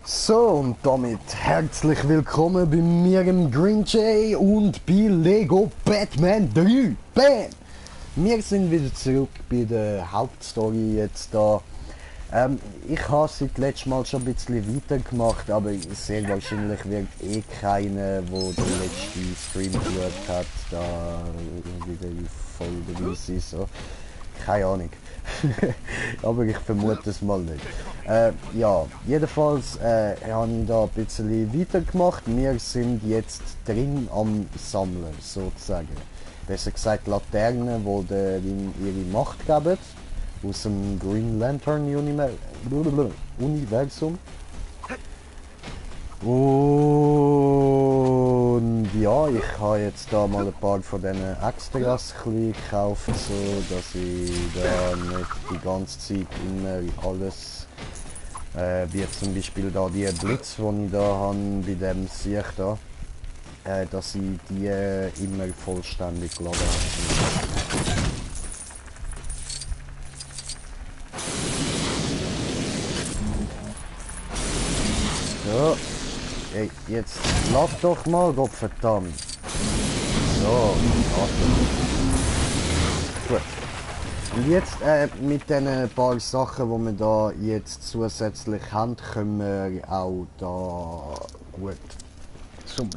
So, und damit herzlich willkommen bei mir im Green Jay und bei Lego Batman 3. Bam! Wir sind wieder zurück bei der Hauptstory jetzt da. Ich habe seit letztem Mal schon ein bisschen weitergemacht, aber sehr wahrscheinlich wird eh keiner, der den letzten Stream geschaut hat, da wieder voll dabei sein. So. Keine Ahnung. Aber ich vermute es mal nicht. Ja, jedenfalls habe ich da ein bisschen weitergemacht. Wir sind jetzt drin am Sammeln, sozusagen. Besser gesagt Laternen, die ihre Macht geben. Aus dem Green Lantern Universum. Und ja, ich habe jetzt da mal ein paar von diesen Extras gekauft, so dass ich da nicht die ganze Zeit immer alles, wie zum Beispiel da die Blitz, die ich da habe, bei dem Sieg da, dass ich die immer vollständig geladen habe. So. Hey, jetzt lass doch mal, Gottverdammt. So, gut. Und jetzt mit den paar Sachen, die wir da jetzt zusätzlich haben, können wir auch da gut zum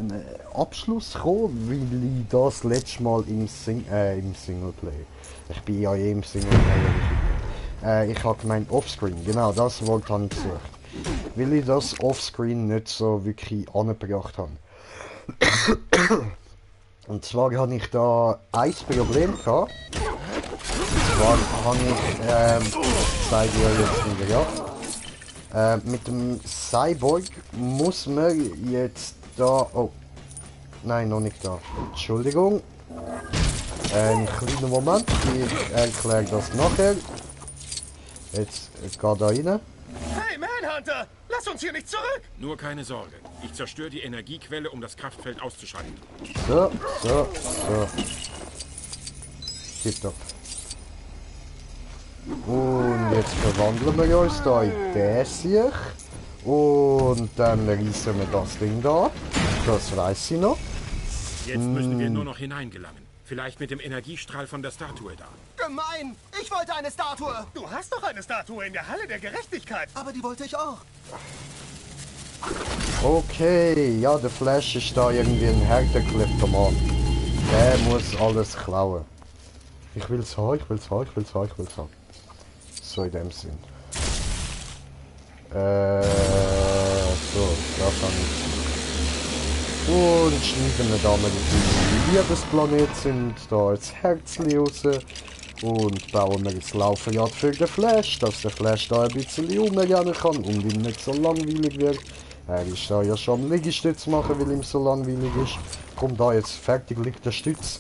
Abschluss kommen, weil ich das letzte Mal im Singleplay. Ich bin ja eh im Singleplay. Ich habe gemeint Offscreen, genau das Wort habe ich gesucht. Weil ich das Offscreen nicht so wirklich angebracht habe. Und zwar habe ich da ein Problem gehabt. Und zwar habe ich, zeige ich euch jetzt wieder, ja. Mit dem Cyborg muss man jetzt da, oh, nein, noch nicht da. Entschuldigung. Einen kleinen Moment, ich erkläre das nachher. Jetzt geht da rein. Hey Manhunter, lass uns hier nicht zurück! Nur keine Sorge. Ich zerstöre die Energiequelle, um das Kraftfeld auszuschalten. So. Tipptopp. Und jetzt verwandeln wir uns da in das hier. Und dann reißen wir das Ding da. Das weiß ich noch. Jetzt müssen wir nur noch hineingelangen. Vielleicht mit dem Energiestrahl von der Statue da. Gemein! Ich wollte eine Statue! Du hast doch eine Statue in der Halle der Gerechtigkeit! Aber die wollte ich auch. Okay, ja, der Flash ist da irgendwie ein härterklippter Mann. Der muss alles klauen. Ich will's haben. So in dem Sinn. So, da kann ich. Und schneiden wir da mal die Liebesplanet sind da als Herzli raus. Und bauen wir das Laufrad für den Flash, dass der Flash da ein bisschen rumrennen kann und ihm nicht so langweilig wird. Er ist da ja schon am Liegestütz machen, weil ihm so langweilig ist. Kommt da jetzt fertig liegt der Stütz.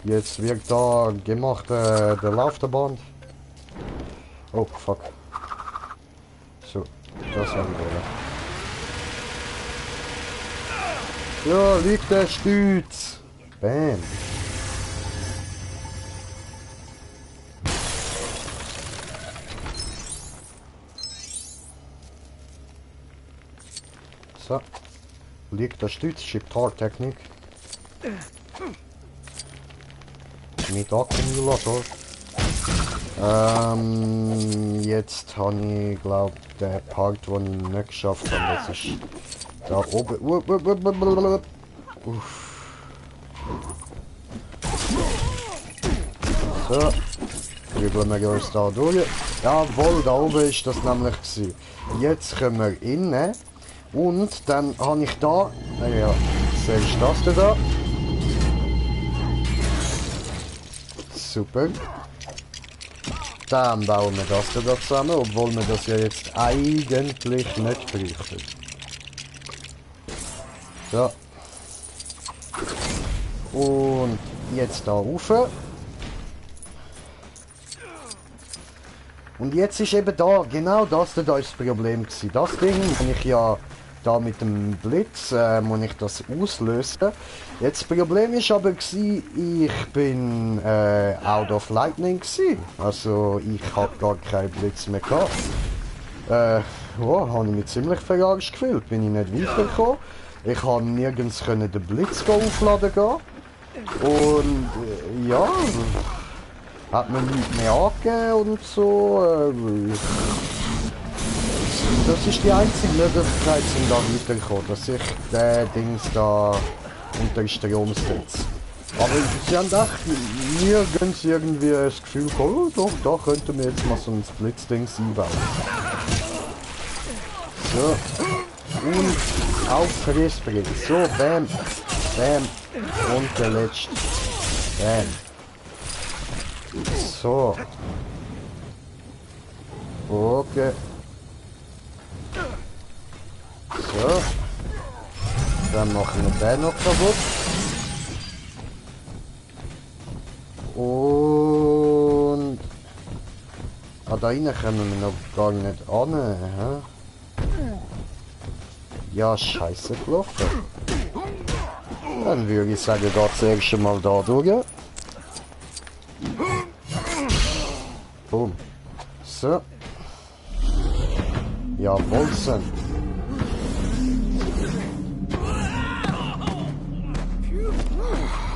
Jetzt wird da gemacht der Laufband. Oh fuck. So, das haben wir. Ja, liegt der Stütz. Bam. So. Liegt der Stütz, Chip-Tar-Technik. Mit Akkumulator. Jetzt habe ich, glaube den Part, den ich nicht geschafft habe, das ist da oben. So. Prügeln wir uns da durch. Jawohl, da oben ist das nämlich gewesen. Jetzt können wir innen. Und dann habe ich da, naja, siehst du das da? Super. Dann bauen wir das da zusammen, obwohl wir das ja jetzt eigentlich nicht bräuchten. So. Und jetzt da rauf. Und jetzt ist eben da, genau das da ist das Problem gewesen. Das Ding, wenn ich ja da mit dem Blitz, muss ich das auslösen. Jetzt das Problem ist aber gewesen, ich bin out of lightning gewesen. Also ich habe gar keinen Blitz mehr gehabt. habe ich mich ziemlich verarscht gefühlt. Bin ich nicht weitergekommen. Ich konnte nirgends den Blitz aufladen gehen. Und ja, hat mir nichts mehr angegeben und so. Das ist die einzige Möglichkeit, um da weiterzukommen, dass ich den Dings da unter Strom setze. Aber sie haben echt nirgends irgendwie das Gefühl gehabt, oh, doch, da könnten wir jetzt mal so ein Blitzdings einbauen. So. Und auf Fressbrett. So, bam. Bam. Und der letzte. Bam. So. Okay. So. Dann machen wir den noch kaputt. Und... Ah, da rein kommen wir noch gar nicht an. Hä? Ja, scheiße gelaufen. Dann würde ich sagen, geht das erste Mal da durch. Boom. So. Ja, Bolzen.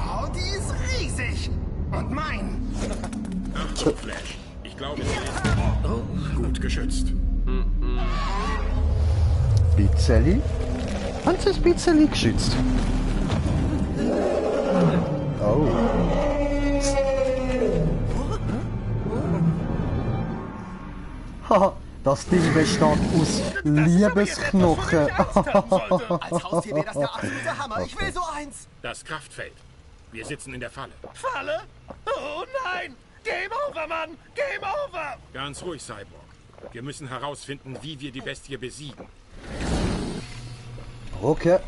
Oh, die ist riesig. Und mein. Achtung, Flash. Ich glaube, sie ist gut geschützt. Bizzelli? Hans ist Bizzelli geschützt. Oh. Haha, das Ding besteht aus Liebesknochen. Als Haustier wäre das der absolute Hammer. Ich will so eins. Das Kraftfeld. Wir sitzen in der Falle. Falle? Oh nein. Game over, Mann. Game over. Ganz ruhig, Cyborg. Wir müssen herausfinden, wie wir die Bestie besiegen. Okay.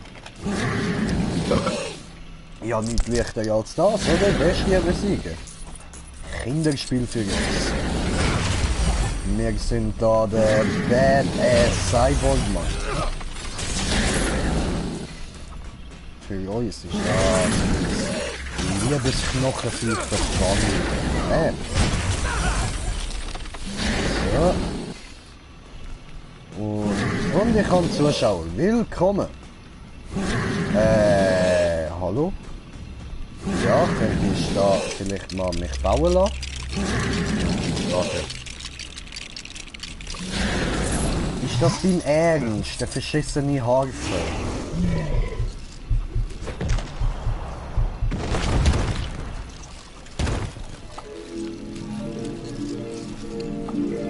Ja, nicht leichter als das, oder? Bestie besiegen. Kinderspiel für uns. Wir sind da der Badass Cyborg-Mann. Für uns ist das Liebesknochen für das Spannende. So. Und ich kann Zuschauer. Willkommen. Hallo? Ja, könnte ich da vielleicht mal mich bauen lassen? Warte. Ist das dein Ernst, der verschissene Harfe?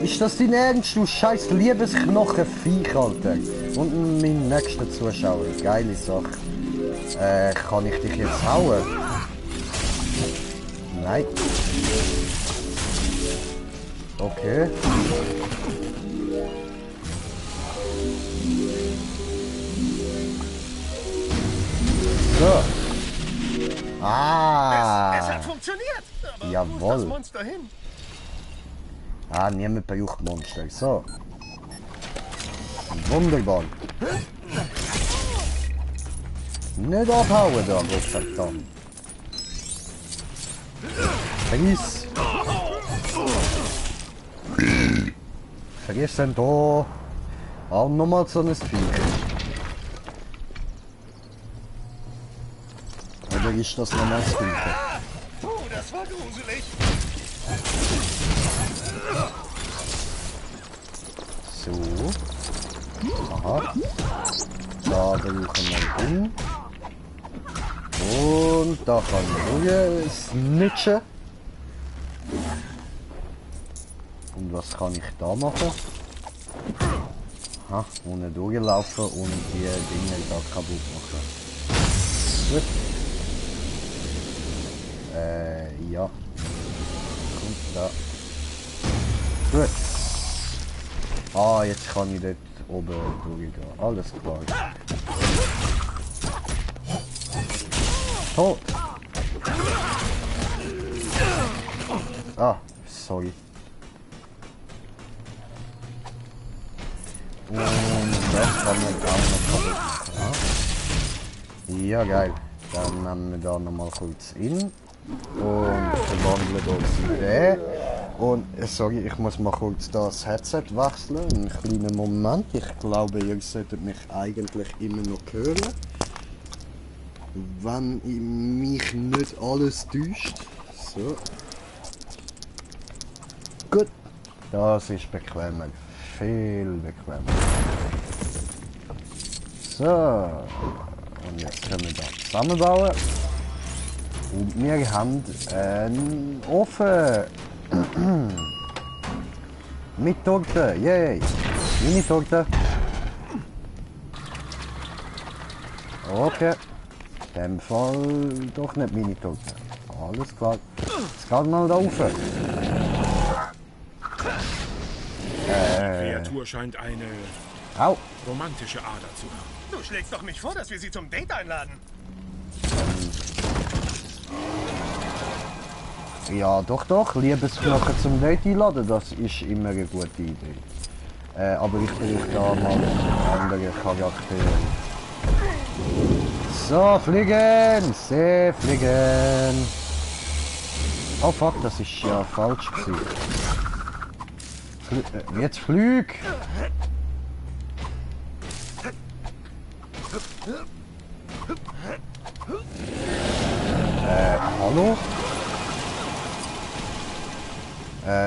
Ist das dein Ernst, du scheiß Liebesknochenviech, Alter? Und mein nächster Zuschauer, geile Sache. Kann ich dich jetzt hauen? Nein. Okay. So. Ah. Es hat funktioniert. Aber Jawohl. wo ist das Monster hin? Ah, niemand braucht Monster. So. Wunderbar. Nicht abhauen da, Gottverdammt. Friss. Friss denn da. Auch nochmal so ein Viech. Oder ist das nochmal das Gleiche? Das war gruselig. So. Aha. Da brauchen wir hin. Und da kann ich snitchen. Und was kann ich da machen? Aha, ohne durchlaufen und die Dinge da kaputt machen. Gut. Ja. Und da. Gut. Ah, jetzt kann ich dort oben durchgehen. Alles klar. Tot. Ah, sorry. Und das kann man auch noch kaputt machen. Ja, geil. Dann nehmen wir da nochmal kurz in. Und verwandeln uns in den. Und sorry, ich muss mal kurz das Headset wechseln. Einen kleinen Moment. Ich glaube, ihr solltet mich eigentlich immer noch hören. Wenn mich nicht alles täuscht. So. Gut. Das ist bequemer. Viel bequemer. So. Und jetzt können wir das zusammenbauen. Und wir haben einen Ofen. Mit Torte, yay! Mini-Torte. Okay. In dem Fall doch nicht Mini-Torte. Alles klar. Jetzt geht mal da rauf. Die Kreatur scheint eine Au. romantische Ader zu haben. Du schlägst doch nicht vor, dass wir sie zum Date einladen. Ja, doch. Liebesknochen zum Date einladen, das ist immer eine gute Idee. Aber ich brauche da mal einen anderen Charakter. So, fliegen! Sehr fliegen! Oh fuck, das ist ja falsch gewesen. Jetzt flüg! Hallo?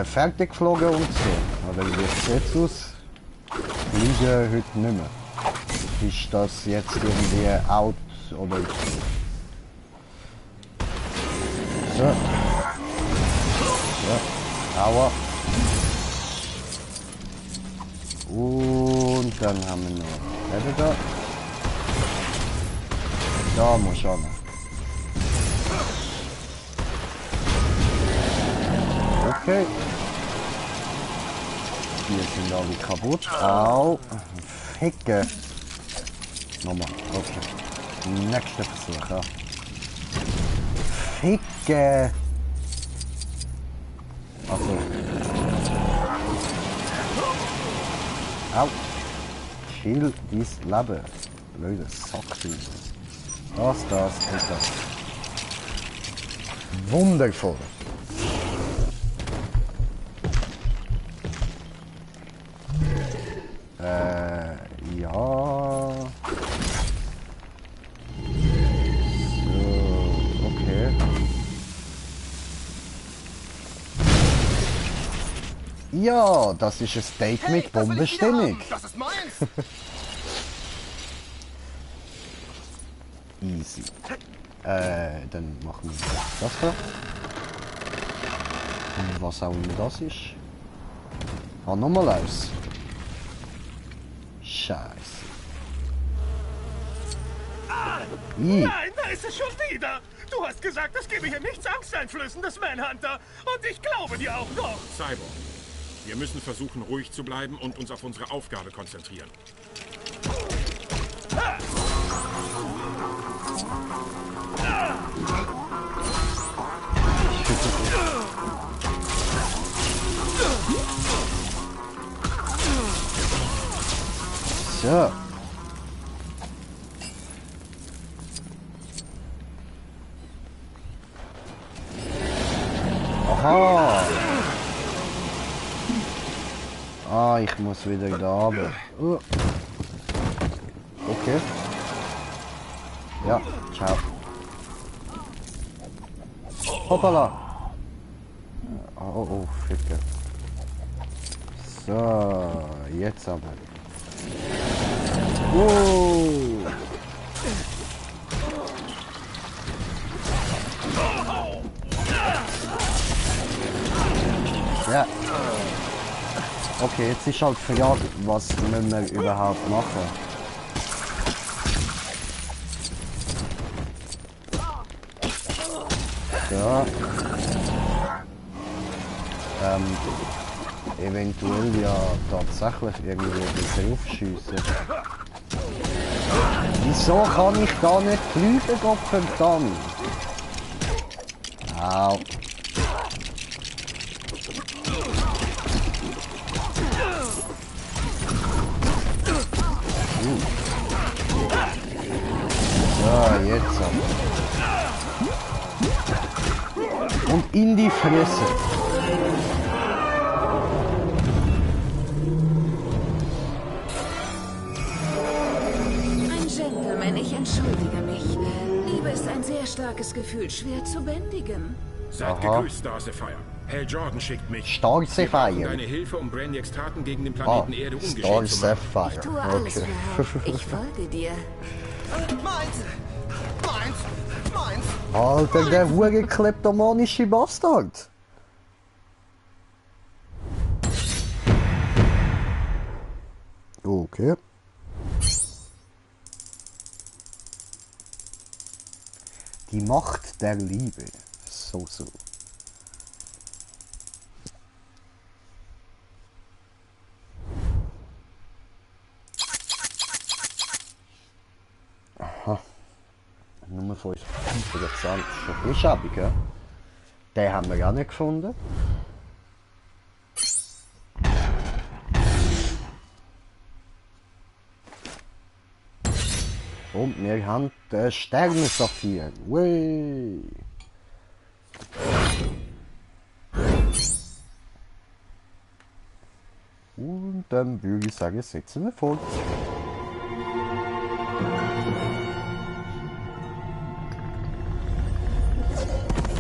Fertig geflogen und so. Oder wie sieht es aus? Fliegen heute nicht mehr. Ist das jetzt irgendwie out oder so? So. Aua. Und dann haben wir noch da. Da muss ich an. Okay. Die sind alle kaputt. Au. Ficke. Nochmal. Okay. Nächster Versuch. Ja. Ficke. Also. Au. Chill dies Leben. Blöde Sack. Das und das. Wundervoll. Ja. So, okay. Ja, das ist ein Steak mit Bombenstimmung. Das ist meins. Easy. Dann machen wir das hier. Und was auch immer das ist. Ah, nochmal aus. Scheiße. Nein, da ist es schon wieder. Du hast gesagt, es gebe hier nichts Angsteinflößendes, Manhunter. Und ich glaube dir auch noch. Cyborg, wir müssen versuchen, ruhig zu bleiben und uns auf unsere Aufgabe konzentrieren. So. Aha. Ah, ich muss wieder da runter. Okay. Ja, ciao. Hoppala. Oh, Ficke. So, jetzt aber. Wow. Ja. Okay, jetzt ist halt die Frage, was müssen wir überhaupt machen? So. Eventuell ja tatsächlich irgendwie draufschiessen. Wieso kann ich da nicht fliegen, Gottverdammt? Au. So, jetzt aber. Und in die Fresse. Nein, ich entschuldige mich. Liebe ist ein sehr starkes Gefühl, schwer zu bändigen. Seid gegrüßt, Star Sapphire. Hal Jordan schickt mich. Star Wir brauchen Sapphire. deine Hilfe, um Brainiacs Taten gegen den Planeten Erde Star ungeschehen zu machen. Sapphire. Ich tue alles Okay. für Hal. Ich folge dir. Meins! Alter, der hure kleptomanische Bastard. Okay. Die Macht der Liebe. So. Aha. Nummer 5. Interessant. Schon ein bisschen schäbig, ja? Den haben wir auch nicht gefunden. Und wir haben den Sternensaphir. Wey. Und dann würde ich sagen, setzen wir fort.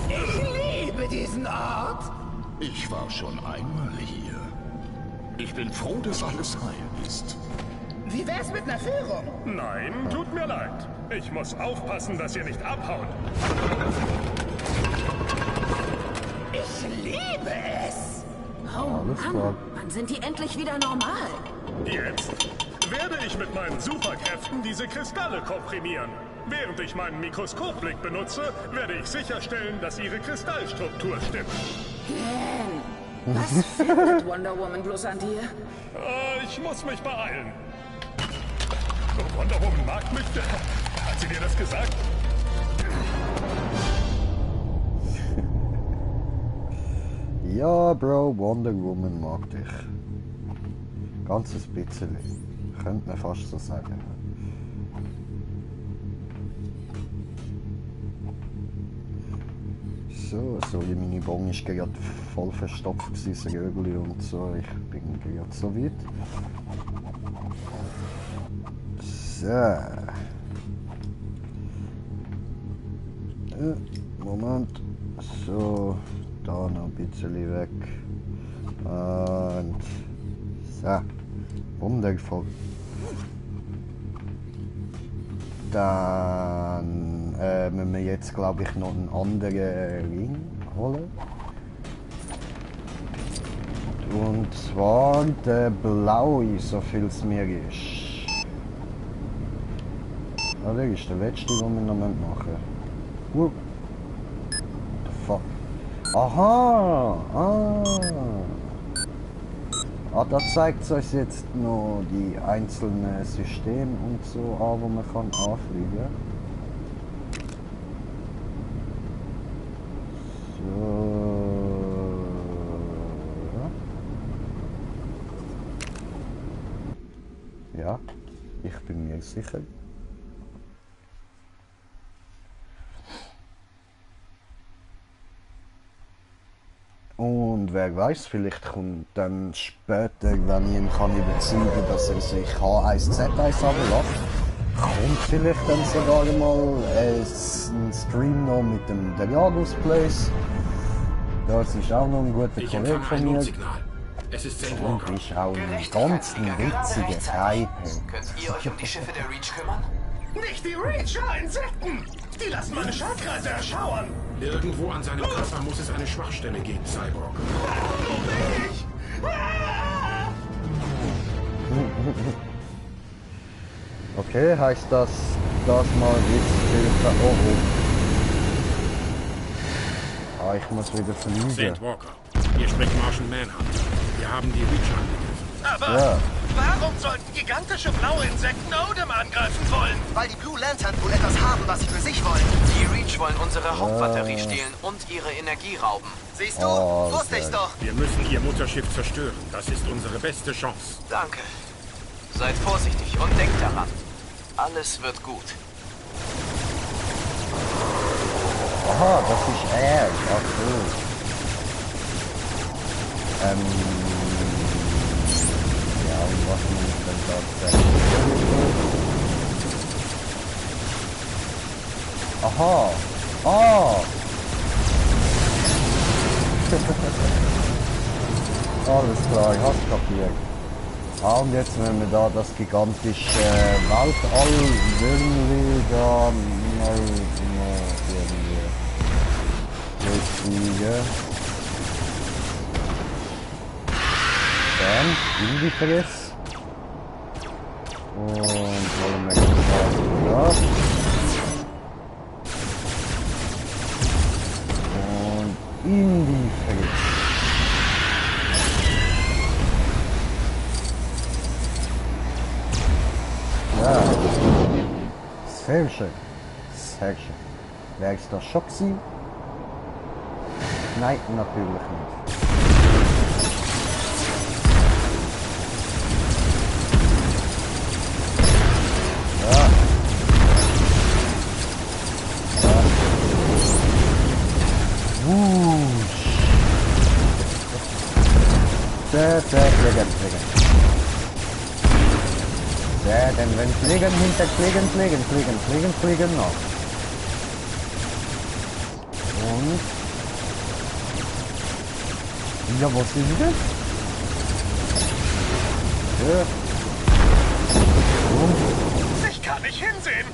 Ich liebe diesen Ort. Ich war schon einmal hier. Ich bin froh, dass alles heil ist. Wie wär's mit einer Führung? Nein, tut mir leid. Ich muss aufpassen, dass ihr nicht abhaut. Ich liebe es. Oh Alles klar. Mann, wann sind die endlich wieder normal? Jetzt werde ich mit meinen Superkräften diese Kristalle komprimieren. Während ich meinen Mikroskopblick benutze, werde ich sicherstellen, dass ihre Kristallstruktur stimmt. Was findet Wonder Woman bloß an dir? Ich muss mich beeilen. Wonder Woman mag mich. Hat sie dir das gesagt? Ja, Bro, Wonder Woman mag dich. Ganzes bisschen. Könnte man fast so sagen. So, wie meine Bong ist gerade voll verstopft gewesen, das Rögli und so. Ich bin gerade so weit. So. Moment. So, da noch ein bisschen weg. Und so. Wundervoll. Dann müssen wir jetzt, glaube ich, noch einen anderen Ring holen. Und zwar der blaue, so viel es mir ist. Ah, der ist der letzte, den wir noch machen müssen. What the fuck? Aha! Ah, da zeigt es uns jetzt noch die einzelnen Systeme und so an, wo man kann anfliegen kann. So. Ja, ich bin mir sicher. Und wer weiß, vielleicht kommt dann später, wenn ich ihn kann überzeugen kann, dass er sich H1Z1 runterlässt, kommt vielleicht dann sogar mal ein Stream noch mit dem Darius Place. Das ist auch noch ein guter Ich Kollege empfange von ein mir. Notsignal. Es ist St. Und Walker. ist auch ein ganz witziger Type. Könnt ihr euch um die Schiffe der Reach kümmern? Nicht die Reacher, Insekten! Die lassen meine Schaltkreise erschauern! Irgendwo an seinem Körper muss es eine Schwachstelle geben, Cyborg. Ich! Ah! Okay, heißt das mal ist Hilfe. Oh. Ah, ich muss wieder fliegen. St. Walker. Hier spricht Martian Manhunter. Wir haben die Reacher angegriffen. Aber Ja. warum sollten gigantische blaue Insekten Odem angreifen wollen? Weil die Blue Lantern wohl etwas haben, was sie für sich wollen. Die Reach wollen unsere Hauptbatterie stehlen und ihre Energie rauben. Siehst du? Oh, Wusste ich's okay. doch. Wir müssen ihr Mutterschiff zerstören. Das ist unsere beste Chance. Danke. Seid vorsichtig und denkt daran. Alles wird gut. Aha, das ist er. Ach so. Ja, und was muss ich denn da sagen? Aha. Ah. Alles klar, ich hab's kapiert. Ah, und jetzt wenn wir da das gigantische Weltall-Würmli da mal irgendwie durchfliegen. Dann in die Fresse. Und wollen wir da. Und in die Fresse. Ja. Sehr schön. Sehr schön. Wäre es das schon gewesen? Nein, natürlich nicht. Fliegen. Ja, denn wenn fliegen, hinter fliegen noch. Und? Ja, was ist das? Ja. Und? Ich kann nicht hinsehen.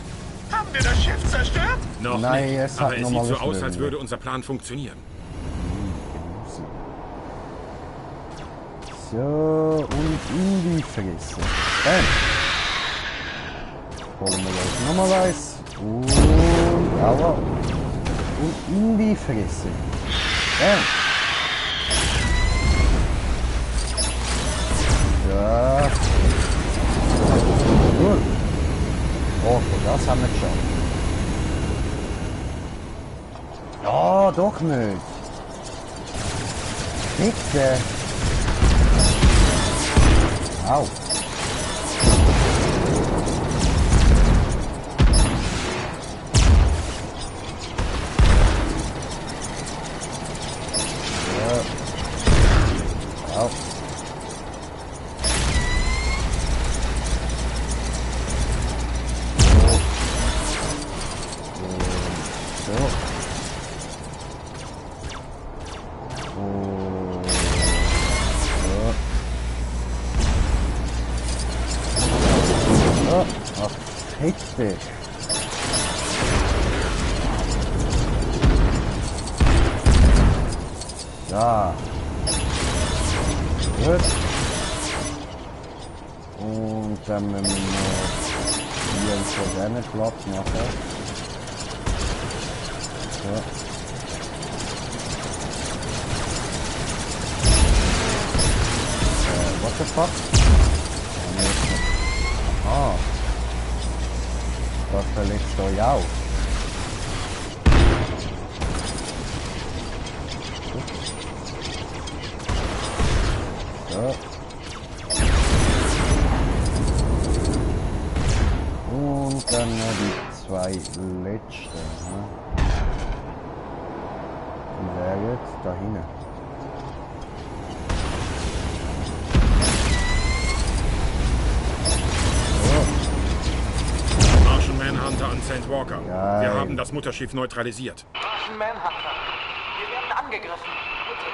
Haben wir das Schiff zerstört? Noch Nein, nicht, es hat aber es noch sieht mal so aus, was als mögen. würde unser Plan funktionieren. So, und in die Fresse. Bam. Holen wir gleich nochmal eins. Und, aua. Und in die Fresse. Bam. Ja. Gut. Oh, das haben wir geschafft. Ja, doch nicht. Bitte. Au. Ja. Au. So. Ach, richtig. Ja. Gut. Und dann müssen wir noch hier so gerne Platz machen. So. What the fuck? Aha. Das verletzt euch auch. So. Und dann noch die zwei letzten. Die wäre jetzt da hinten. Martian Manhunter an St. Walker. Geil. Wir haben das Mutterschiff neutralisiert. Martian Manhunter. Wir werden angegriffen. Bitte.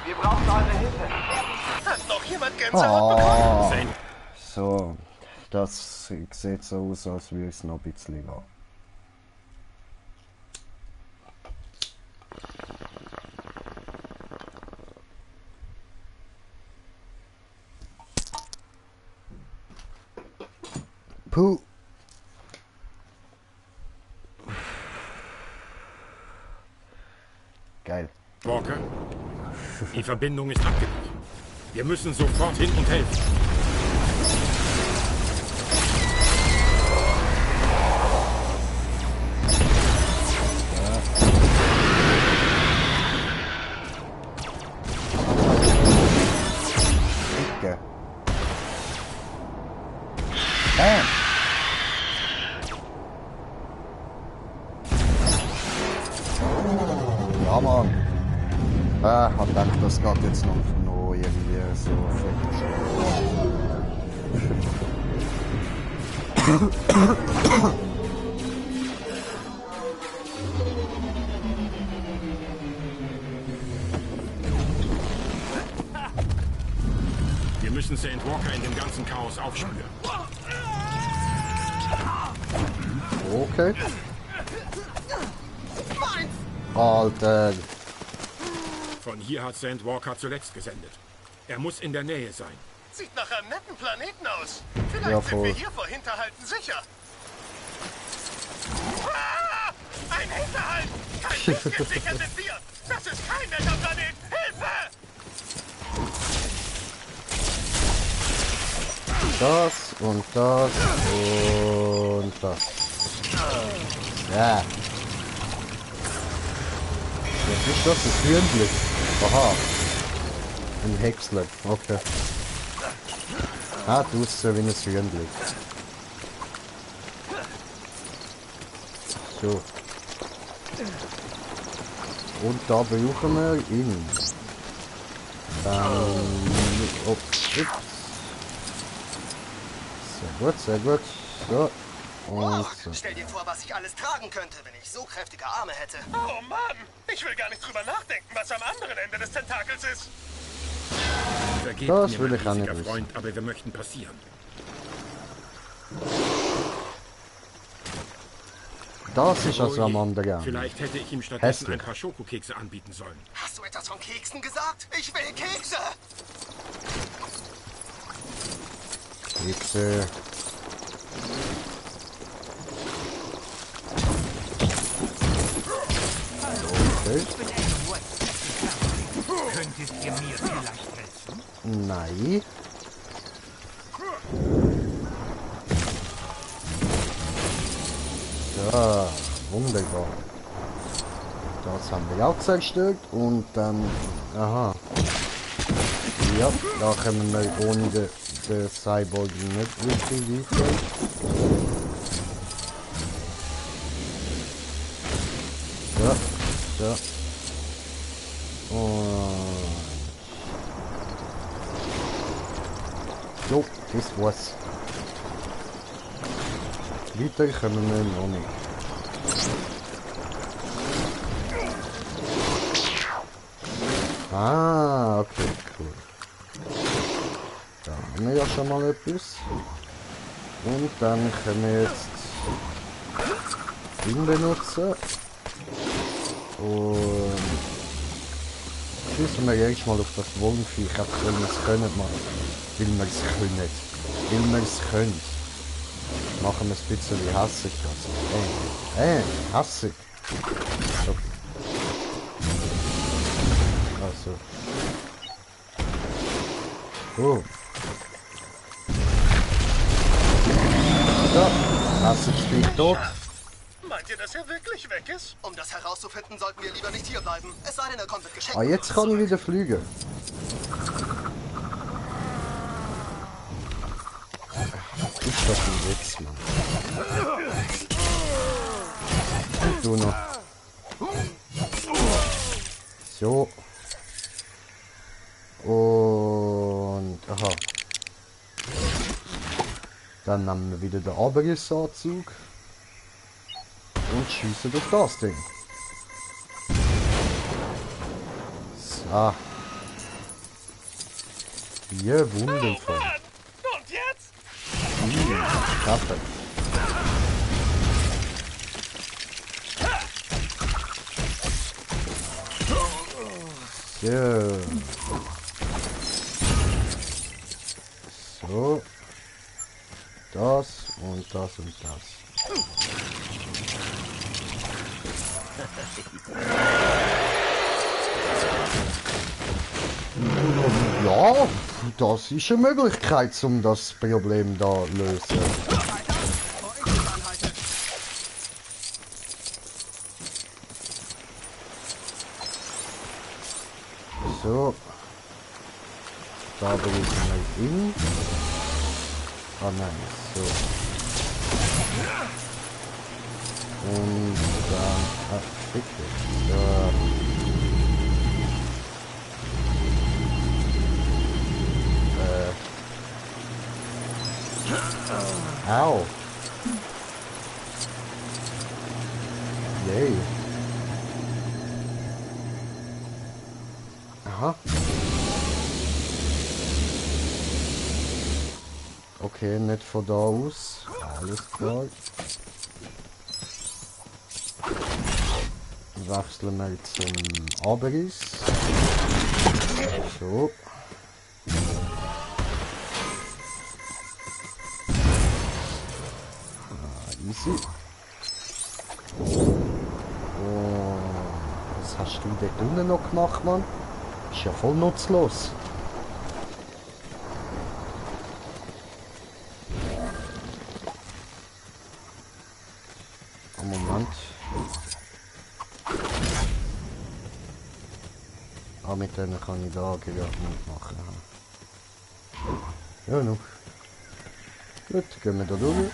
Wir brauchen eure Hilfe. Hat noch jemand Gänsehaut bekommen? Oh. St. So, das sieht so aus, als würde es noch ein bisschen gehen. Puh. Geil. Walker, die Verbindung ist abgebrochen. Wir müssen sofort hin und helfen. Dicke. Bam. Ja, Mann. Hab gedacht, das geht jetzt noch irgendwie so müssen Sandwalker in dem ganzen Chaos aufspüren. Okay. Alter. Von hier hat Sandwalker zuletzt gesendet. Er muss in der Nähe sein. Sieht nach einem netten Planeten aus. Vielleicht Ja, sind voll. wir hier vor Hinterhalten sicher. Ah! Ein Hinterhalt! Kein bisschen sicher sind wir! Das ist kein netter Planet! Hilfe! Das und das und das. Ja. Was ist das? Ein Hühnchen. Aha. Ein Häcksler. Okay. Ah, du bist so wie ein Hühnchen. So. Und da brauchen wir ihn. Dann... Ups. Sehr gut, sehr gut. So. Und so. Stell dir vor, was ich alles tragen könnte, wenn ich so kräftige Arme hätte. Oh Mann! Ich will gar nicht drüber nachdenken, was am anderen Ende des Tentakels ist. Vergebt Das mir, will mein ich auch nicht riesiger wissen. Freund, aber wir möchten passieren. Das ist also Oh am je. anderen. Vielleicht hätte ich ihm stattdessen Hässlich. ein paar Schokokekse anbieten sollen. Hast du etwas von Keksen gesagt? Ich will Kekse! Kekse. Okay. Könntest ihr mir vielleicht helfen? Nein. Ja, wunderbar. Das haben wir auch zerstört und dann... Aha. Ja, da können wir ohne den Cyborg nicht wirklich weiter. Ja, ja. Und... Jo, das war's. Weiter können wir noch nicht. Ah, okay, cool. Da haben wir ja schon mal etwas. Und dann können wir jetzt ihn benutzen. Und schießen wir erst mal auf das Wollenviech, einfach weil wir es können machen. Weil wir es können. Weil wir es können. Machen wir es ein bisschen wie hassig. Also, hassig. So. Also. Oh. Ja, hassig Viech tot. Meint ihr, dass er wirklich weg ist? Um das herauszufinden, sollten wir lieber nicht hier bleiben. Es sei denn, er kommt mit Geschenken. Ah, jetzt kann ich wieder fliegen. Ist doch ein Witz, Mann. Und du noch. So. Und... Aha. Dann nehmen wir wieder den Abrisanzug. Und schießen durch das Ding. So. Ja, wundervoll. Mann! Und jetzt? Perfekt. So. So. Das und das und das. Ja, das ist eine Möglichkeit, um das Problem da zu lösen. So. Da bin ich mal in. Ah nein, so. Und dann... Ah, bitte. So. Au. Yay. Aha. Okay, nicht von da aus. Alles klar. Wechseln wir zum Abriss. So. Easy. Oh, was hast du dort unten noch gemacht, Mann? Ist ja voll nutzlos. Moment. Ah, mit denen kann ich da nicht machen. Ja, noch. Gut, gehen wir da durch.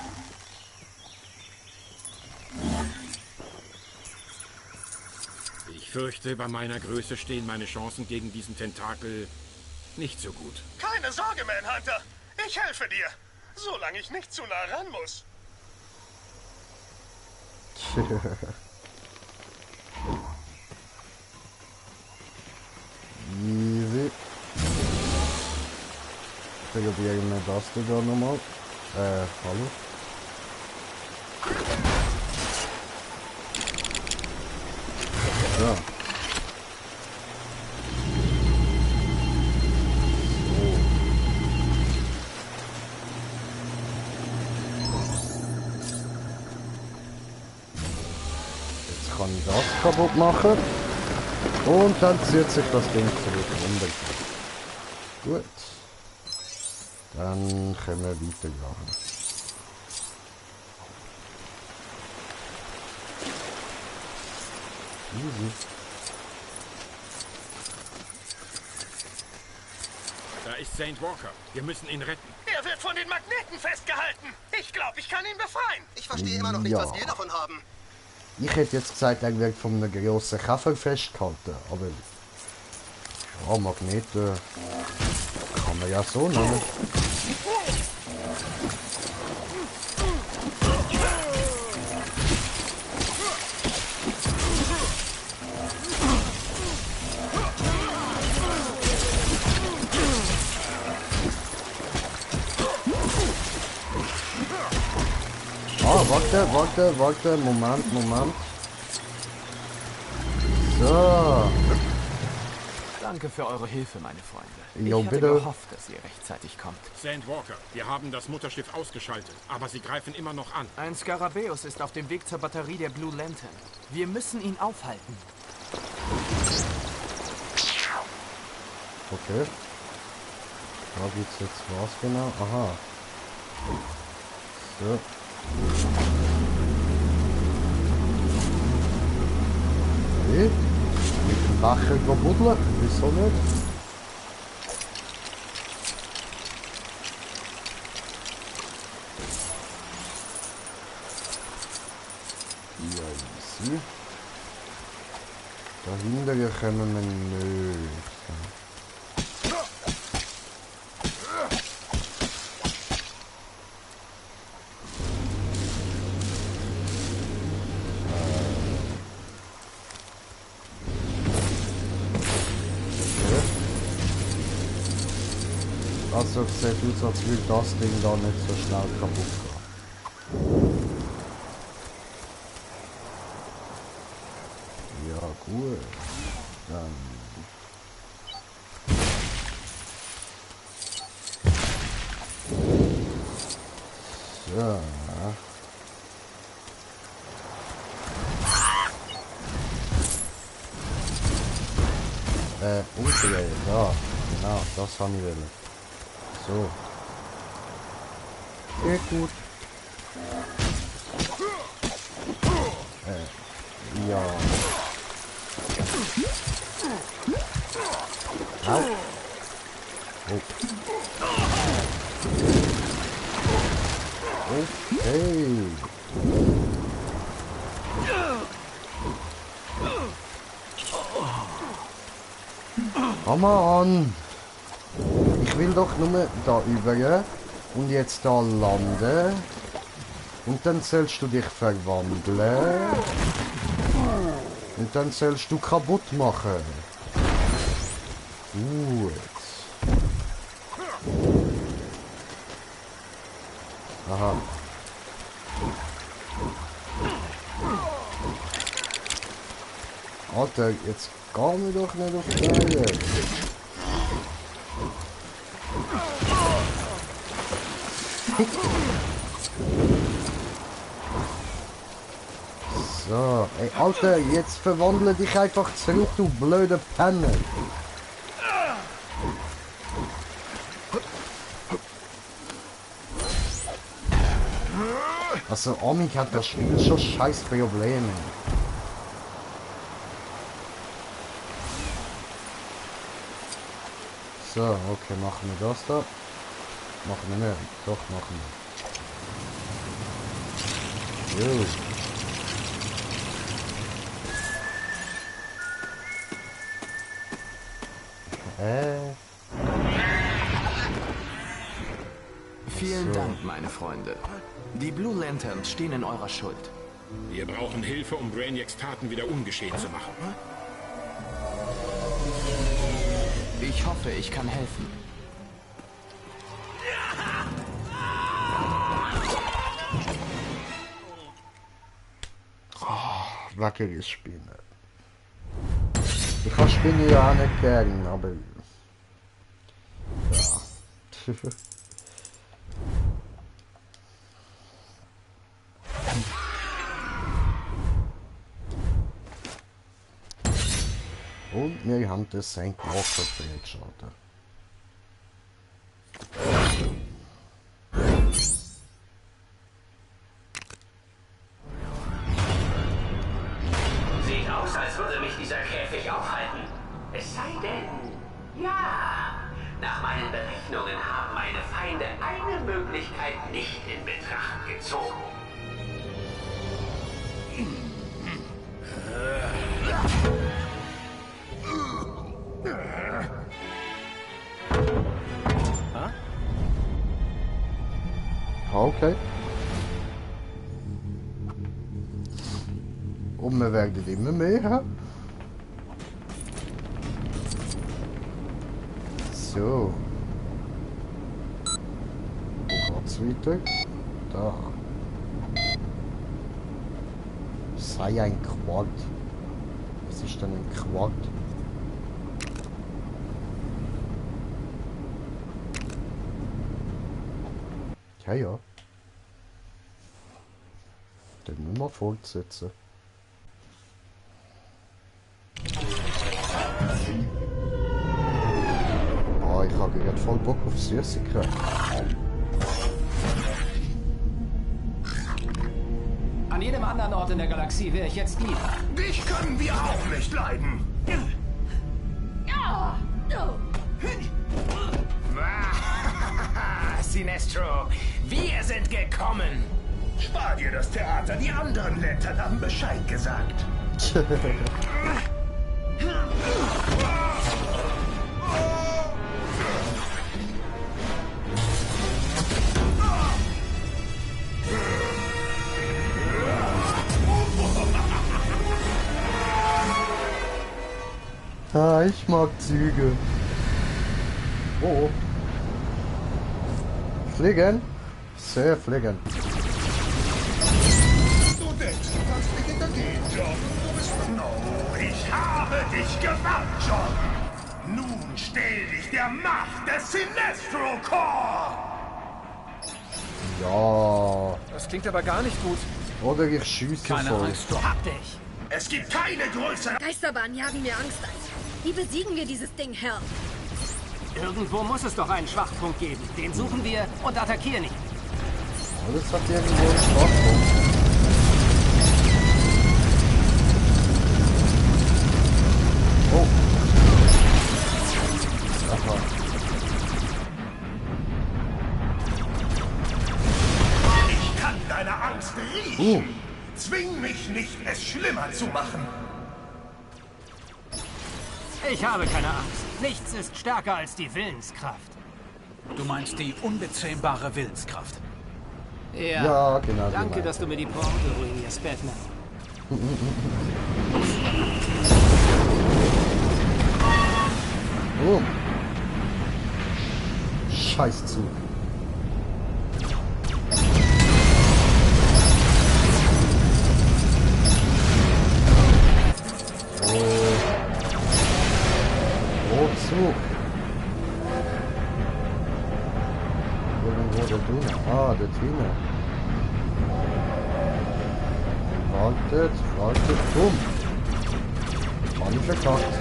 Ich fürchte, bei meiner Größe stehen meine Chancen gegen diesen Tentakel nicht so gut. Keine Sorge, Manhunter. Ich helfe dir. Solange ich nicht zu nah ran muss. Easy. Probieren wir das da nochmal. Hallo. So. Jetzt kann ich das kaputt machen. Und dann zieht sich das Ding zurück runter. Gut. Dann können wir weitergehen. Easy. Da ist Saint Walker. Wir müssen ihn retten. Er wird von den Magneten festgehalten. Ich glaube, ich kann ihn befreien. Ich verstehe immer noch nicht, Ja. was wir davon haben. Ich hätte jetzt gesagt, er wird von einem grossen Käfer festgehalten, aber ja, Magnete kann man ja so nennen. Ah, warte, Moment. So. Danke für eure Hilfe, meine Freunde. Jo, Ich hatte bitte. gehofft, dass ihr rechtzeitig kommt. Saint Walker, wir haben das Mutterschiff ausgeschaltet, aber sie greifen immer noch an. Ein Skarabäus ist auf dem Weg zur Batterie der Blue Lantern. Wir müssen ihn aufhalten. Okay. Da gibt's jetzt was genau. Aha. So. Okay. Mit dem Becher buddeln. Wieso nicht? Ja, easy. Dahinter können wir nicht. Also es sieht aus, als würde das Ding da nicht so schnell kaputt gehen. Ja gut. Dann. So. Umdrehen, da. Genau, das habe ich wollen. So. Geht gut. Ja. Au. Oh. Okay. Komm mal an. Ich will doch nur da über und jetzt da landen. Und dann sollst du dich verwandeln. Und dann sollst du kaputt machen. Gut. Aha. Alter, jetzt gehen wir doch nicht auf die Reihe. So, ey, Alter, jetzt verwandle dich einfach zurück, du blöde Penner. Also, Amig hat das Spiel schon scheiß Probleme. So, okay, machen wir das da. Machen wir nicht. Doch, machen wir. Jo. Vielen Dank, meine Freunde. Die Blue Lanterns stehen in eurer Schuld. Wir brauchen Hilfe, um Brainiacs Taten wieder ungeschehen zu machen. Ich hoffe, ich kann helfen. Oh, wackere Spinne. Ich kann Spinnen ja auch nicht gern, aber... Ja. Und wir haben das St. Walker freigeschaltet. Sieht aus, als würde mich dieser Käfig aufhalten. Es sei denn, ja. Nach meinen Berechnungen haben meine Feinde eine Möglichkeit nicht in Betracht gezogen. Okay. Und wir werden immer mehr haben. So. Wo geht's weiter? Da. Sei ein Quad. Was ist denn ein Quad? Ja, ja. Dann müssen wir fortsetzen. Oh, ich habe gerade voll Bock auf Süßigkeit. An jedem anderen Ort in der Galaxie wäre ich jetzt lieber. Dich können wir auch nicht leiden. Sinestro, wir sind gekommen. Spar dir das Theater, die anderen Lantern haben Bescheid gesagt. Ah, ich mag Züge. Oh. Fliegen? Sehr fliegen. Du denkst, du kannst mich hintergehen, John. Du bist... No, ich habe dich gewarnt, John. Nun stell dich der Macht des Sinestro Corps. Ja. Das klingt aber gar nicht gut. Oder ich schieße Keine voll. Angst, du hab dich. Es gibt keine größere... Geisterbahnen jagen mir Angst ein. Wie besiegen wir dieses Ding, Herr? Irgendwo muss es doch einen Schwachpunkt geben. Den suchen wir und attackieren ihn. Alles hat irgendwo einen Schwachpunkt. Oh. Aha. Ich kann deine Angst riechen. Zwing mich nicht, es schlimmer zu machen. Ich habe keine Angst. Nichts ist stärker als die Willenskraft. Du meinst die unbezähmbare Willenskraft. Ja, genau. Danke, dass du mir die Pointe ruinierst, Batman. Oh. Scheiß Zug. dort hinten. Wartet, bumm. Mann, verkackt.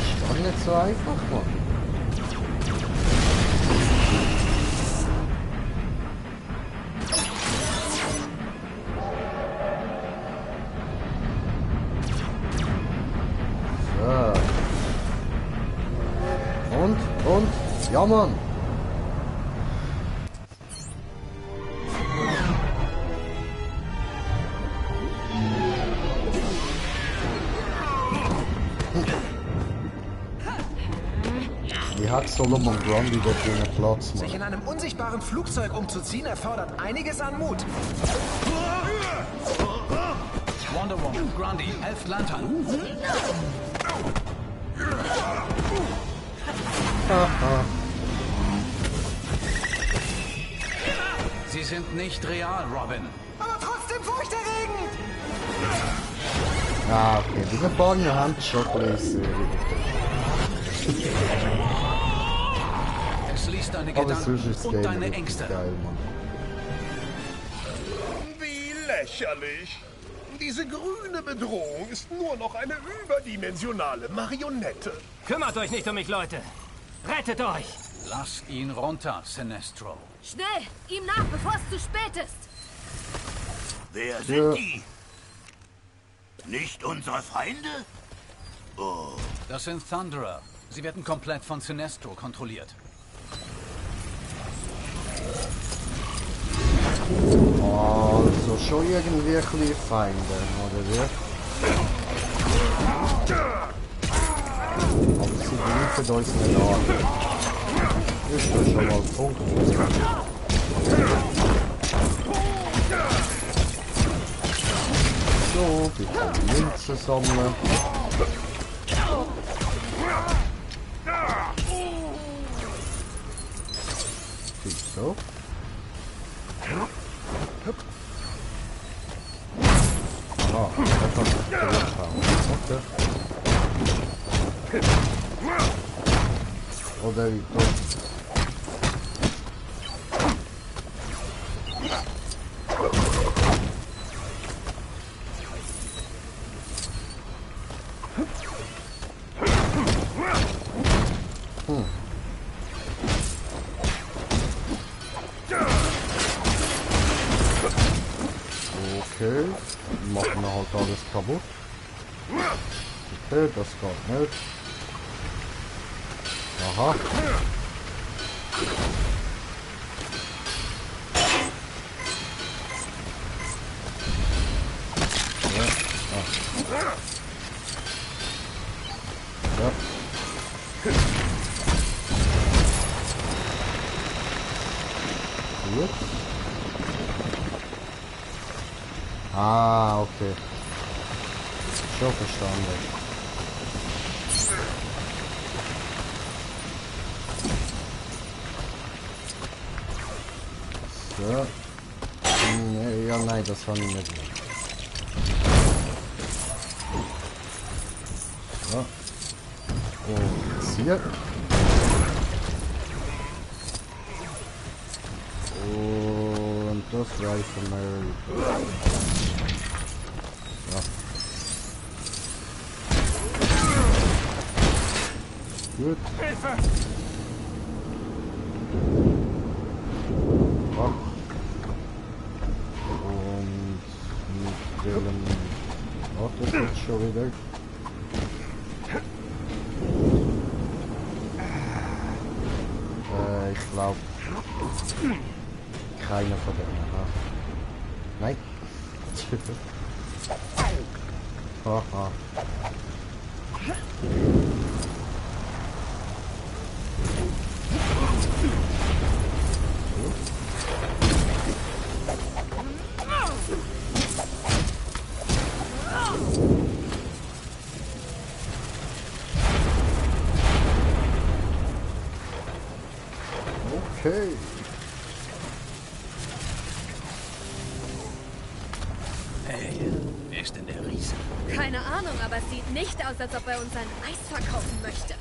Ist doch nicht so einfach, Mann. Und, ja Mann. Wie hat Solomon Grundy dort einen Platz, Mann? Sich in einem unsichtbaren Flugzeug umzuziehen, erfordert einiges an Mut. Wonder Woman, Grundy, helft Lantern. Sie sind nicht real, Robin. Aber trotzdem furchterregend! Ah, okay. Die geborene Hand schon gelesen. Es liest deine Gedanken und deine Ängste. Geil, Mann. Wie lächerlich. Diese grüne Bedrohung ist nur noch eine überdimensionale Marionette. Kümmert euch nicht um mich, Leute. Rettet euch! Lass ihn runter, Sinestro. Schnell! Ihm nach, bevor es zu spät ist! Wer sind die? Nicht unsere Feinde? Oh. Das sind Thunderer. Sie werden komplett von Sinestro kontrolliert. Also schon irgendwie ein bisschen Feinde, oder wie? Aber sie greifen uns nicht an. Ist das schon mal ein Punkt? So, bitte Münzen sammeln. So. Ah, da kann ich zurückschauen. Okay. Oder wie kommt? Okay, machen wir halt alles kaputt. Okay, das geht nicht. Aha. Ja. Ah. Ja. Gut. Ah, okay. Schon verstanden. So. Nee, ja, nein, das habe ich nicht. So. Und hier. Und das reicht mal. Ja. Gut. Hilfe! Ja. Und mit dem... Oh, das ist schon wieder. Ich glaube... Keiner von denen. Aha. Nein. Haha. Okay. Hey, wer ist denn der Riese? Keine Ahnung, aber es sieht nicht aus, als ob er uns ein Eis verkaufen möchte.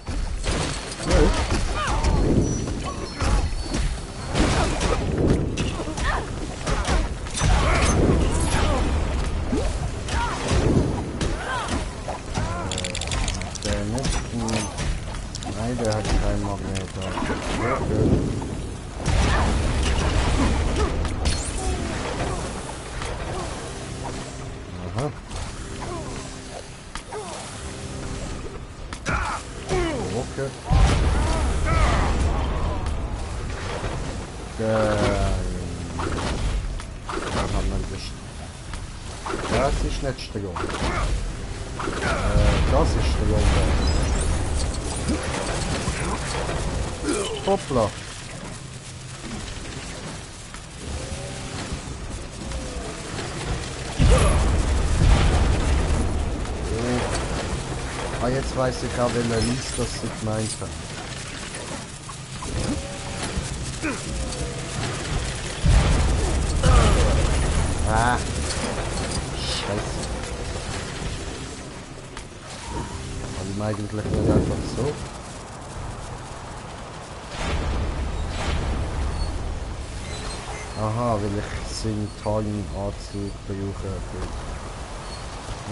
Das ist nicht Strom. Das ist Strom. Hoppla. Ah, jetzt weiß ich auch, welcher Lies das sie gemeint hat. Ah. Scheiße. Also eigentlich nicht einfach so. Aha, weil ich seinen Tarnanzug brauche.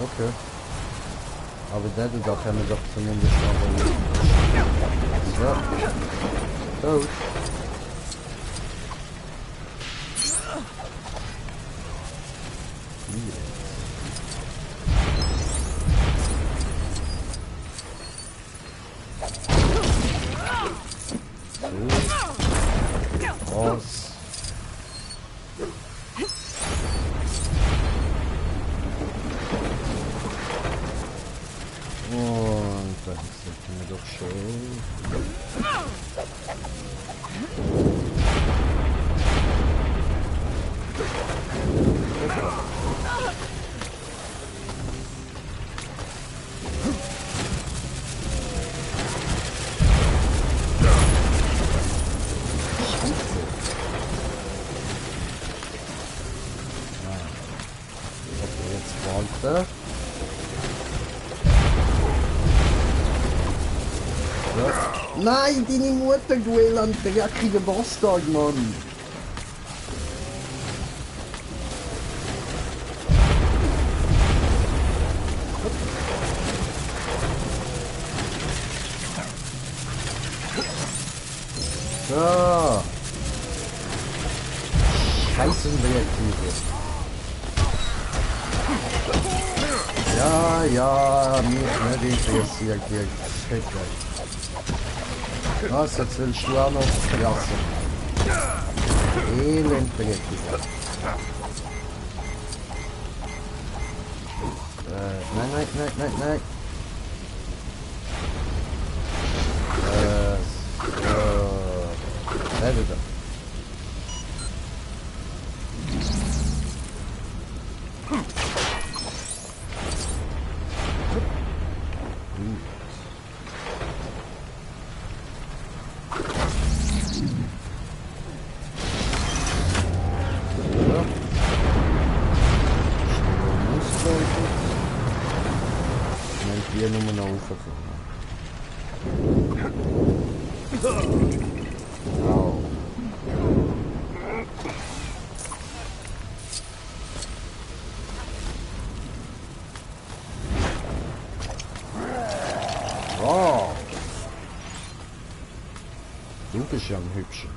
Okay. Aber da können wir doch zumindest noch so. Tot. Aus. Und dann sind wir doch schon. Nein, deine Mutter, du elend dreckiger Bastard, Mann! So! Scheißenreaktive! Ja, mich nicht interessiert, die Kette. Was, jetzt willst du auch noch verlassen? Elendberechtigung. Nein. Wieder. Hier nur noch aufgekommen. Au. Wow. Du bist ja ein Hübscher.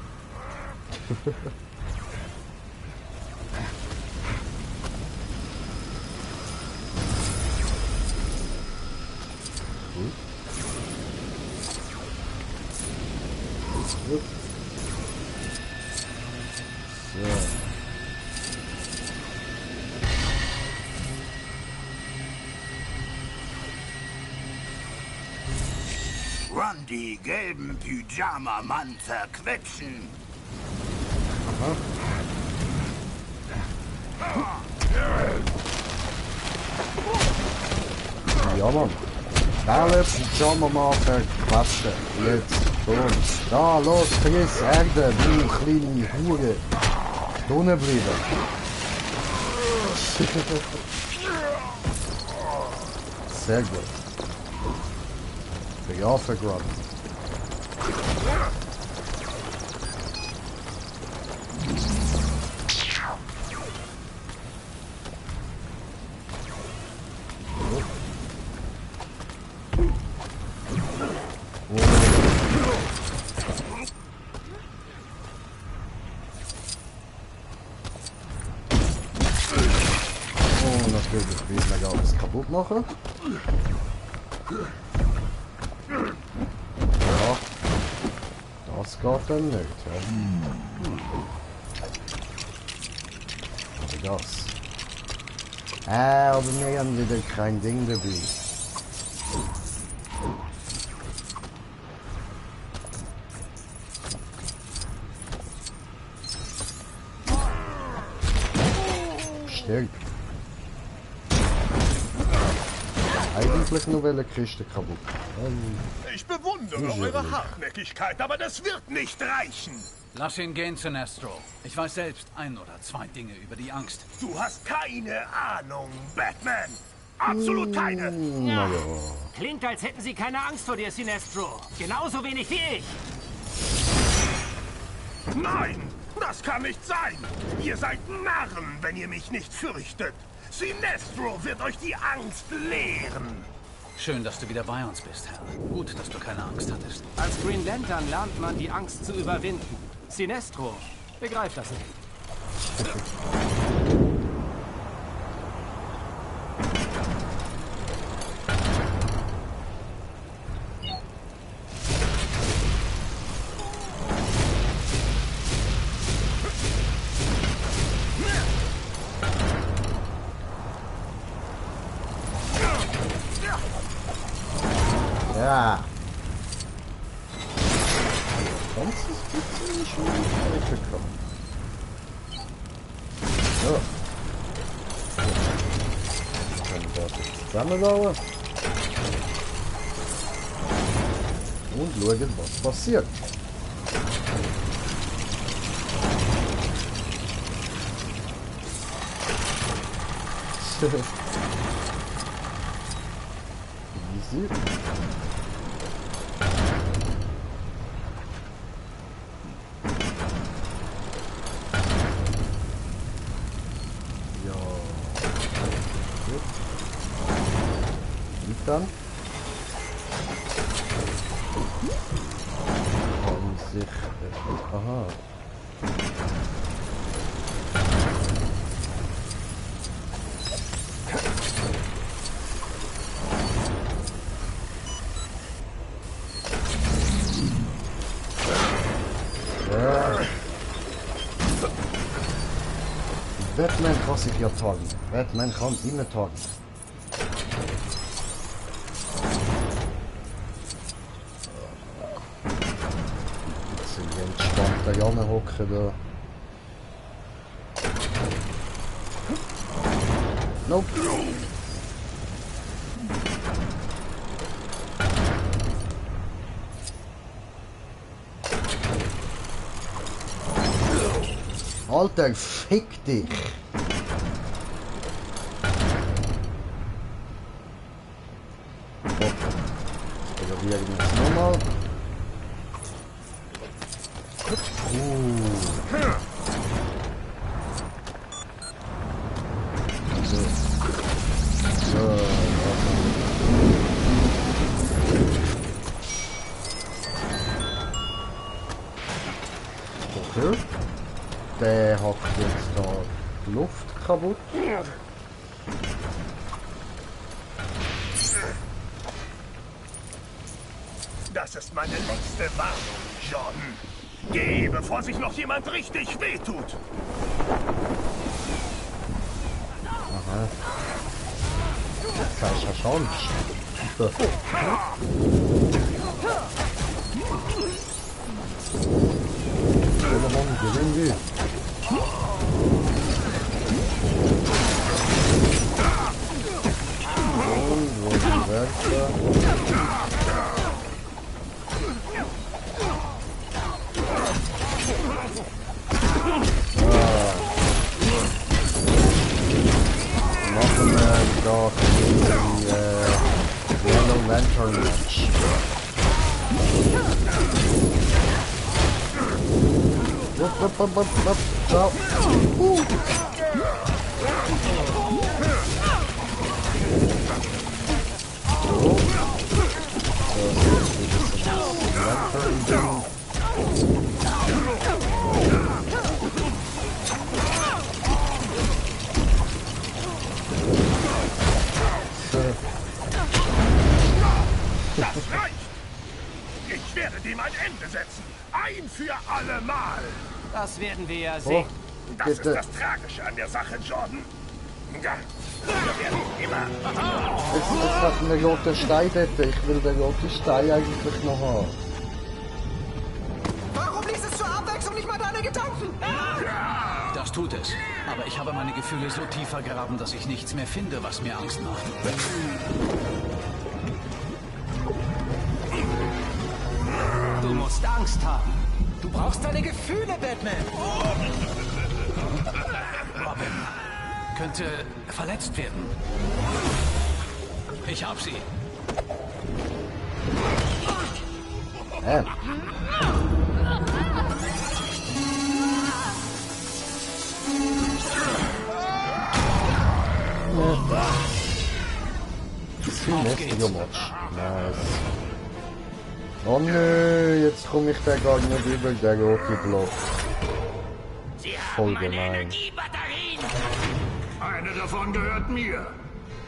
Run die gelben Pyjama-Mann zerquetschen. Ja, Mann. Alle Pyjama-Mann verquetschen. Jetzt. Komm. Da, los, friss Erde, du kleine Hure. Drinnen bleiben. Sehr gut. Ja, vergraben. Oh, natürlich will ich alles kaputt machen. Ja, das geht dann nicht. Ja. Aber das. Aber wir haben wieder kein Ding dabei. Stirb. Eigentlich nur eine Kiste kaputt. Ich bewundere eure Hartnäckigkeit, aber das wird nicht reichen. Lass ihn gehen, Sinestro. Ich weiß selbst ein oder zwei Dinge über die Angst. Du hast keine Ahnung, Batman. Absolut keine. Ja. Klingt, als hätten sie keine Angst vor dir, Sinestro. Genauso wenig wie ich. Nein, das kann nicht sein. Ihr seid Narren, wenn ihr mich nicht fürchtet. Sinestro wird euch die Angst lehren. Schön, dass du wieder bei uns bist, Herr. Gut, dass du keine Angst hattest. Als Green Lantern lernt man, die Angst zu überwinden. Sinestro begreift das nicht. Ja. Sonst ist es ziemlich schwierig weggekommen. So. Dann darf ich zusammenbauen. Und schauen, was passiert. Easy. Ja. Gut. Und dann kann sich aha. Batman kann sich ja tagen. Batman kann immer tagen. Jetzt sind wir entspannt da Janne hocken da. Nope. Alter, fick dich! Okay. Probieren wir jetzt nochmal. Okay. Der hat jetzt da die Luft kaputt. Das ist meine letzte Warnung, Jordan. Geh, bevor sich noch jemand richtig wehtut. Aha. Das ist ja schon. Gewinnen wir. Und wo ist die Werkstatt? Machen wir doch die Yellow Lantern Match. Ciao. Das reicht! Ich werde dem ein Ende setzen. Ein für alle Mal. Das werden wir ja sehen. Das ist das Tragische an der Sache, Jordan. Jetzt hat einen roten Stein dort. Ich will den roten Stein eigentlich noch haben. Warum liest es zur Abwechslung nicht mal deine Gedanken? Das tut es. Aber ich habe meine Gefühle so tief vergraben, dass ich nichts mehr finde, was mir Angst macht. Du musst Angst haben. Du brauchst deine Gefühle, Batman. Robin könnte verletzt werden. Ich hab sie. Nice. Oh nö, jetzt komme ich da gar nicht über der rote Block. Voll gemein. Eine davon gehört mir.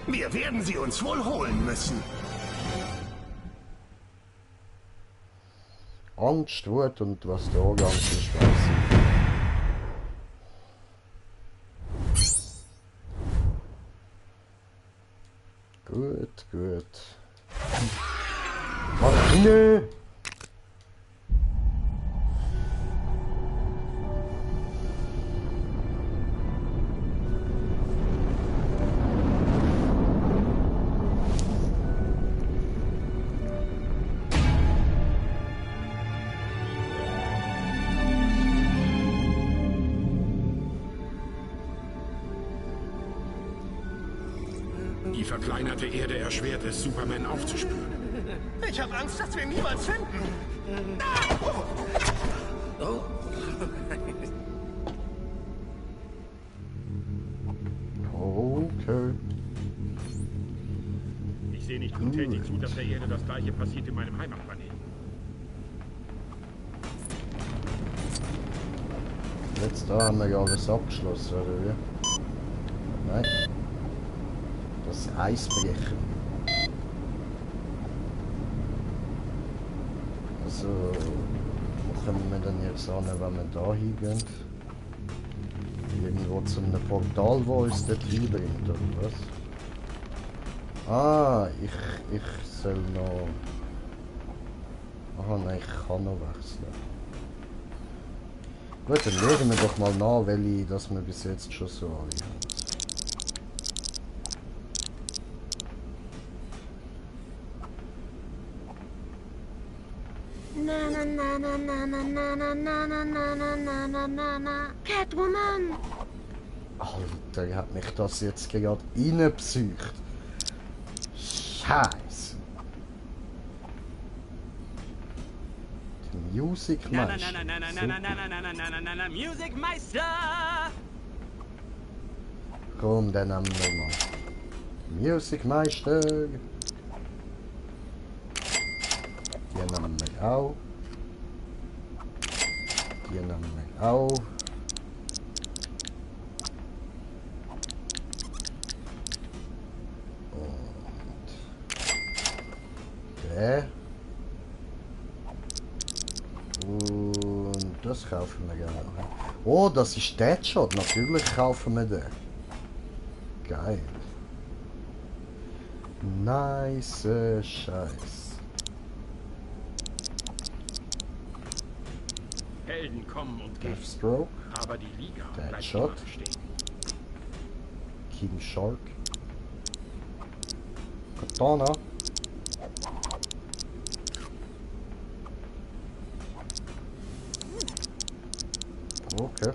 Wir werden sie uns wohl holen müssen. Angst, Wut und was da ganz ist, weiß ich. Gut, gut. Ach, nö! Die verkleinerte Erde erschwert es, Superman aufzuspüren. Ich habe Angst, dass wir ihn niemals finden. Okay. Ich sehe nicht untätig zu, dass der Erde das gleiche passiert in meinem Heimatplaneten. Jetzt da haben wir ja alles abgeschlossen, oder wie? Nein. Das Eisbrechen. Also, wo kommen wir denn jetzt an, wenn wir da hingehen? Irgendwo zu einem Portal, wo uns dort hinbringt, oder was? Ah, ich soll noch... Aha, nein, ich kann noch wechseln. Gut, dann schauen wir doch mal nach, welche das wir bis jetzt schon so alle haben. Catwoman! Alter, er hat mich das jetzt gerade reinpsycht. Scheiße. Die Music Meister. Music Meister! Komm, den nehmen wir mal. Music Meister. Die nehmen wir auch. Die nehmen wir auch. Der. Und das kaufen wir gerne. Oh, das ist Deadshot. Natürlich kaufen wir den. Geil. Nice Scheiß. Helden kommen und gehen. Deathstroke. Aber die Liga bleibt Deadshot. immer stehen. King Shark. Katana. Okay.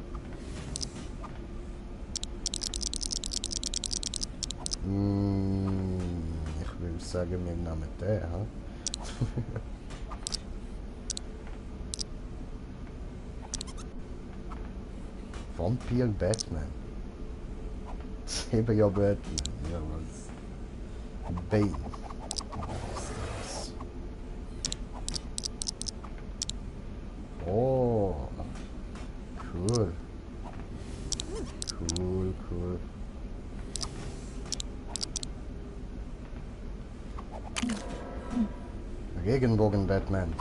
Ich würde sagen, wir nehmen den. Vampir Batman. Das eben ja Batman. Ja, was? Bane. Oh. Cool. Cool, cool. Regenbogen Batman.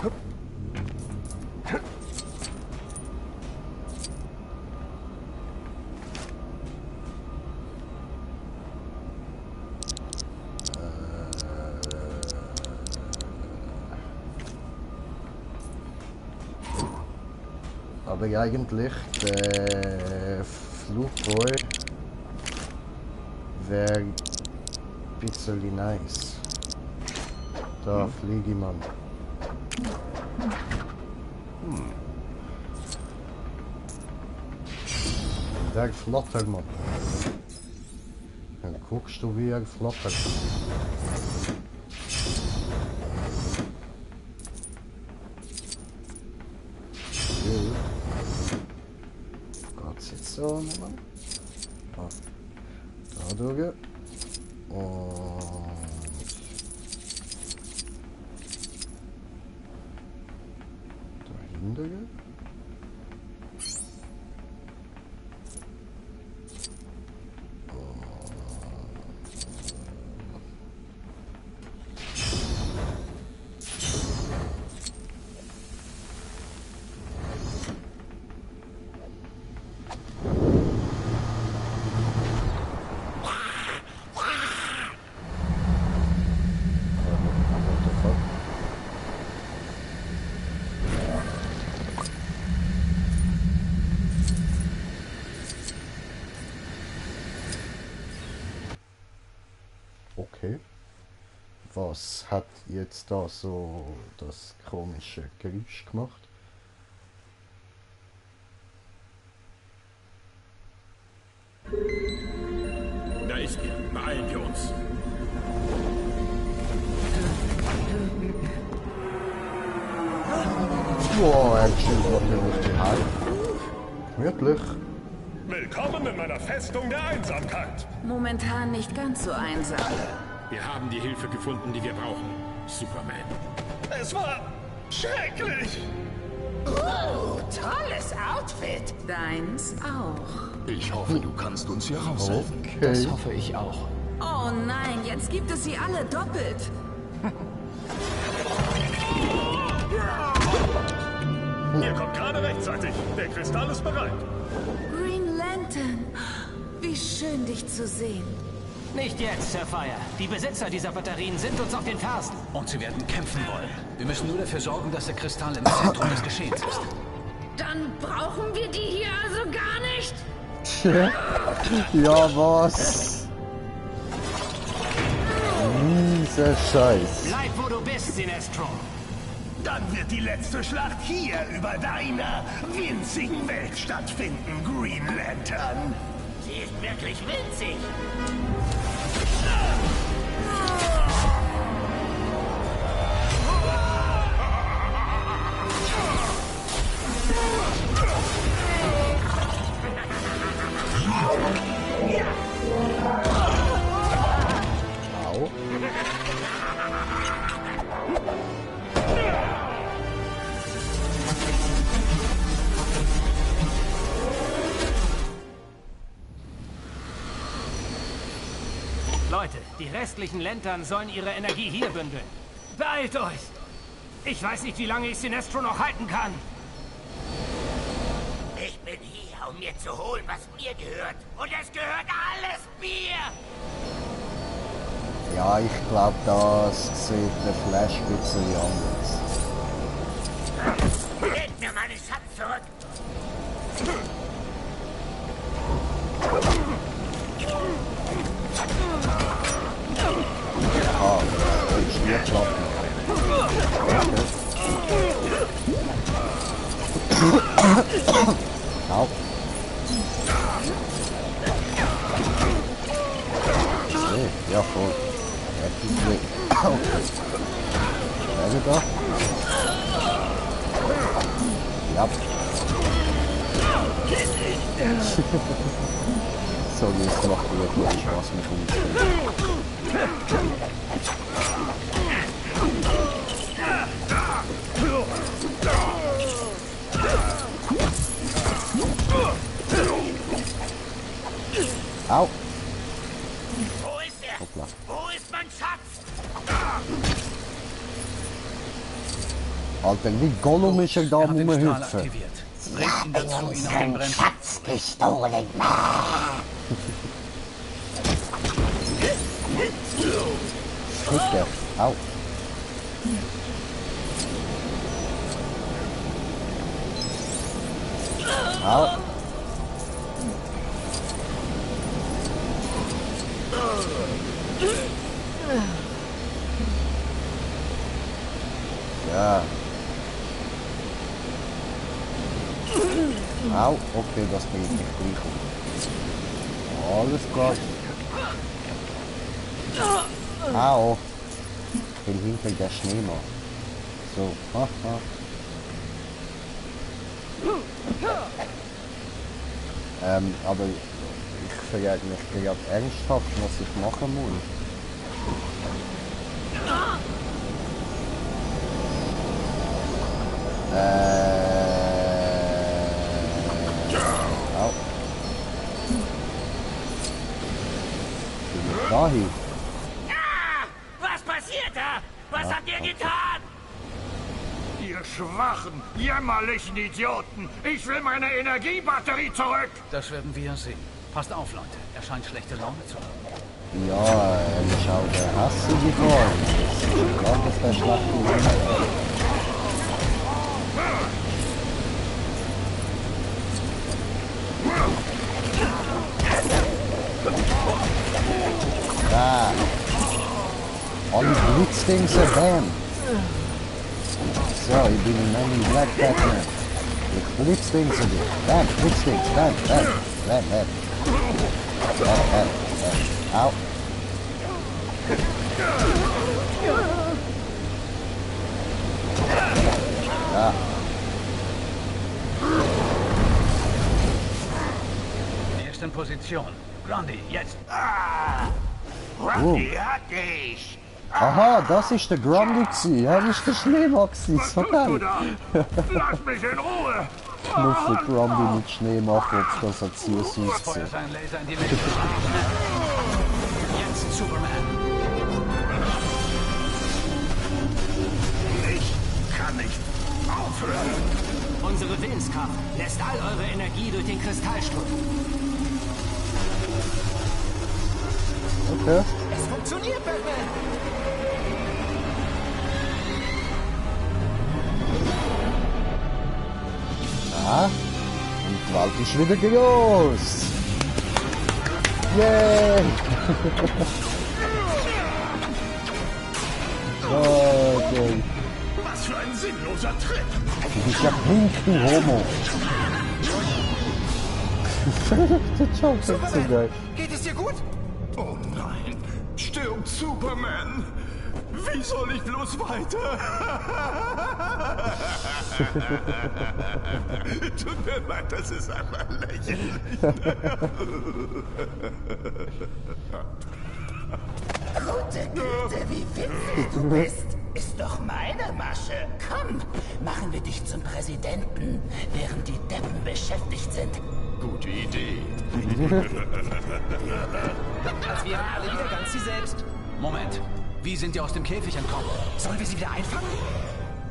Aber eigentlich der Flugboy wäre ein bisschen nice. Da fliege ich mal. Der flattert man. Dann guckst du, wie er flattert. Geht's jetzt so? Moment. Da durch. Und dahinter. Okay. Was hat jetzt da so das komische Geräusch gemacht? Da ist er. Beeilen wir uns. Boah, er chillt natürlich die Haare. Gemütlich. Willkommen in meiner Festung der Einsamkeit. Momentan nicht ganz so einsam. Wir haben die Hilfe gefunden, die wir brauchen. Superman. Es war schrecklich. Tolles Outfit. Deins auch. Ich hoffe, du kannst uns hier raushelfen. Okay. Das hoffe ich auch. Oh nein, jetzt gibt es sie alle doppelt. Ihr kommt gerade rechtzeitig. Der Kristall ist bereit. Green Lantern. Wie schön, dich zu sehen. Nicht jetzt, Sapphire. Die Besitzer dieser Batterien sind uns auf den Fersen. Und sie werden kämpfen wollen. Wir müssen nur dafür sorgen, dass der Kristall im Zentrum des Geschehens ist. Dann brauchen wir die hier also gar nicht. Ja, was? Dieser Scheiß. Bleib, wo du bist, Sinestro. Dann wird die letzte Schlacht hier über deiner winzigen Welt stattfinden, Green Lantern. Sie ist wirklich winzig. Au. Leute, die restlichen Lantern sollen ihre Energie hier bündeln. Beeilt euch! Ich weiß nicht, wie lange ich Sinestro noch halten kann. Ich bin hier, um mir zu holen, was mir gehört. Und es gehört alles mir! Ja, ich glaube, das sieht der Flash ein bisschen anders. Gebt mir meinen Schatz zurück! Ah, das ist nicht klappen. Au. Okay, ja voll. Richtig weg. Wer ist da? Ja. So, jetzt macht wieder Spaß mit uns. Au! Wo ist er? Hoppla. Wo ist mein Schatz? Alter, wie Gollum ist er da Er hat den Strahl rumhüpfen. aktiviert. Bringt ihn dazu, ihn auf den Bremsen. Gestohlen. Hütte. Au. Au. Ja. Au, okay, das bringt mich gleich um. Alles klar. Au. Ich will hinter der Schneemann. So, haha. Aber ich frage mich gerade ernsthaft, was ich machen muss. Au. Bin ich dahin? Was passiert da? Was habt ihr getan? Ihr schwachen, jämmerlichen Idioten! Ich will meine Energiebatterie zurück! Das werden wir ja sehen. Passt auf, Leute. Er scheint schlechte Laune zu haben. Ja, ich schaue der hassige Form. Ich glaube, dass der schlechte Laune. Ja. Alle Blitzdings bam. So, ich bin ein Man in Black Batman. Ich Blitzdings dich. Bam, Blitzdings, bam, bam, bam, bam. Bam, bam, bam. Au. Ja. Erste Position. Grundy, jetzt. Grundy hat dich! Aha, das ist der Grundy gewesen. Ja, das ist der Schneemann gewesen. So geil. Lass mich in Ruhe! Ich muss den Grundy mit Schnee machen, ob das so süß Feuer aussieht. sein Laser in die Mitte. Jetzt Superman. Ich kann nicht aufhören! Unsere Willenskraft lässt all eure Energie durch den Kristall strömen. Okay. Es funktioniert, Batman! Ja, und die Welt ist wieder groß. Yay! Okay. Was für ein sinnloser Tritt! Du bist ja pink, du Homo. Der Joke ist so geil. Geht es dir gut? Oh nein! Stirbt Superman! Wie soll ich bloß weiter? Tut mir leid, das ist einfach lächerlich. Gute Güte, wie witzig du bist. Ist doch meine Masche. Komm, machen wir dich zum Präsidenten, während die Deppen beschäftigt sind. Gute Idee. Als wären alle wieder ganz sie selbst. Moment. Wie sind die aus dem Käfig entkommen? Sollen wir sie wieder einfangen?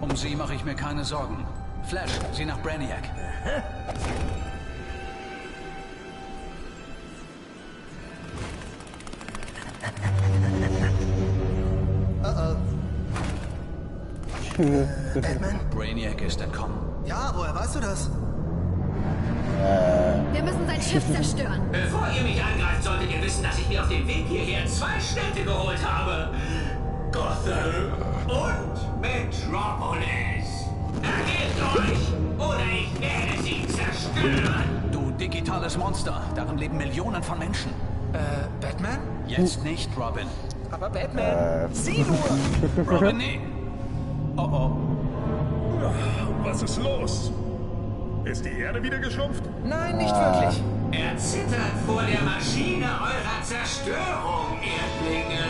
Um sie mache ich mir keine Sorgen. Flash, sieh nach Brainiac. Batman? Brainiac ist entkommen. Ja, woher weißt du das? Wir müssen sein Schiff zerstören. Bevor ihr mich angreift, solltet ihr wissen, dass ich mir auf dem Weg hierher 2 Städte geholt habe. Gotham und Metropolis. Ergebt euch, oder ich werde sie zerstören. Du digitales Monster. Darin leben Millionen von Menschen. Batman? Jetzt nicht, Robin. Aber Batman, sieh nur! Robin, nee. Oh oh. Was ist los? Ist die Erde wieder geschrumpft? Nein, nicht wirklich. Er zittert vor der Maschine eurer Zerstörung, Erdlinge.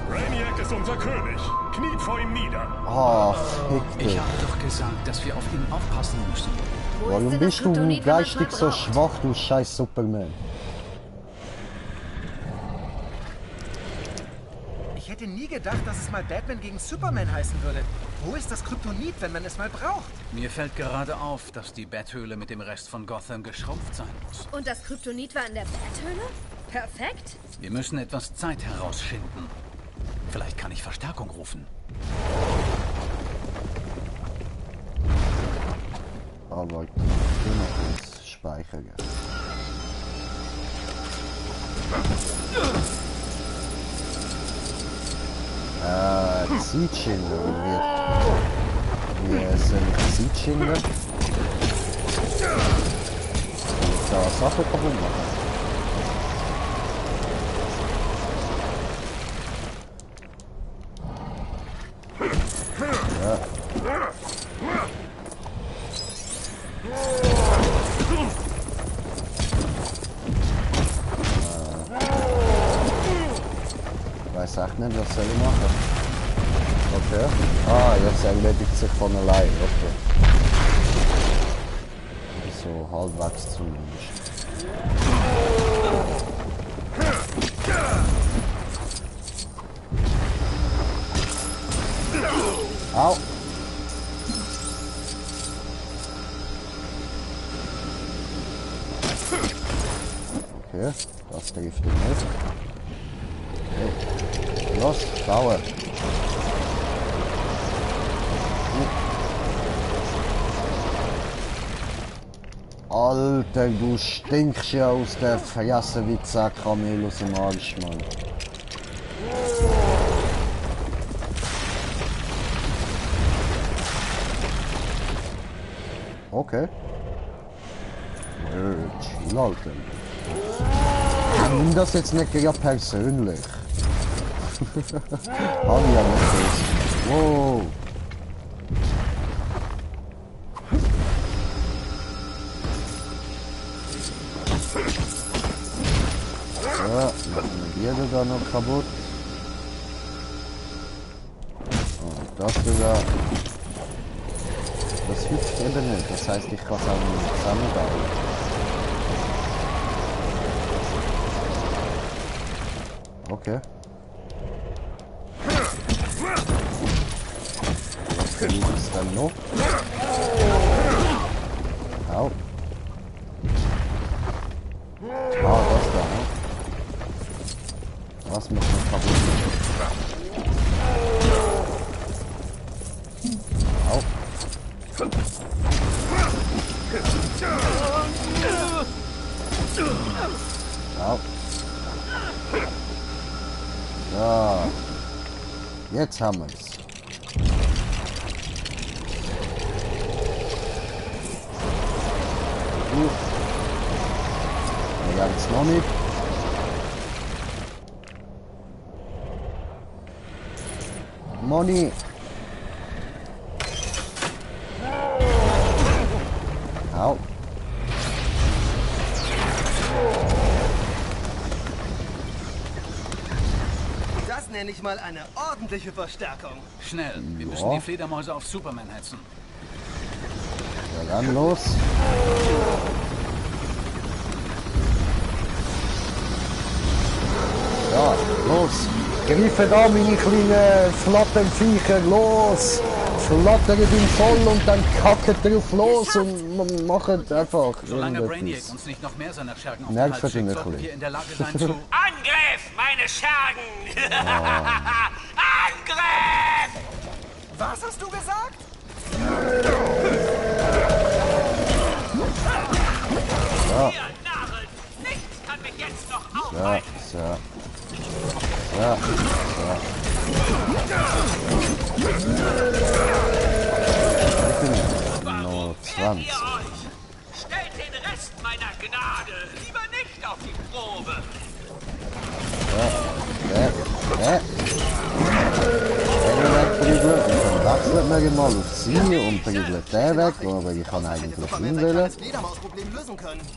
Brainiac ist unser König. Kniet vor ihm nieder. Ah, fick dich. Ich habe doch gesagt, dass wir auf ihn aufpassen müssen. Warum bist du geistig so schwach, du scheiß Superman? Ich hätte nie gedacht, dass es mal Batman gegen Superman heißen würde. Wo ist das Kryptonit, wenn man es mal braucht? Mir fällt gerade auf, dass die Betthöhle mit dem Rest von Gotham geschrumpft sein muss. Und das Kryptonit war in der Betthöhle? Perfekt. Wir müssen etwas Zeit herausschinden. Vielleicht kann ich Verstärkung rufen. Aber ich will noch kurz speichern. Zeitschindler, wie soll ich Zeitschindler? Soll ich da Sachen kaputt machen? Ich weiß echt nicht, was soll ich machen? Okay. Ah, jetzt erledigt sich von allein. Okay. So halbwegs zumindest. Au! Okay, das trifft ihn nicht. Okay. Los, bauen! Alter, du stinkst ja aus der Fresse wie Kamel aus dem Arsch, Mann. Okay. Chill, Alter. Nimm das jetzt nicht gerade persönlich. Hab ich ja nicht gesehen. Wow. So, machen wir die da noch kaputt. Und das wieder. Das hüpft eben nicht, das heißt, ich kann es auch nicht zusammenbauen. Okay. Was verliert es dann noch? Au. Ah, das da, ne? Was muss man kaputt machen? Au. Au. Ja. Jetzt haben wir es. Wir haben es noch nicht. Money. Au. Das nenne ich mal eine ordentliche Verstärkung. Schnell, wir müssen die Fledermäuse auf Superman hetzen. Ja, dann los. Ja, los. Griffet an, meine kleinen Flatterviecher, los. Flattert ihn voll und dann kacket drauf los und macht einfach Solange Brainiac uns nicht noch mehr seiner Schergen auf den Hals schickt, sollten wir in der Lage sein zu... Angriff, meine Schergen! Angriff! Was hast du gesagt? Ja. Ihr Narren! Nichts kann mich jetzt noch aufhalten! So. Ja. Noch 20. Stellt den Rest meiner Gnade lieber nicht auf die Probe! Dann wechselt man mal auf sie und prügelt den weg, aber ich kann eigentlich ihn wählen.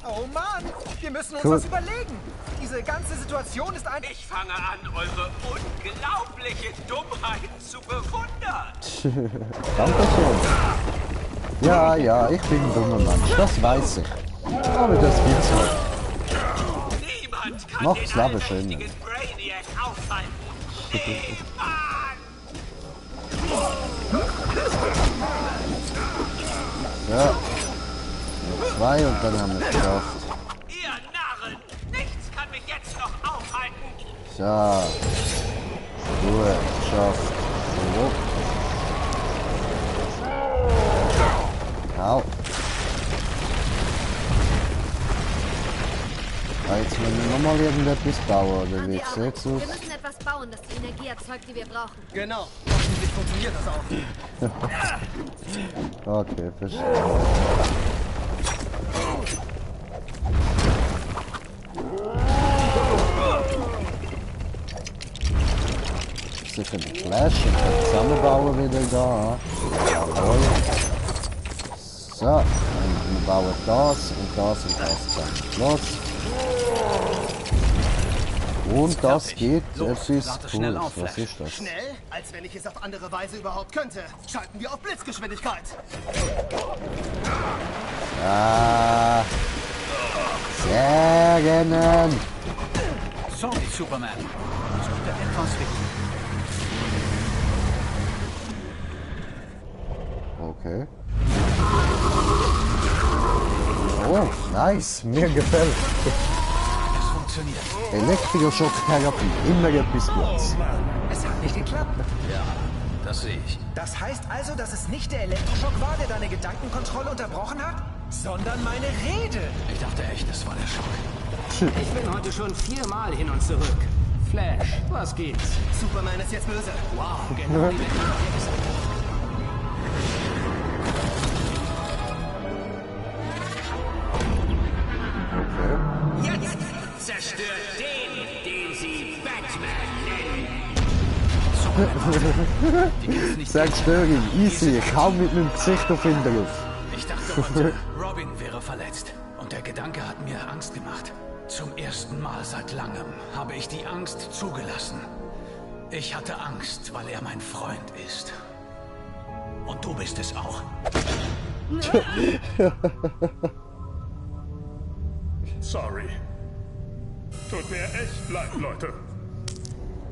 Oh Mann, wir müssen uns Cool. was überlegen. Diese ganze Situation ist ein... Ich fange an, eure unglaubliche Dummheit zu bewundern! Dankeschön. Ja, ich bin ein dummer Mensch, das weiß ich. Aber das gibt's halt. Niemand kann Macht's den Leben schön. allmächtigen Brainiac aufhalten! Niemand! Ja. Noch 2 und dann haben wir es geschafft. Ihr Narren! Nichts kann mich jetzt noch aufhalten! So. Gut, geschafft. So. Au. Jetzt müssen wir nochmal irgendetwas bauen, oder wie sieht's aus? Wir müssen etwas bauen, das die Energie erzeugt, die wir brauchen. Genau. Hoffentlich funktioniert das auch. Okay, verstehe. Sicher die Flaschen zusammenbauen wieder da. Jawohl. So, und wir bauen das und das und das zusammen. Los. Und das geht etwas cool. Was ist das? Schnell, als wenn ich es auf andere Weise überhaupt könnte. Schalten wir auf Blitzgeschwindigkeit. Ah. Sehr gerne. Sorry, Superman. Ich tut etwas wichtig. Okay. Oh, nice. Mir gefällt. Es funktioniert. Elektroschocktherapie. Immer etwas Gutes. Es hat nicht geklappt. Ja, das sehe ich. Das heißt also, dass es nicht der Elektroschock war, der deine Gedankenkontrolle unterbrochen hat, sondern meine Rede. Ich dachte echt, das war der Schock. Ich bin heute schon 4-mal hin und zurück. Flash, was gibt's? Superman ist jetzt böse. Wow, genau wie der Jetzt zerstört den Sie Batman nennen. Zerstörung, easy, kaum mit meinem Gesicht auf ihn drauf. Ich dachte heute, Robin wäre verletzt. Und der Gedanke hat mir Angst gemacht. Zum ersten Mal seit langem habe ich die Angst zugelassen. Ich hatte Angst, weil er mein Freund ist. Und du bist es auch. Sorry. Tut mir echt leid, Leute.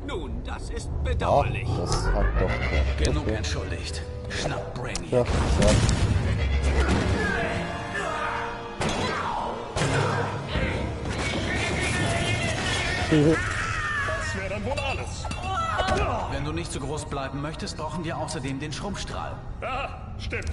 Nun, das ist Ja, bedauerlich. das hat doch geklappt. Genug Okay. entschuldigt. Schnapp Ja, Brainiac. ja. Das wäre dann wohl alles. Wenn du nicht so groß bleiben möchtest, brauchen wir außerdem den Schrumpfstrahl. Ja, stimmt.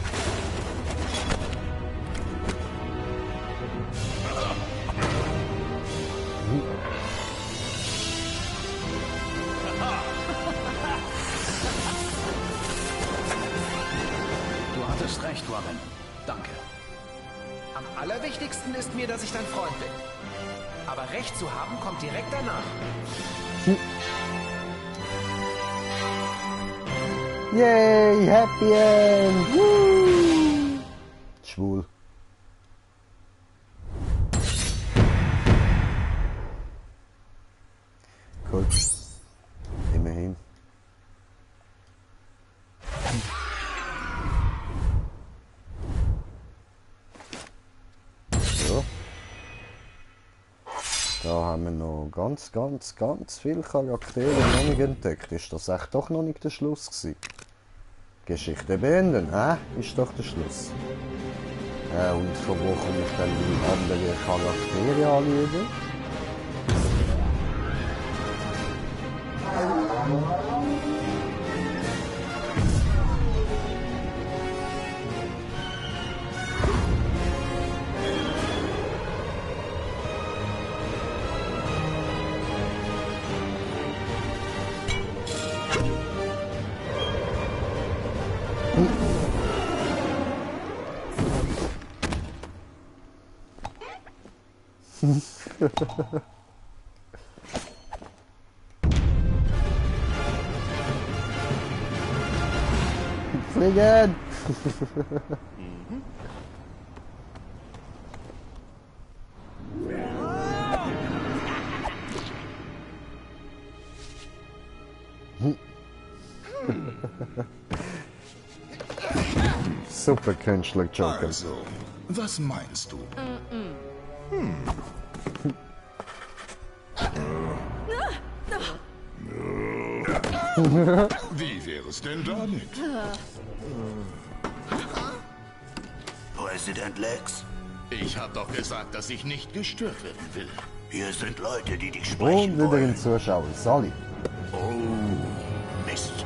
Du hattest recht, Robin. Danke. Am allerwichtigsten ist mir, dass ich dein Freund bin. Aber Recht zu haben kommt direkt danach. Yay, Happy End! Woo! Schwul. Cool. Immerhin. So. Da haben wir noch ganz viele Charaktere noch nicht entdeckt. Ist das echt doch noch nicht der Schluss gewesen? Geschichte beenden, hä? Ist doch der Schluss. Und von wo komme ich dann die anderen Charaktere anlegen? Fliegen! Super Künstler Joker. Also, was meinst du? Wie wäre es denn damit? Präsident Lex, Ich habe doch gesagt, dass ich nicht gestört werden will. hier sind Leute, die dich Und sprechen wieder wollen. ein Zuschauer. Sally. Oh, Mist.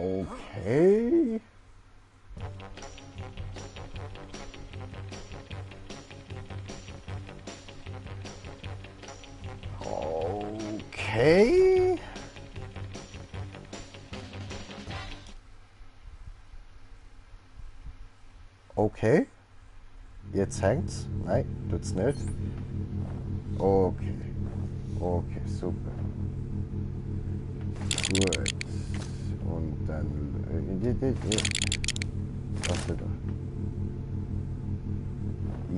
Okay. Okay. Okay. Jetzt hängt's. Nein, tut's nicht. Okay. Okay, super. Gut. Und dann... Was wieder?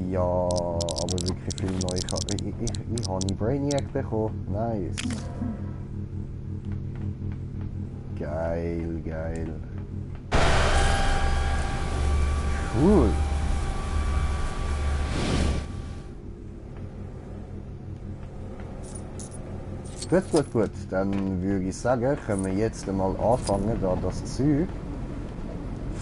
Ja, aber wirklich viel neu. Ich habe einen Brainiac bekommen. Nice. Geil, geil. Cool. Gut, gut, gut. Dann würde ich sagen, können wir jetzt einmal anfangen, da das Zeug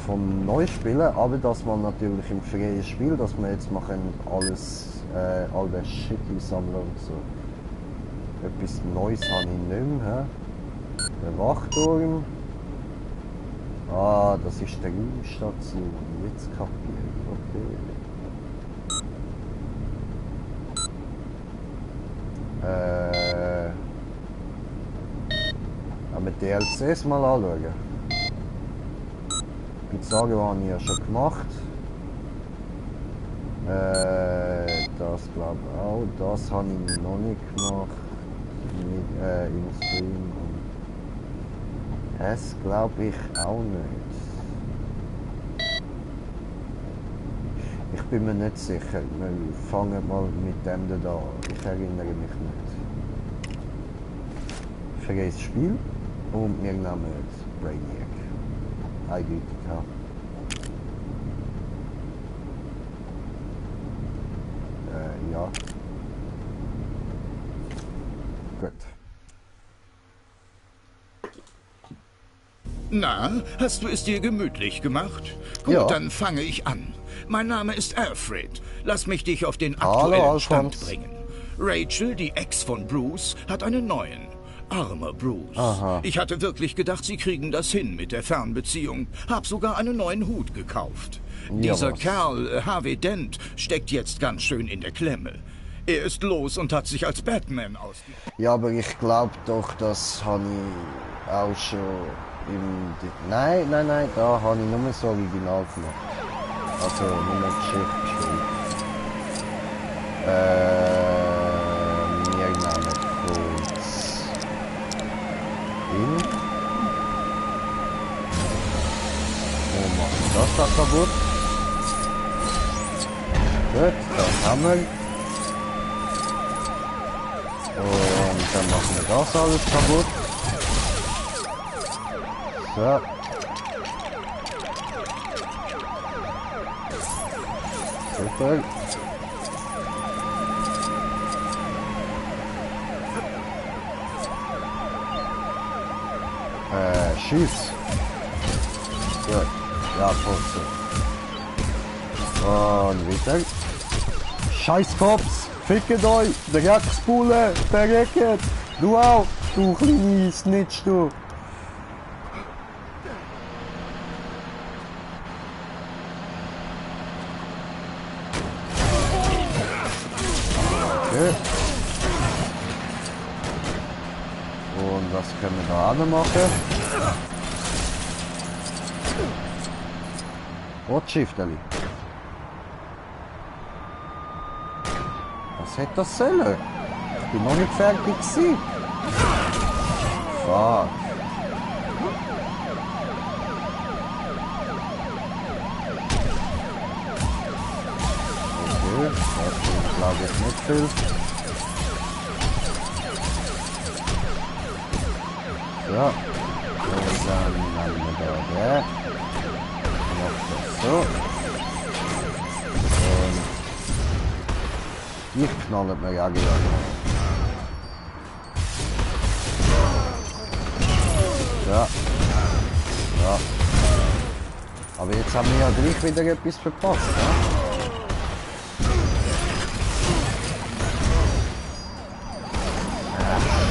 vom Neuspielen, aber dass man natürlich im freien Spiel, dass wir jetzt machen alles, all das Shit sammeln und so. Etwas Neues habe ich nicht mehr. Der Wachturm. Ah, das ist die Raumstation. Jetzt kapiere ich. Okay. Aber DLCs mal anschauen. Pizzario habe ich ja schon gemacht. Das glaube ich auch. Das habe ich noch nicht gemacht. Im Stream. Das glaube ich auch nicht. Ich bin mir nicht sicher. Wir fangen mal mit dem da an. Ich erinnere mich nicht. Freies Spiel und wir nehmen jetzt Brainiac. Eindeutig, ja. Ja. Gut. Na, hast du es dir gemütlich gemacht? Gut, ja. Dann fange ich an. Mein Name ist Alfred. Lass mich dich auf den aktuellen Stand bringen. Rachel, die Ex von Bruce, hat einen neuen. Armer Bruce. Aha. Ich hatte wirklich gedacht, sie kriegen das hin mit der Fernbeziehung. Hab sogar einen neuen Hut gekauft. Ja, Dieser was? Kerl, Harvey Dent, steckt jetzt ganz schön in der Klemme. Er ist los und hat sich als Batman ausgegeben. Ja, aber ich glaube doch, das habe ich auch schon im... Nein, da habe ich nur das Original gemacht. Also nur die Geschichte gespielt. Wir nehmen kurz... in... Oh, machen das da kaputt. Gut, das haben wir. Und dann machen wir das alles kaputt. So. Super. Schieß. Gut. Ja, voll so. Und weiter. Scheiß Cops! Fickt euch! Der Drecksbulle! Der Recket! Du auch! Du kleine Snitch, du! Okay. Und was können wir da auch noch machen? Rotschifterli. Was hätte das sollen? Ich bin noch nicht fertig gewesen. Fuck. Okay, das glaube ich nicht viel. So. Und dann nehmen wir da der. Noch das so. Und ich knalle mir ja wieder. Ja. Ja. Aber jetzt haben wir ja gleich wieder etwas verpasst, ja?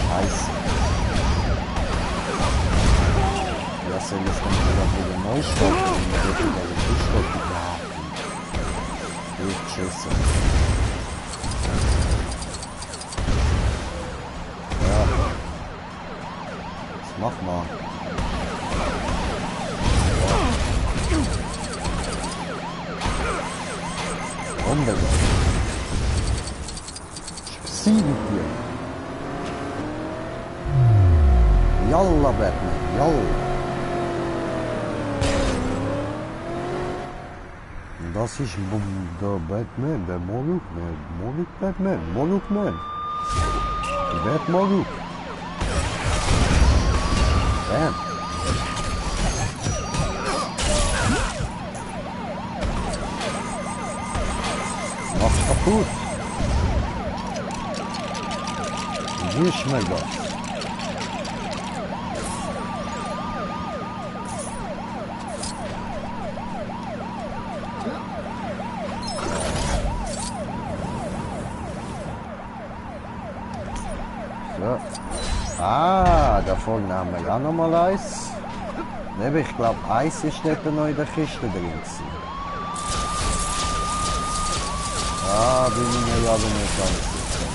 Scheiße. Ja, soll das dann wieder neu starten und dann wird wieder eine Kiste gehabt. Gut geschissen. Ja. Was mach mal? Unbedingt. Sieben hier. Yalla Batman, yalla. Das ist der Batman, der Moruk, Batman, Morukman. Bat Moruk. Bam. Mach's kaputt. Wie schmeckt das? So. Ah, da vorne haben wir auch noch mal Eis. Ne, ich glaube, Eis ist dort noch in der Kiste drin gewesen. Ah, bin ich mir aber nicht ganz sicher.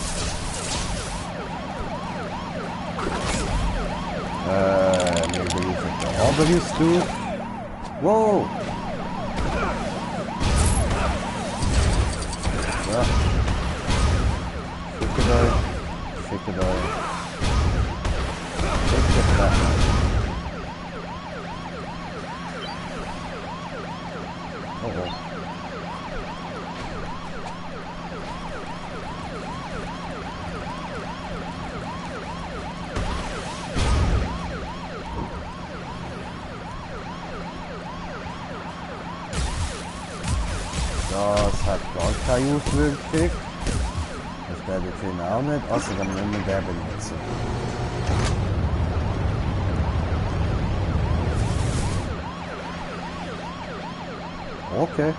Mir begriffen. Aber ist du. Wow! Ja. Ficke da. Ficke da. Ficke da. Oh oh. Das hat gar keine Auswirkung. Das werde ich Ihnen auch nicht, also dann müssen wir den benutzen. Okay.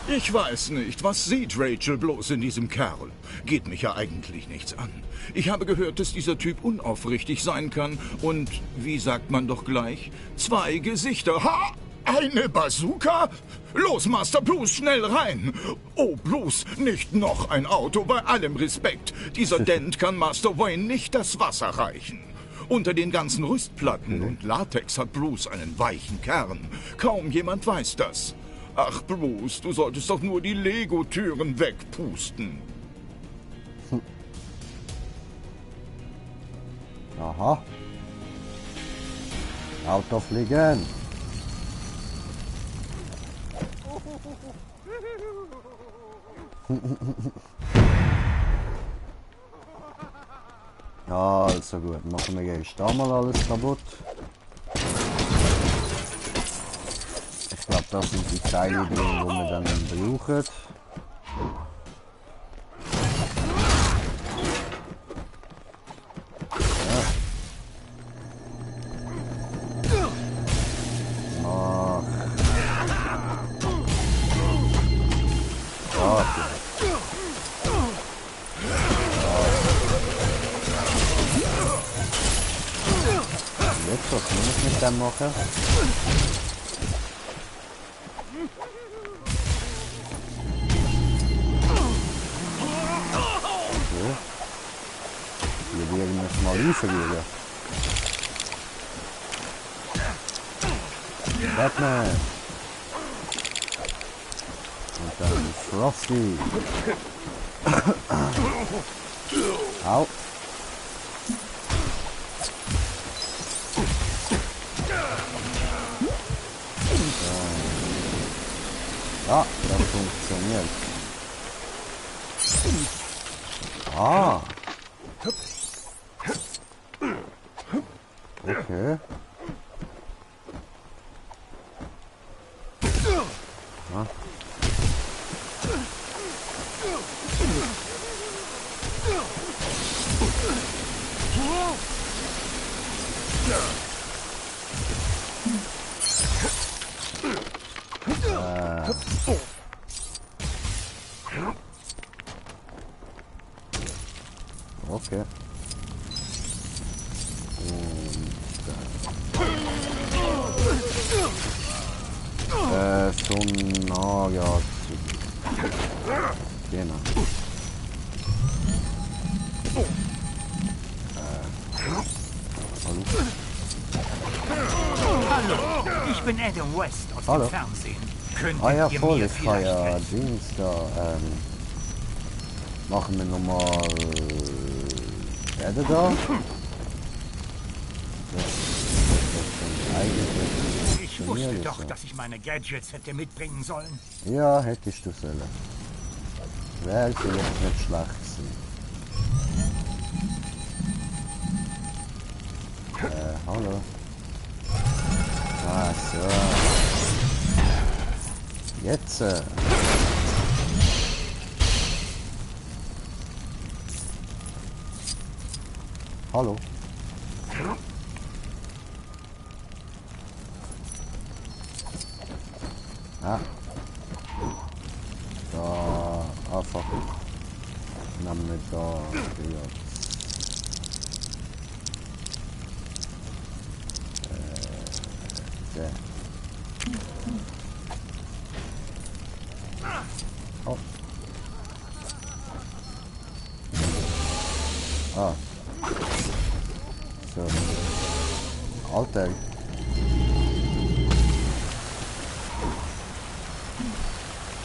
Ich weiß nicht, was sieht Rachel bloß in diesem Kerl? Geht mich ja eigentlich nichts an. Ich habe gehört, dass dieser Typ unaufrichtig sein kann und, wie sagt man doch gleich, zwei Gesichter. Ha! Eine Bazooka? Los, Master Bruce, schnell rein! Oh, Bruce, nicht noch ein Auto, bei allem Respekt. Dieser Dent kann Master Wayne nicht das Wasser reichen. Unter den ganzen Rüstplatten und Latex hat Bruce einen weichen Kern. Kaum jemand weiß das. Ach, Bruce, du solltest doch nur die Lego-Türen wegpusten. Aha. Auto fliegen. Also gut, machen wir erst einmal alles kaputt. Ich glaube, das sind die Teile drin, die wir dann brauchen. Was muss ich mit dem machen? Okay. Wir werden es mal liefern. Batman. Und dann Frosty. Au. Ja, das funktioniert. Ah. Okay. Ah. Okay. Sonaria. Genau. Hallo, ich bin Adam West aus Hallo. dem Fernsehen. Könntet Ah ja, ihr voll, mir ich kann vielleicht ja helfen? Dings da, machen wir nochmal, werde da? Ich wusste doch, dass ich meine Gadgets hätte mitbringen sollen. Ja, hättest du sollen. Wäre vielleicht nicht schlecht gewesen. Hallo. Ah, so. Jetzt. Hallo. Ah. Da. Einfach. Nehmen wir da. Der. Oh. Ah. So. Alter.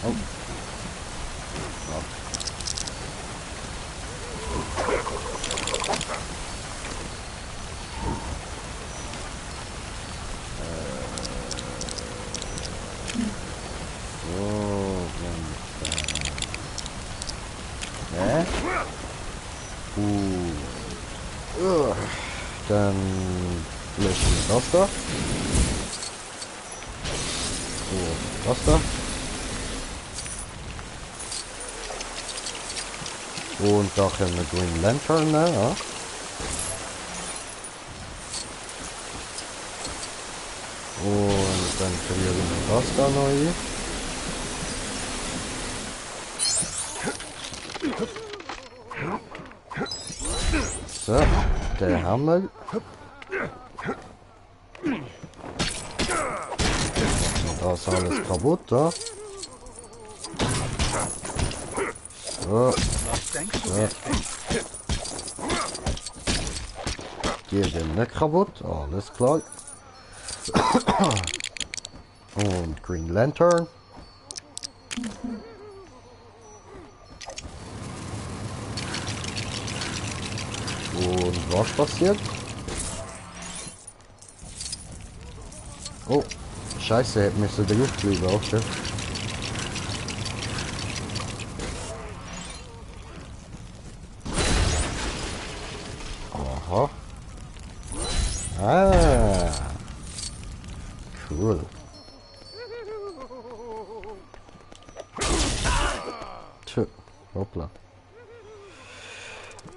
Oh. Ja. Dann löschen wir das da. So, das da. Und da können wir Green Lantern, ne? Ja. Und dann verlieren wir das da noch ein. So, der haben wir. Da ist alles kaputt, da. So. So. Die sind nicht kaputt, alles klar. Und Green Lantern. Und was passiert? Oh, Scheiße, hätte müssen der Luft bleiben, okay. Aha. Ah. Cool. Tja, hoppla.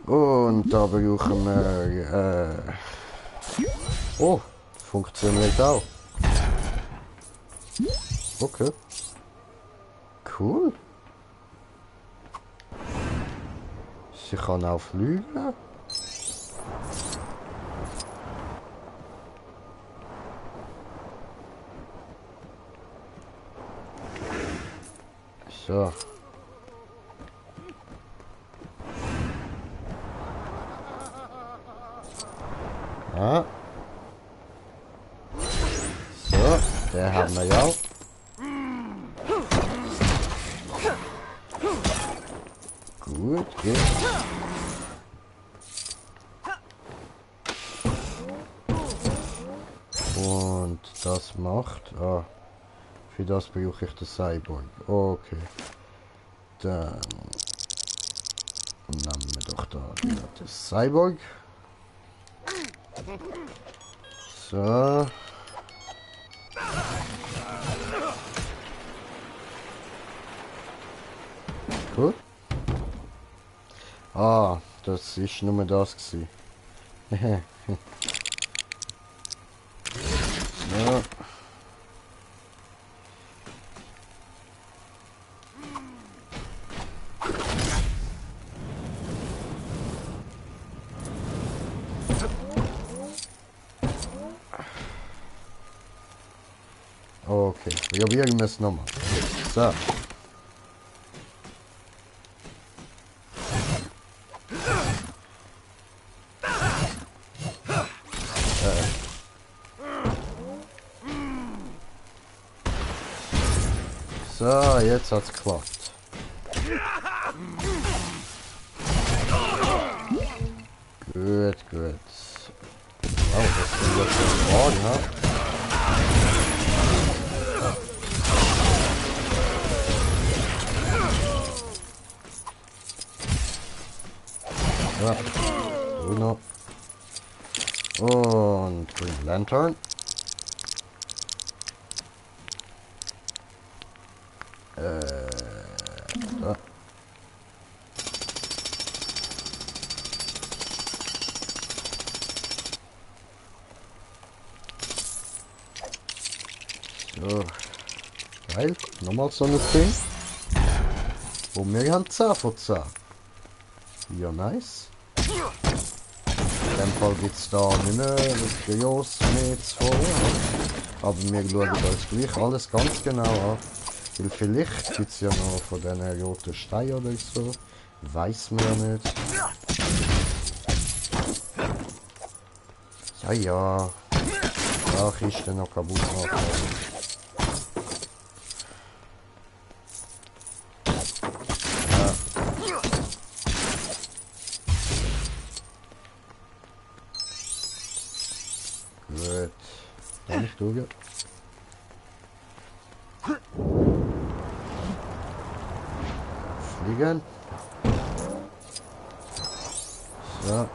Und da brauchen wir, oh, funktioniert auch. Okay. Cool. Sie kann auch fliegen. So. Ja. So, der haben wir ja. Gut, geht. Und das macht... Ah, für das brauche ich den Cyborg. Okay. Dann nehmen wir doch da den Cyborg. So. Gut. Ah, das ist nur das gewesen. So. Okay, probieren wir es nochmal. So. So, jetzt hat's geklappt. Gut, gut. Wow, das ist jetzt ein Wagen, ha? Ja, Bruno. Und Green Lantern. Da. So. Geil. Nochmal so ein Ding. Und wir haben 10 von 10. Ja, nice. In dem Fall gibt es da nicht mehr groß mehr zu holen. Aber wir schauen uns gleich alles ganz genau an. Weil vielleicht gibt es ja noch von diesen roten Steinen oder so. Weiß man ja nicht. Ja, ja. Da Kiste noch kaputt machen. Gut. Kann ich durch. Fliegen. So.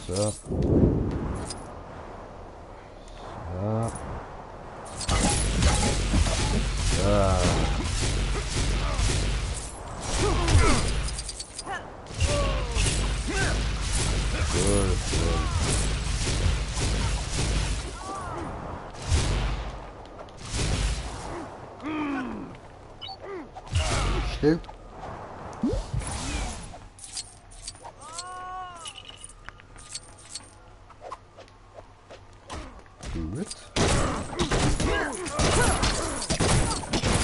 So. So. So. Gut, gut. Still. Gut.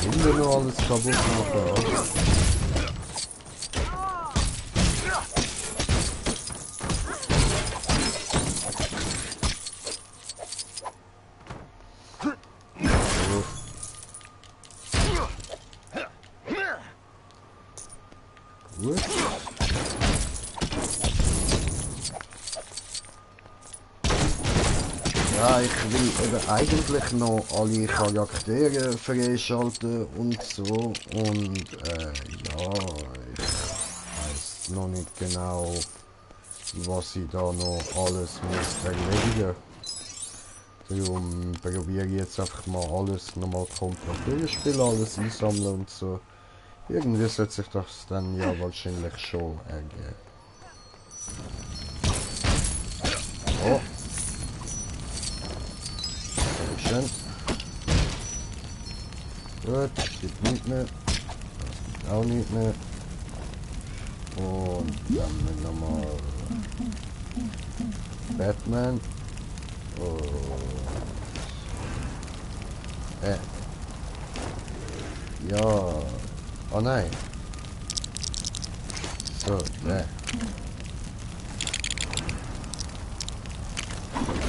Hinten noch alles kaputt machen. Gut. Ja, ich will eben eigentlich noch alle Charaktere freischalten und so. Und ja, ich weiß noch nicht genau, was ich da noch alles muss erledigen. Darum probiere ich jetzt einfach mal alles nochmal komplett durchspielen, alles einsammeln und so. Irgendwie sollte sich das dann ja wahrscheinlich schon ergeben. Oh. Sehr schön. Gut, gibt nicht mehr. Das gibt auch nicht mehr. Und dann nochmal Batman. Und ja. Oh nein. So, ne.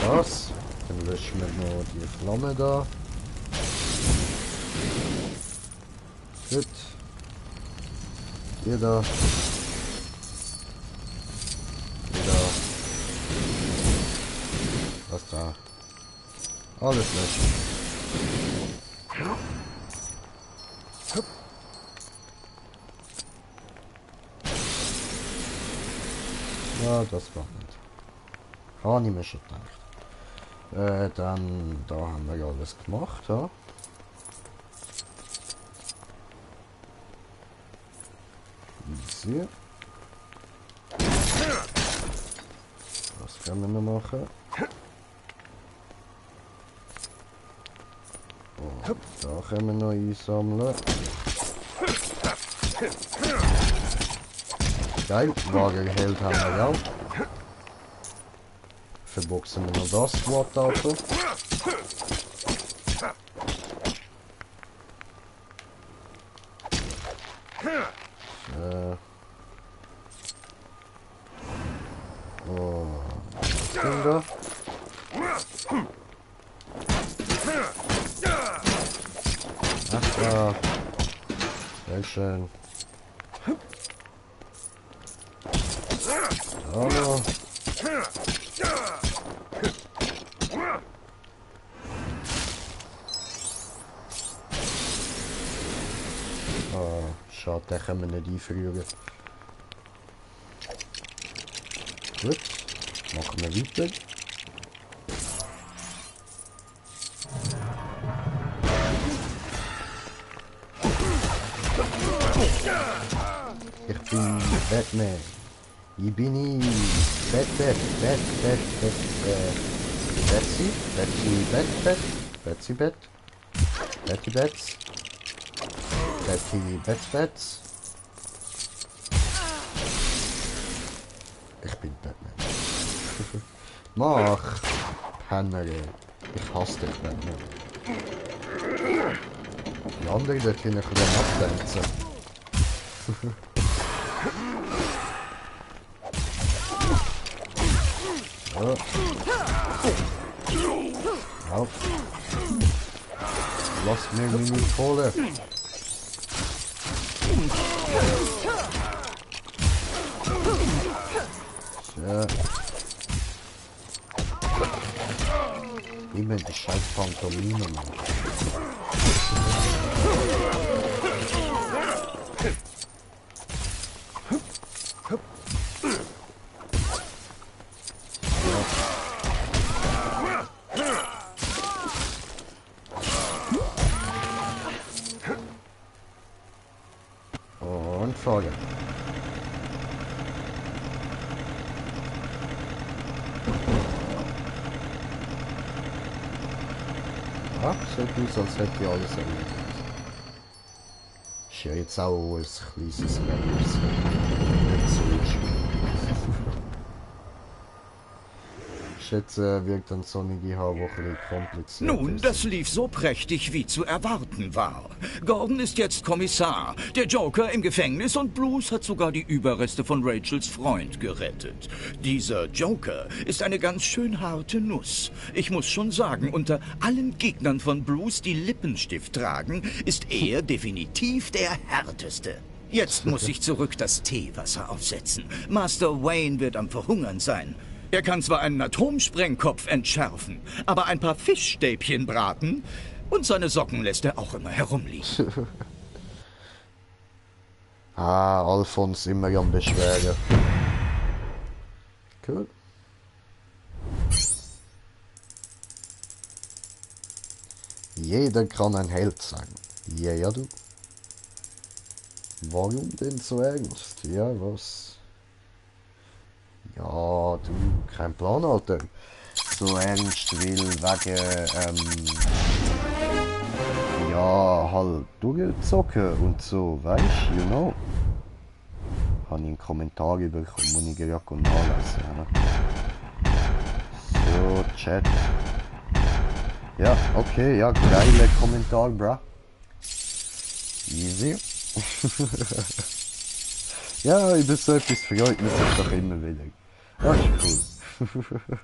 Das. Dann löschen wir noch die Flamme da. Gut. Hier da. Hier da. Was da? Alles löschen. Ja, das war nicht. Habe ich mir schon gedacht. Dann, da haben wir ja alles gemacht, ja. Easy. Was können wir noch machen? Und da können wir noch einsammeln. Geil, Lagergehalt haben wir auch. Verboxen wir noch das Squad-Auto. Oh. Kinder. Ach ja. Sehr schön. Hallo. Oh, schade, den können wir nicht einfrieren. Gut, machen wir weiter. Ich bin Batman. Hier bin ich. Betsy. Ich bin Batman. Mach! Penner. Ich hasse dich, Batman. Die anderen dort können ein bisschen abtanzen. Ja. Auf. Lass mir meine Kohle. Ja. Immer die scheiß Pantomime, Mann. Und Frage. Ja, sieht aus, als hätte ich alles erledigt. Ist ja jetzt auch ein kleines Level. Nicht so schwierig. Jetzt wird dann Sonnige Haar ein bisschen kompliziert. Nun, das lief so prächtig, wie zu erwarten war. Gordon ist jetzt Kommissar, der Joker im Gefängnis und Bruce hat sogar die Überreste von Rachels Freund gerettet. Dieser Joker ist eine ganz schön harte Nuss. Ich muss schon sagen, unter allen Gegnern von Bruce, die Lippenstift tragen, ist er definitiv der härteste. Jetzt muss ich zurück das Teewasser aufsetzen. Master Wayne wird am Verhungern sein. Er kann zwar einen Atomsprengkopf entschärfen, aber ein paar Fischstäbchen braten und seine Socken lässt er auch immer herumliegen. Ah, Alfons immer am Beschweren. Cool. Jeder kann ein Held sein. Ja, du. Warum denn so ernst? Ja, was? Ja, du, kein Plan, Alter. So ernst will wegen, ja, halt durchzocken und so, weißt du, you know. Habe ich einen Kommentar bekommen, den ich gerade nachlesen kann. So, Chat. Ja, okay, ja, geiler Kommentar, bra. Easy. Ja, über so etwas freut man sich doch immer wieder. Das ist cool.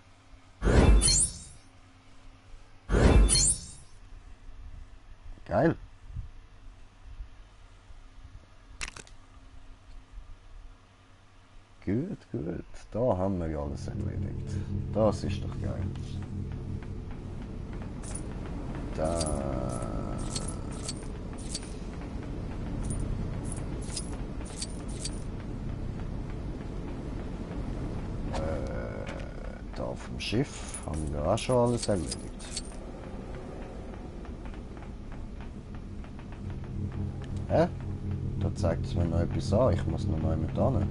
Geil. Gut, gut. Da haben wir ja alles erledigt. Das ist doch geil. Da. Da auf dem Schiff haben wir auch schon alles erledigt. Hä? Da zeigt es mir noch etwas an. Ich muss noch mal mit hin.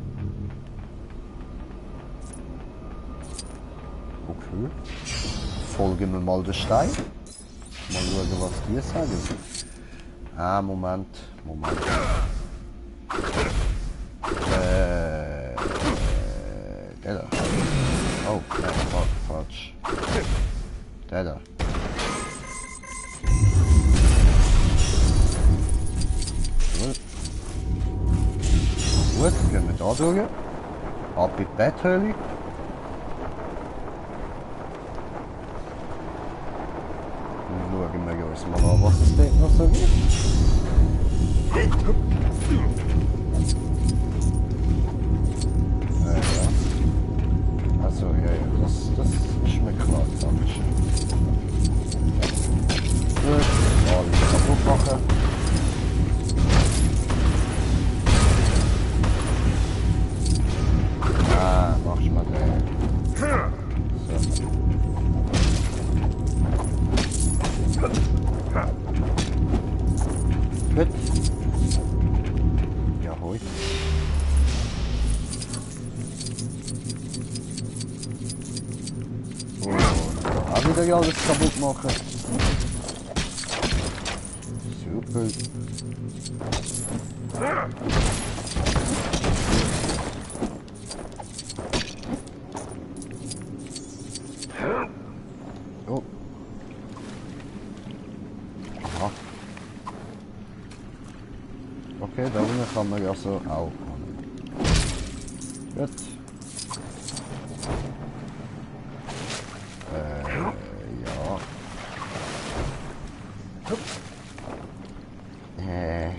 Okay. Folgen wir mal den Stein. Mal schauen, was die sagen. Ah, Moment. Der da. Oh, nein, falsch. Der da. Gut. Gut, gehen wir da durch. Ab in die Betthöhle. Dann schauen wir uns mal an, was es dort noch so gibt. Ja. Also, ja, das ist mir klar, Dankeschön. Gut, alles kaputt machen. Machst mal den. So. Gut. Ja, hoi. Oh, auch wieder alles kaputt machen. Super. Oh. Aha. Okay, da unten kann man ja so auch kommen. Gut. Ja.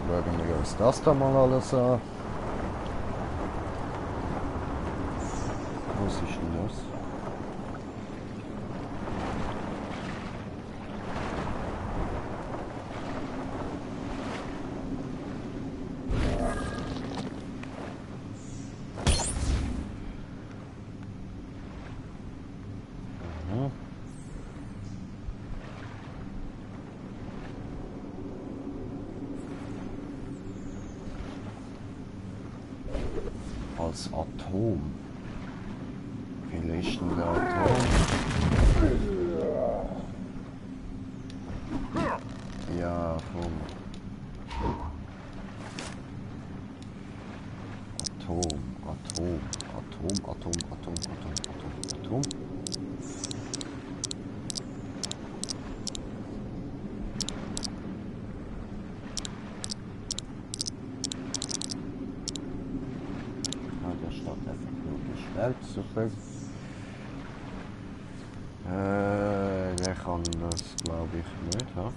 Schauen wir uns das da mal alles an. Was ist denn das? Als Atom. Wie ist denn der Atom? Ja, vom Atom. Super. Der kann das glaube ich nicht, ha?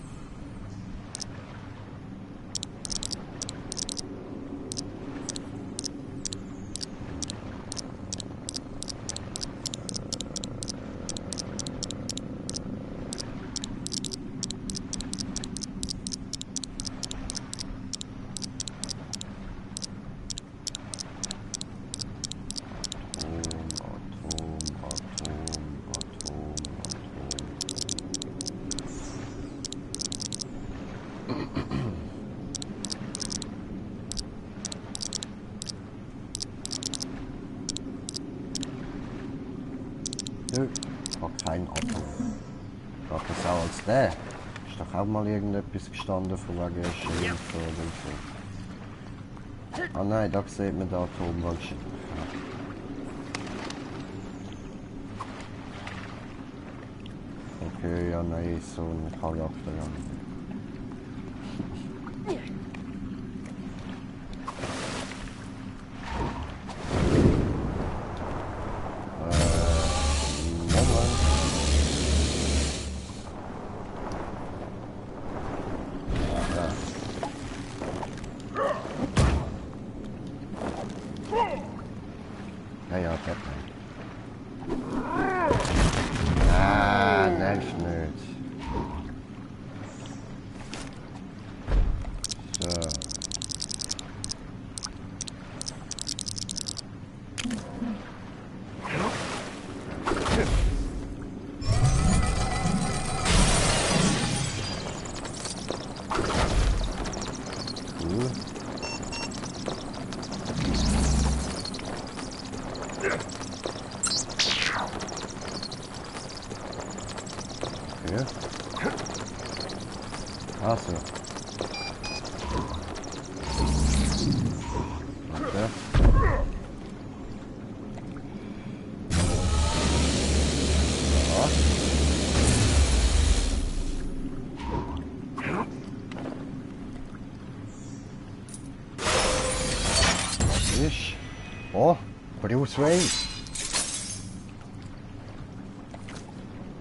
Nö, war kein Atom. War das auch als der? Ist doch auch mal irgendetwas gestanden von wegen Schimpf oder so. Ah nein, da sieht man den Atomwald. Okay, ja nein, so ein Charakter ja nicht. Ja, Batman. Ah, nervt nicht. So. Cool. ist... Oh, Bruce Wayne.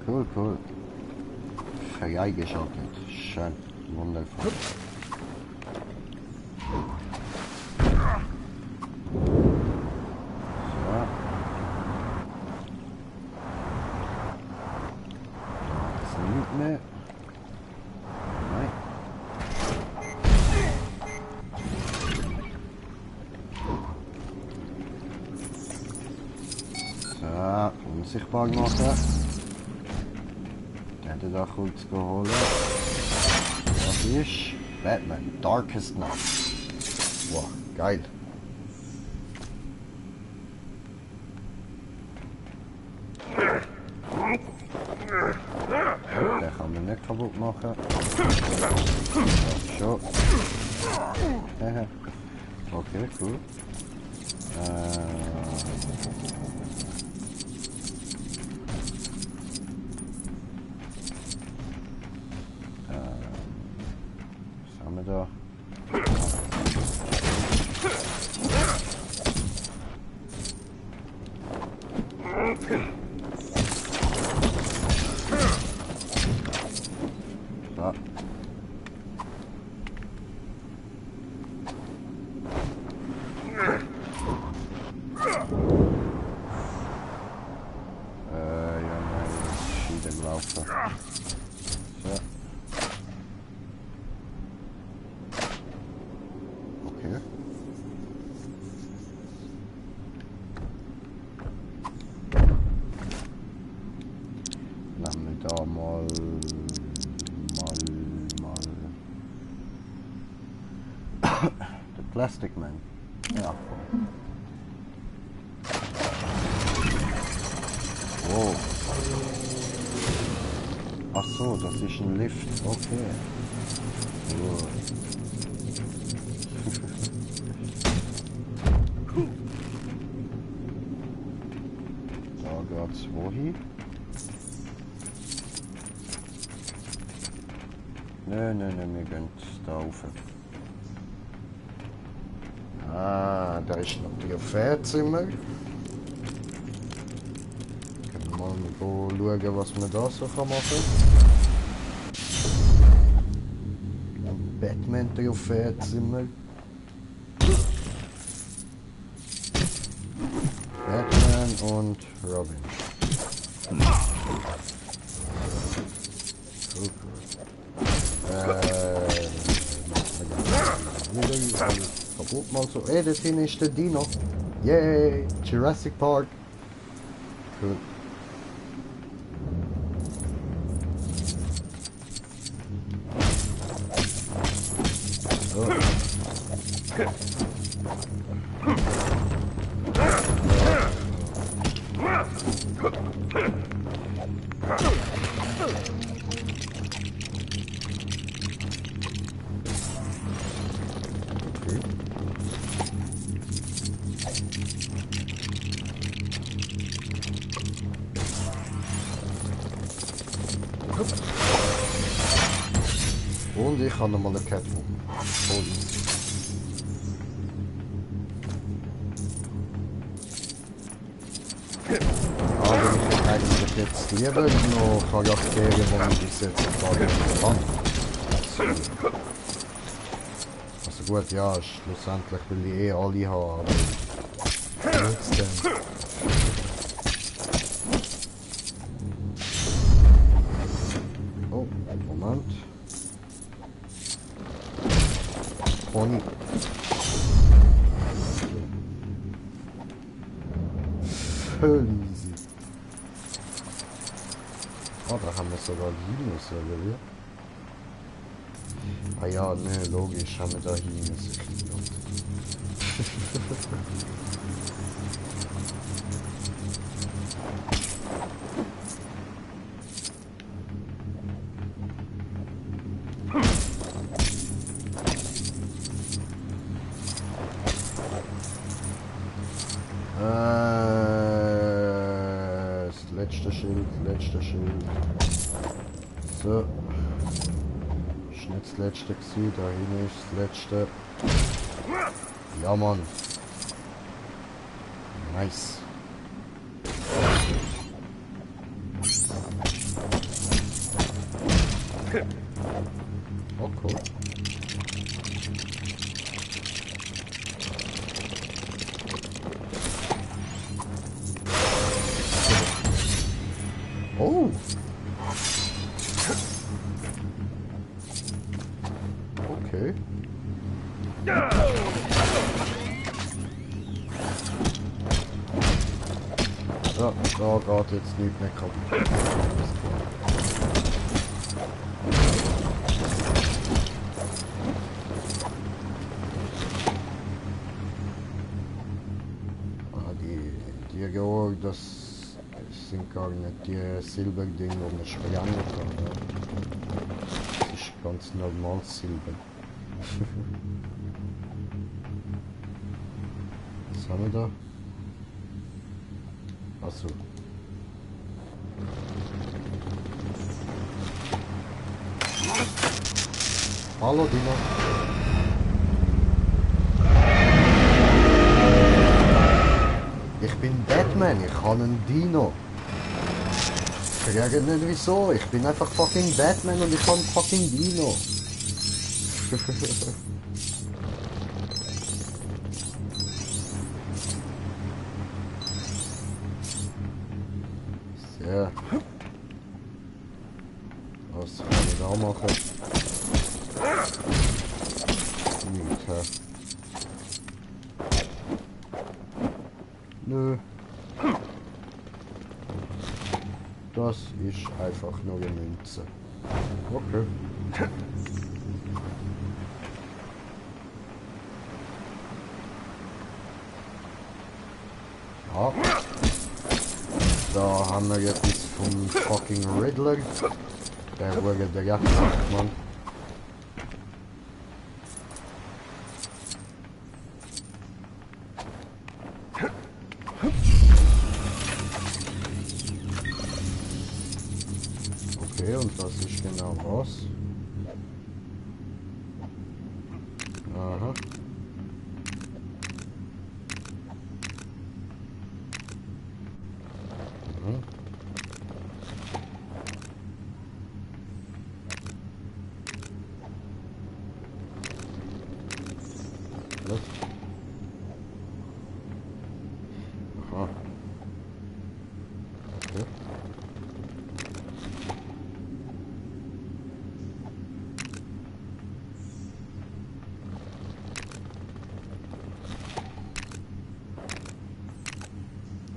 Cool, cool. Freigeschaltet. Schön. Wundervoll. Mehr. Nein. So, unsichtbar machen. Den da kurz geholt. Das ist Batman, Darkest Night. Wow, geil. Den kann man nicht kaputt machen. Schon. Okay, cool. Was haben wir da? Da. Ja, nein, Schiene laufen. So. Okay. Lassen wir da mal der Plastic Man. Ja. Oh. Ach so, das ist ein Lift. Okay. Gut. Da geht's wohin? Nö, wir gehen da rauf. Ah, da ist noch die Fährzimmer. Können wir mal schauen, was man da so machen kann. Ein Batman-Trophäenzimmer. Batman und Robin. Kaputt mal so. Ey, das hier ist der Dino. Yay! Jurassic Park. Cool. So. Und ich habe nochmal eine Catwoman. Voll easy. Aber ich hätte eigentlich jetzt lieber noch Charaktere, die ich bis jetzt gar nicht kann. Also gut, ja, schlussendlich will ich eh alle haben, aber trotzdem. Oh, Moment. Pony. Voll easy. Oh, da haben wir sogar Linus, oder wie? Ah ja, ne, logisch haben wir da Linus. Letzter Schild. So. Ist nicht das letzte gewesen, da hinten ist das letzte. Ja, Mann. Nice. Oh, cool. Oh. Okay. Ja, da geht jetzt nicht mehr kaputt. Die Rohre, das sind gar nicht die Silberdinge, die man sprengen kann. Ja. Das ist ganz normales Silber. Was haben wir da? Achso. Hallo Dino. Ich bin Batman, ich habe einen Dino. Ich frage nicht wieso, ich bin einfach fucking Batman und ich habe einen fucking Dino. So. Was kann ich da machen? Nicht, hä? Nö. Das ist einfach nur eine Münze. Okay. Ja. Da haben wir jetzt vom fucking Riddler. Der wurde direkt gemacht, Mann. Okay, und das ist genau was. Aha. Mhm. Was? Aha. Okay.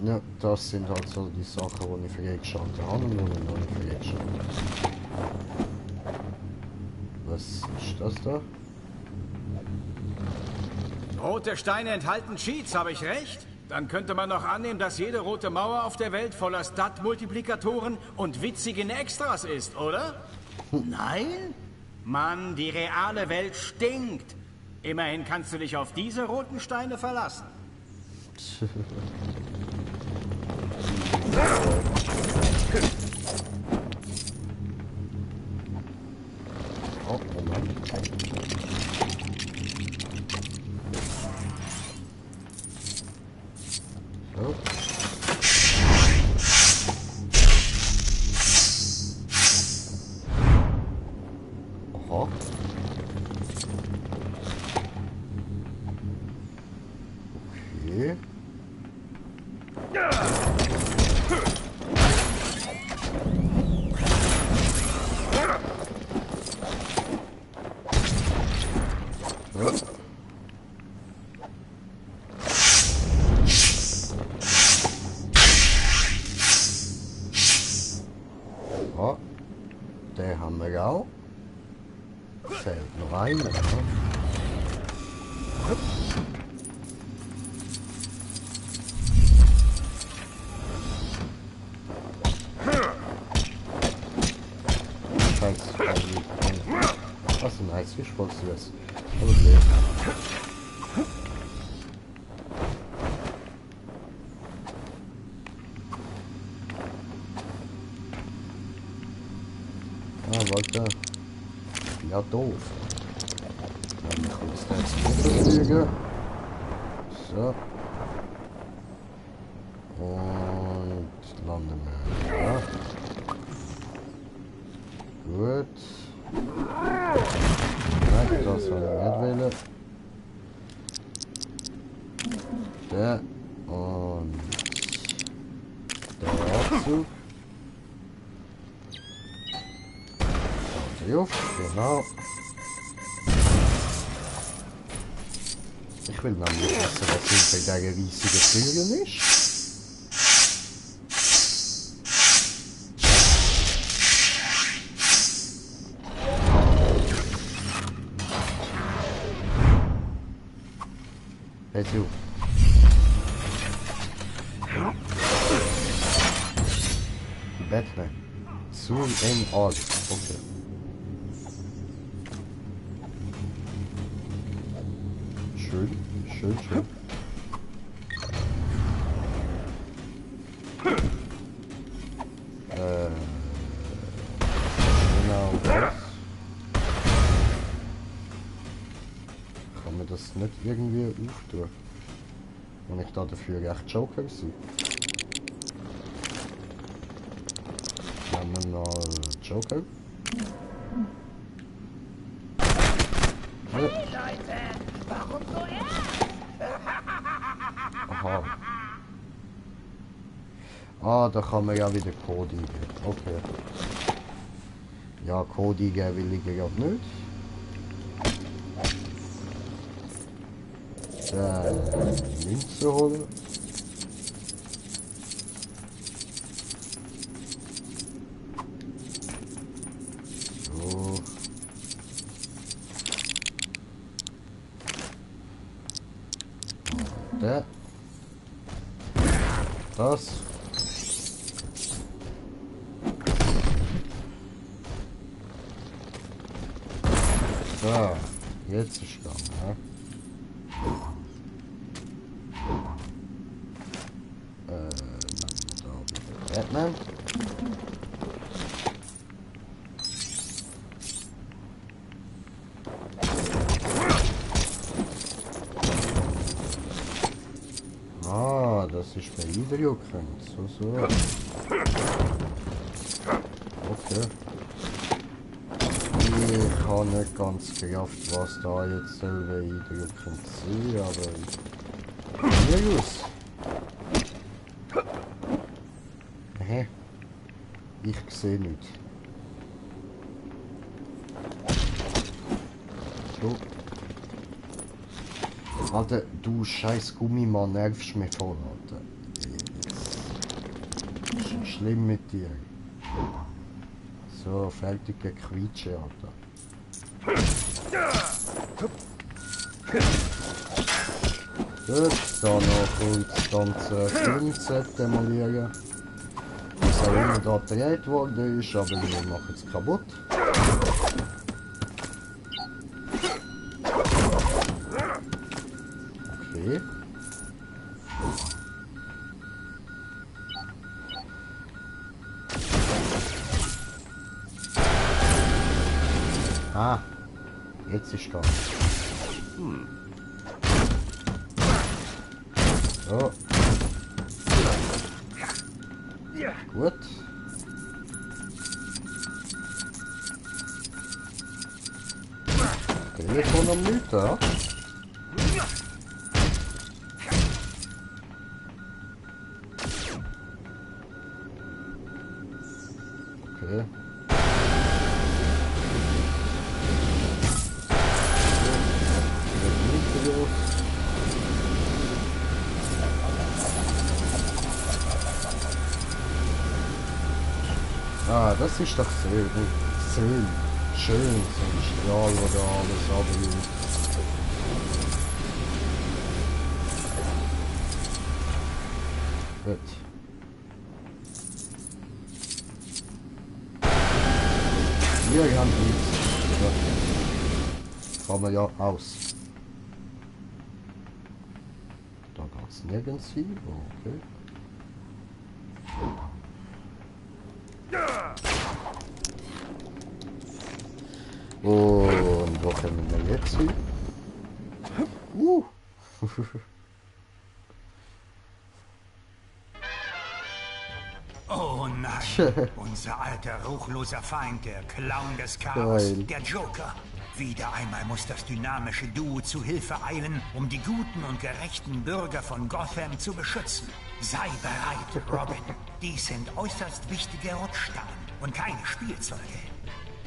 Ja, das sind halt so die Sachen, die ich freigeschaltet habe und die ich noch nicht freigeschaltet habe. Was ist das da? Rote Steine enthalten Cheats, habe ich recht? Dann könnte man noch annehmen, dass jede rote Mauer auf der Welt voller Stat-Multiplikatoren und witzigen Extras ist, oder? Nein? Mann, die reale Welt stinkt. Immerhin kannst du dich auf diese roten Steine verlassen. Oh, Moment. So. Aha. Okay. Ja, den haben wir auch. Fällt noch einer. Ja. Scheiße. Was ein Eisfisch, wolltest du das? Aber nee. Ah, warte. Ja, doof. Dann kann ich da jetzt rüberfliegen. So. Und landen wir. Ja. Gut. Nein, das soll ich nicht wählen. Der und der Abzug. Die Luft, genau. Ich will nämlich wissen, was hinter dieser riesigen Türen ist. Hey du. Batman. Zoom in all. Okay. Schön, schön, schön. Genau das. Kann man das nicht irgendwie auftun? Und ich da dafür recht Joker sein. Nehmen wir mal Joker. Ja. Warum so Aha. Ah, da kann man ja wieder Code eingeben. Okay. Ja, Code eingeben will ich gerade nicht. Münze holen. So. Der. Das. So. Jetzt ist gegangen, ja. Batman. Ah, das ist beeindruckend. So. Okay. Ich habe nicht ganz gerafft, was da jetzt soll beeindruckend sein, aber mir aus. Hä? Ich sehe nicht. So. Alter, du scheiß Gummimann, nervst mich voll, Alter. Ist schlimm mit dir. So, fertig gequietsche, Alter. Gut, da noch kurz das ganze Filmset demolieren. Was auch immer da gedreht worden ist, aber wir machen es kaputt. Okay. Ah, jetzt ist da. So. Gut. Telefon am Lüter. Okay. Ah, das ist doch sehr schön, so ein Strahl, wo da alles runtergeht. Gut. Wir haben nichts. Ja. Kann man ja aus. Da geht's nirgends hin. Okay. Und wo kommen wir jetzt hin? Unser alter, ruchloser Feind, der Clown des Chaos, Geil. der Joker. Wieder einmal muss das dynamische Duo zu Hilfe eilen, um die guten und gerechten Bürger von Gotham zu beschützen. Sei bereit, Robin. Dies sind äußerst wichtige Rutschstangen und keine Spielzeuge.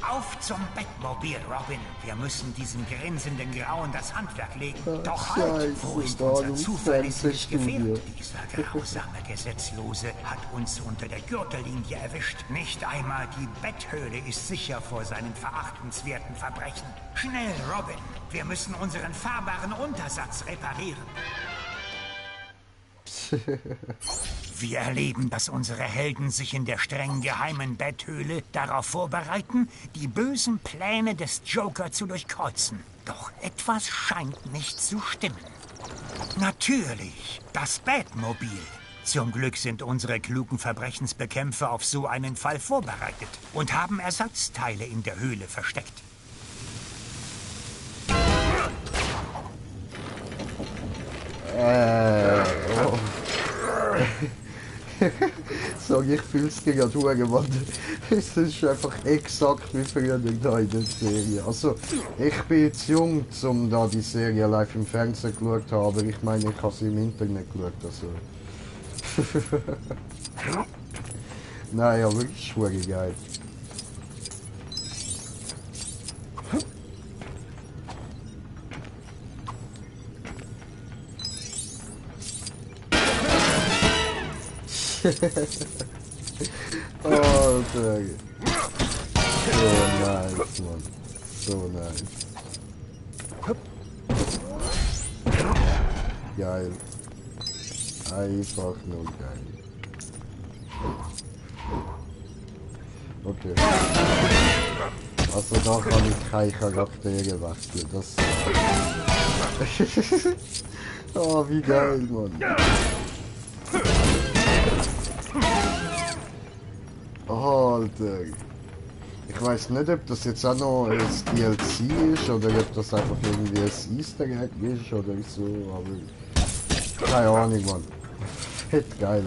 Auf zum Batmobil, Robin. Wir müssen diesem grinsenden Grauen das Handwerk legen. Doch halt, wo ist unser zuverlässig Gefährt? Dieser grausame Gesetzlose hat uns unter der Gürtellinie erwischt. Nicht einmal die Betthöhle ist sicher vor seinen verachtenswerten Verbrechen. Schnell, Robin. Wir müssen unseren fahrbaren Untersatz reparieren. Wir erleben, dass unsere Helden sich in der streng geheimen Betthöhle darauf vorbereiten, die bösen Pläne des Joker zu durchkreuzen. Doch etwas scheint nicht zu stimmen. Natürlich, das Batmobil. Zum Glück sind unsere klugen Verbrechensbekämpfer auf so einen Fall vorbereitet und haben Ersatzteile in der Höhle versteckt. Oh. Sag ich, fühl's dir ja durchgewandert. Es ist einfach exakt wie früher da in der Serie. Also, ich bin jetzt jung, um da die Serie live im Fernsehen geschaut zu haben, aber ich meine, ich habe sie im Internet geschaut. Also. Nein, aber wirklich schwere geil. Oh, Digga. So nice, Mann. So nice. Geil. Einfach nur geil. Okay. Also da kann ich keine Charaktere wechseln. Das... Oh, wie geil, Mann. Alter. Ich weiß nicht, ob das jetzt auch noch ein DLC ist oder ob das einfach irgendwie ein Easter Egg ist oder so, aber keine Ahnung, Mann. Fett geil.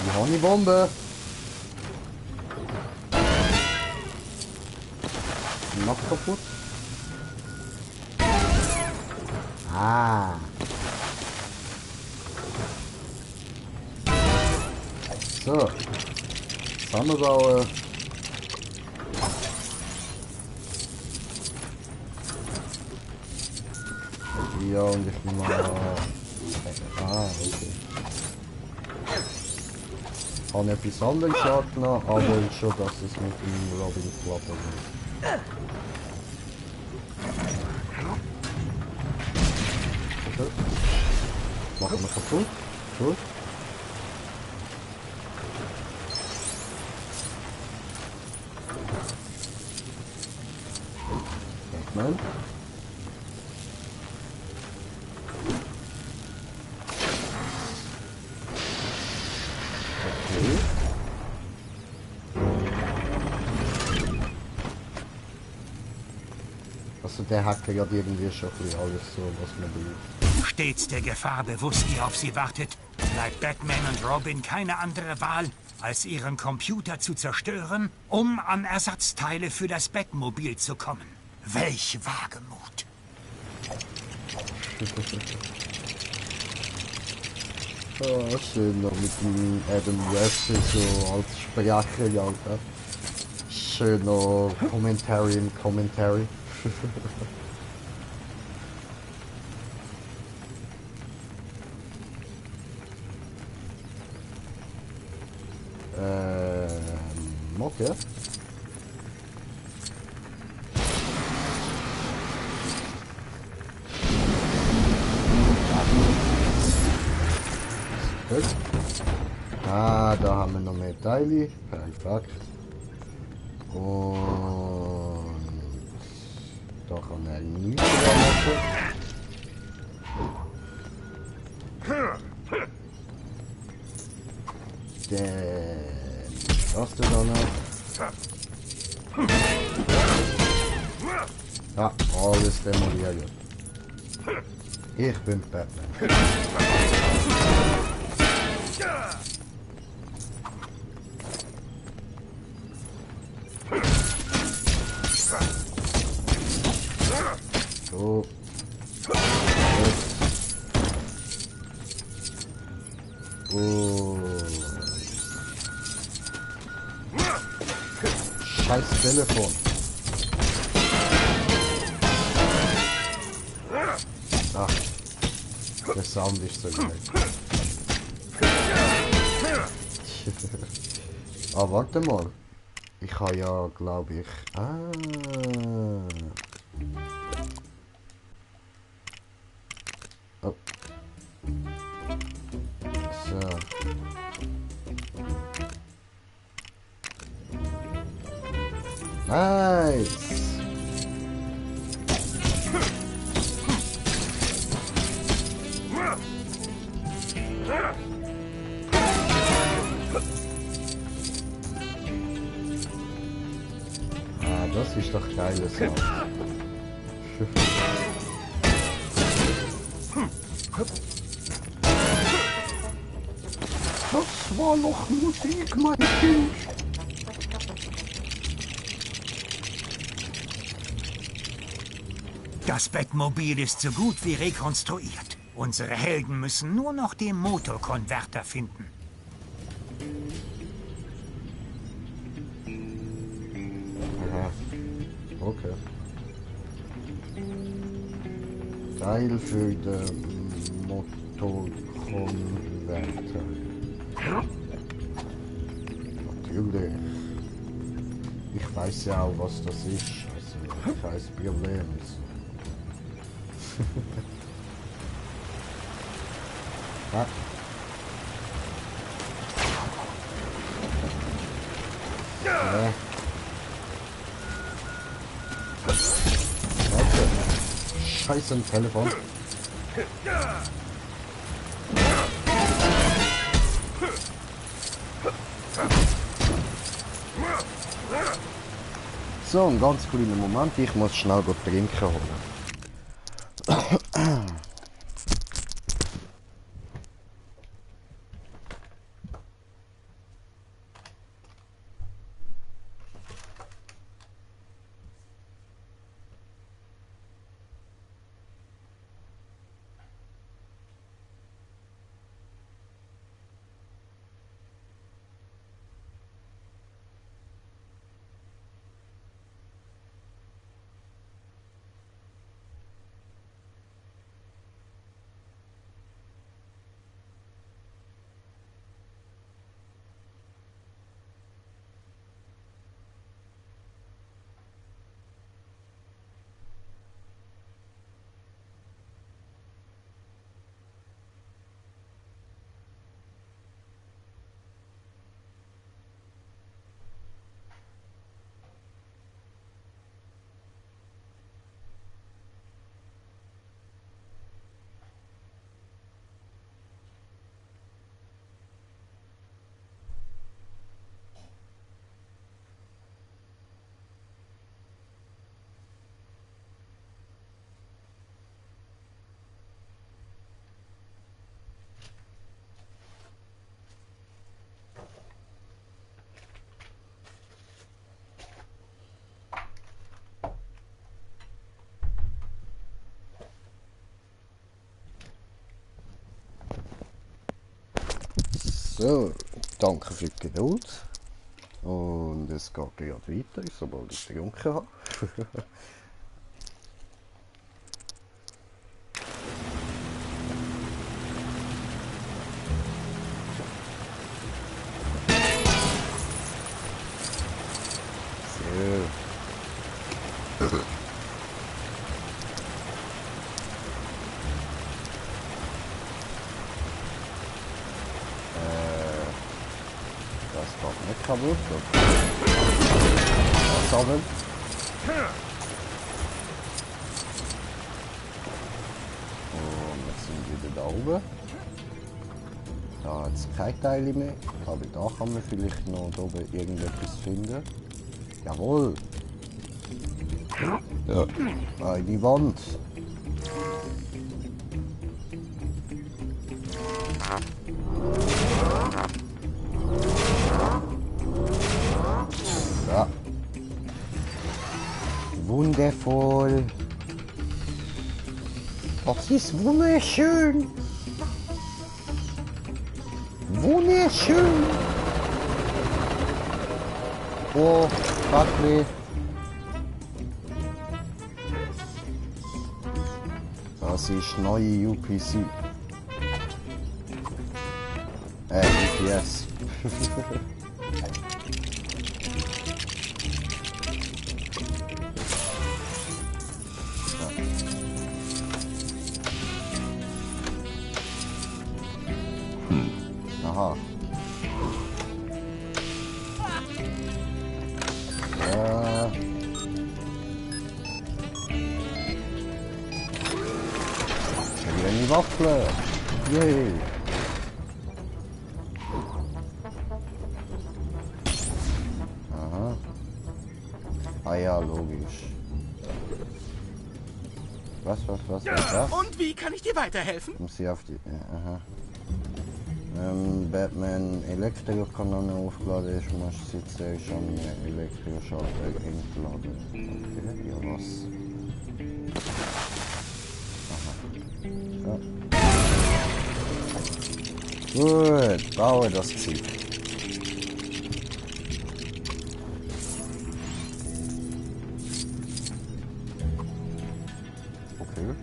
Die Honeybombe. Noch kaputt. Ah. So. Zusammenbauen. Ja, und ich nehme mal... Ah, okay. Ich habe etwas anderes angenommen, aber schon, dass es mit dem Robin klappt. Okay. Machen wir kaputt. Gut. Batman. Also der Hacker hat irgendwie schon ein bisschen alles so, was man will. Stets der Gefahr bewusst, die auf sie wartet, bleibt Batman und Robin keine andere Wahl, als ihren Computer zu zerstören, um an Ersatzteile für das Batmobil zu kommen. Welch Wagemut! Oh, schön noch mit dem Adam West so als Sprecher, Alter. Schön noch Commentary im Commentary. Okay. Gut. Ah, da haben wir noch mehr Teile. Perfekt. Und da kann er nichts machen. Was du da noch? Ja, alles demoliert. Ich bin Batman. So. Oh. Scheiß Telefon. Ach, der Sound ist so geil. Ah, warte mal. Ich habe ja, glaube ich... Oh. So. Nice! Ah, das ist doch geiles Sache. Das war noch Musik, mein Kind. Das Batmobil ist so gut wie rekonstruiert. Unsere Helden müssen nur noch den Motorkonverter finden. Aha. Okay. Teil für den Motorkonverter. Natürlich. Ich weiß ja auch, was das ist. Also, kein Problem. Ah. Ja. Warte. Scheiße, ein Telefon. So, ein ganz kleiner Moment. Ich muss schnell trinken holen. So, danke für die Geduld. Und es geht gerade weiter, sobald ich getrunken habe. Kaputt. Was haben? Und jetzt sind wir wieder da oben. Da hat es keine Teile mehr. Aber da kann man vielleicht noch da oben irgendetwas finden. Jawohl. Ja. Da in die Wand. Ja. Wundervoll. Das ist wunderschön. Wunderschön. Oh, Buckley. Das ist neue UPC. UPS. Aha. Wieder eine Waffe. Yay. Aha. Ah ja, logisch. Was? Und wie kann ich dir weiterhelfen? Muss sie auf die... aha. Batman Elektrokanone aufgeladen ist, musst du jetzt schon Elektroschalter entladen. Okay, ja was? Aha. Ja. Gut, baue das Ziel. Okay.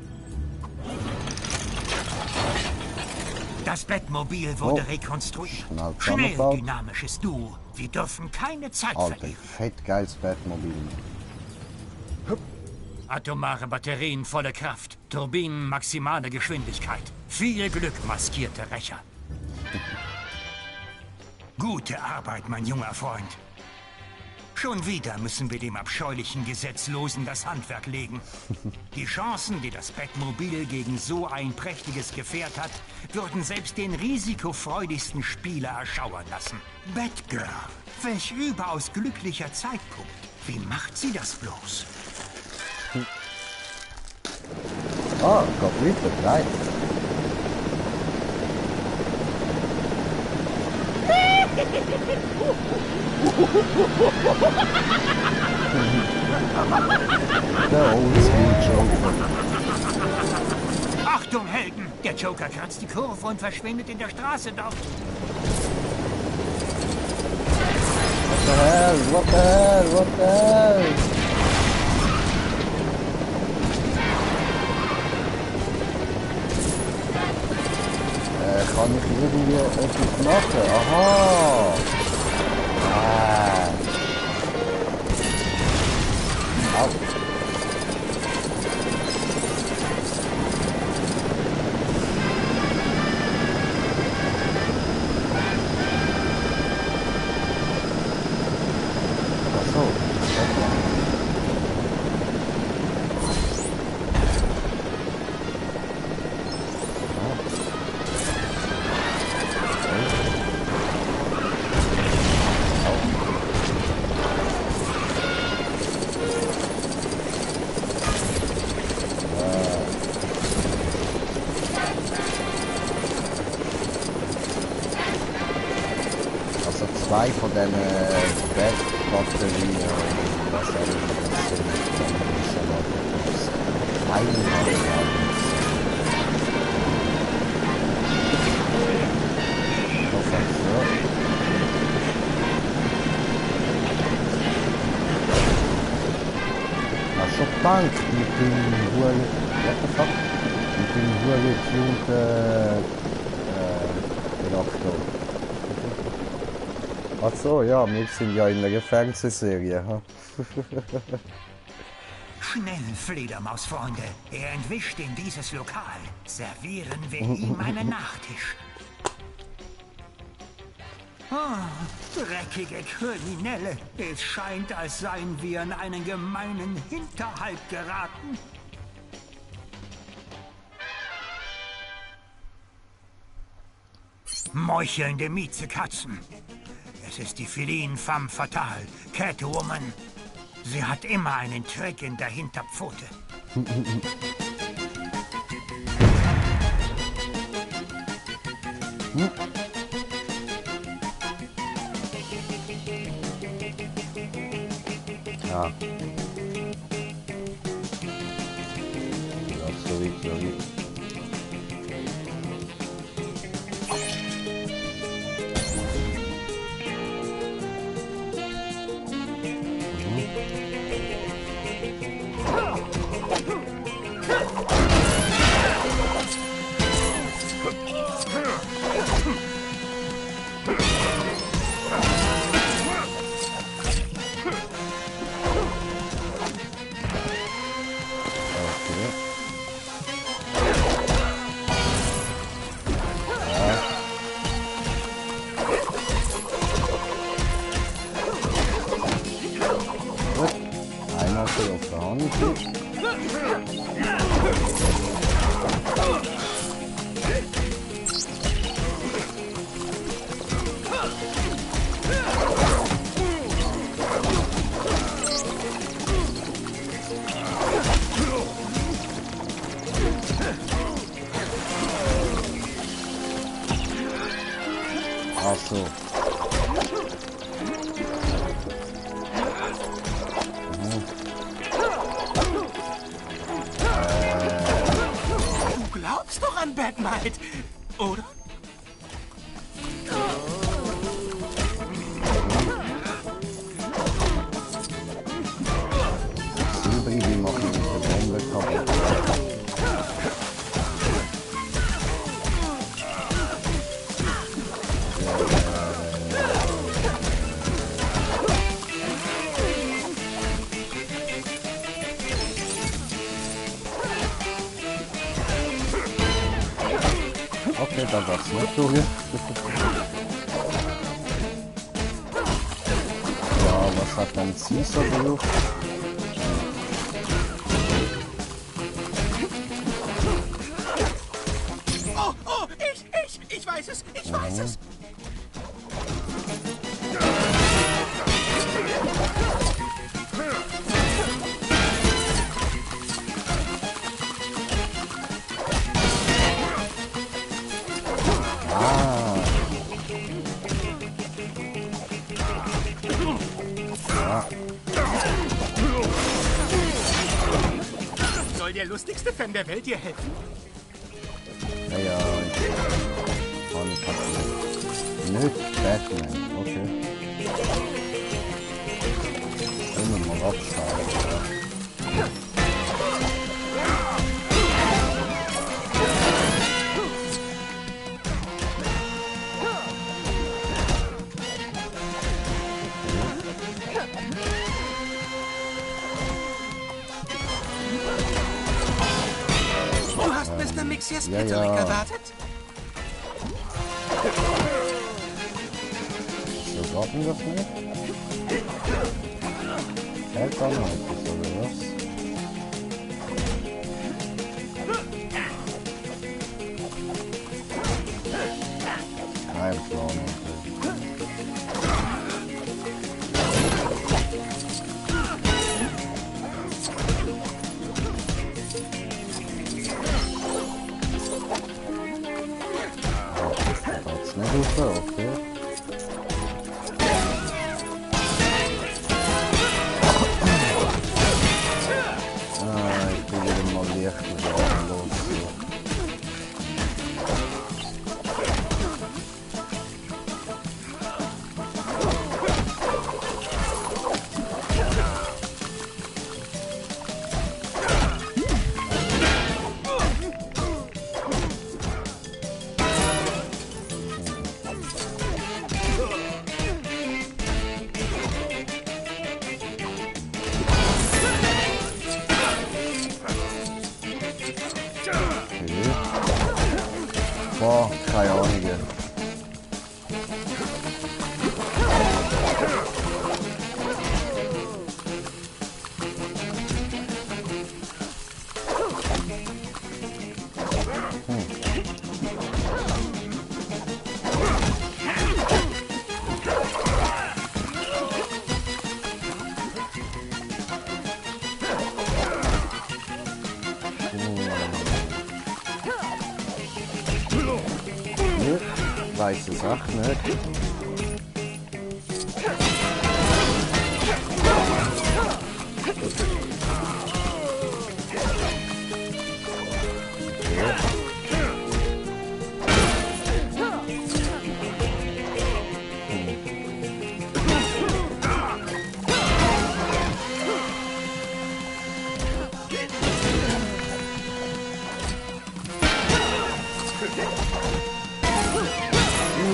Das Batmobil wurde rekonstruiert. Schnell, dynamisches Duo. Wir dürfen keine Zeit verlieren. Fett geiles Batmobil. Atomare Batterien volle Kraft. Turbinen maximale Geschwindigkeit. Viel Glück, maskierte Rächer. Gute Arbeit, mein junger Freund. Schon wieder müssen wir dem abscheulichen Gesetzlosen das Handwerk legen. Die Chancen, die das Batmobil gegen so ein prächtiges Gefährt hat, würden selbst den risikofreudigsten Spieler erschauern lassen. Batgirl, welch überaus glücklicher Zeitpunkt. Wie macht sie das bloß? Ah, Gott, bitte, nein. Der Oldschool Joker. Achtung, Helden! Der Joker kratzt die Kurve und verschwindet in der Straße dort. What the hell? What the hell? What the hell? Kann ich irgendwie etwas machen? Aha! Au. Ach so. Zwei von diesen Batterien, was auch immer das sind, einen habe ich Ach schon Bank mit dem hohen, what the fuck? Mit dem hohen getunten Reaktor. Ach so, ja, wir sind ja in einer Fernsehserie. Ha? Schnell, Fledermausfreunde. Er entwischt in dieses Lokal. Servieren wir ihm einen Nachtisch. Oh, dreckige Kriminelle. Es scheint, als seien wir in einen gemeinen Hinterhalt geraten. Meuchelnde Miezekatzen. Es ist die Feline Femme Fatale, Catwoman. Sie hat immer einen Trick in der Hinterpfote. Ja. Ja, sorry. Ach so. Du glaubst doch an Batmite, oder? Silbri, machen mit der Bombe kaputt. Okay, dann war's nicht so hier. Ja, was hat mein Caesar versucht? Oh, ich weiß es, ich weiß es. Soll der lustigste Fan der Welt dir helfen? Naja, ich war nicht passiert. Nicht Batman, okay. Immer mal abschneiden, ja. Du hast Mr. Mixiers Ja, Petterick ja. erwartet? So warten das nicht? Hält dann halt das, oder was? Kein Plan, okay. Das nicht super, okay. Ich bin wieder mal leicht los. Boah, keine Ahnung. Weiss es echt nicht.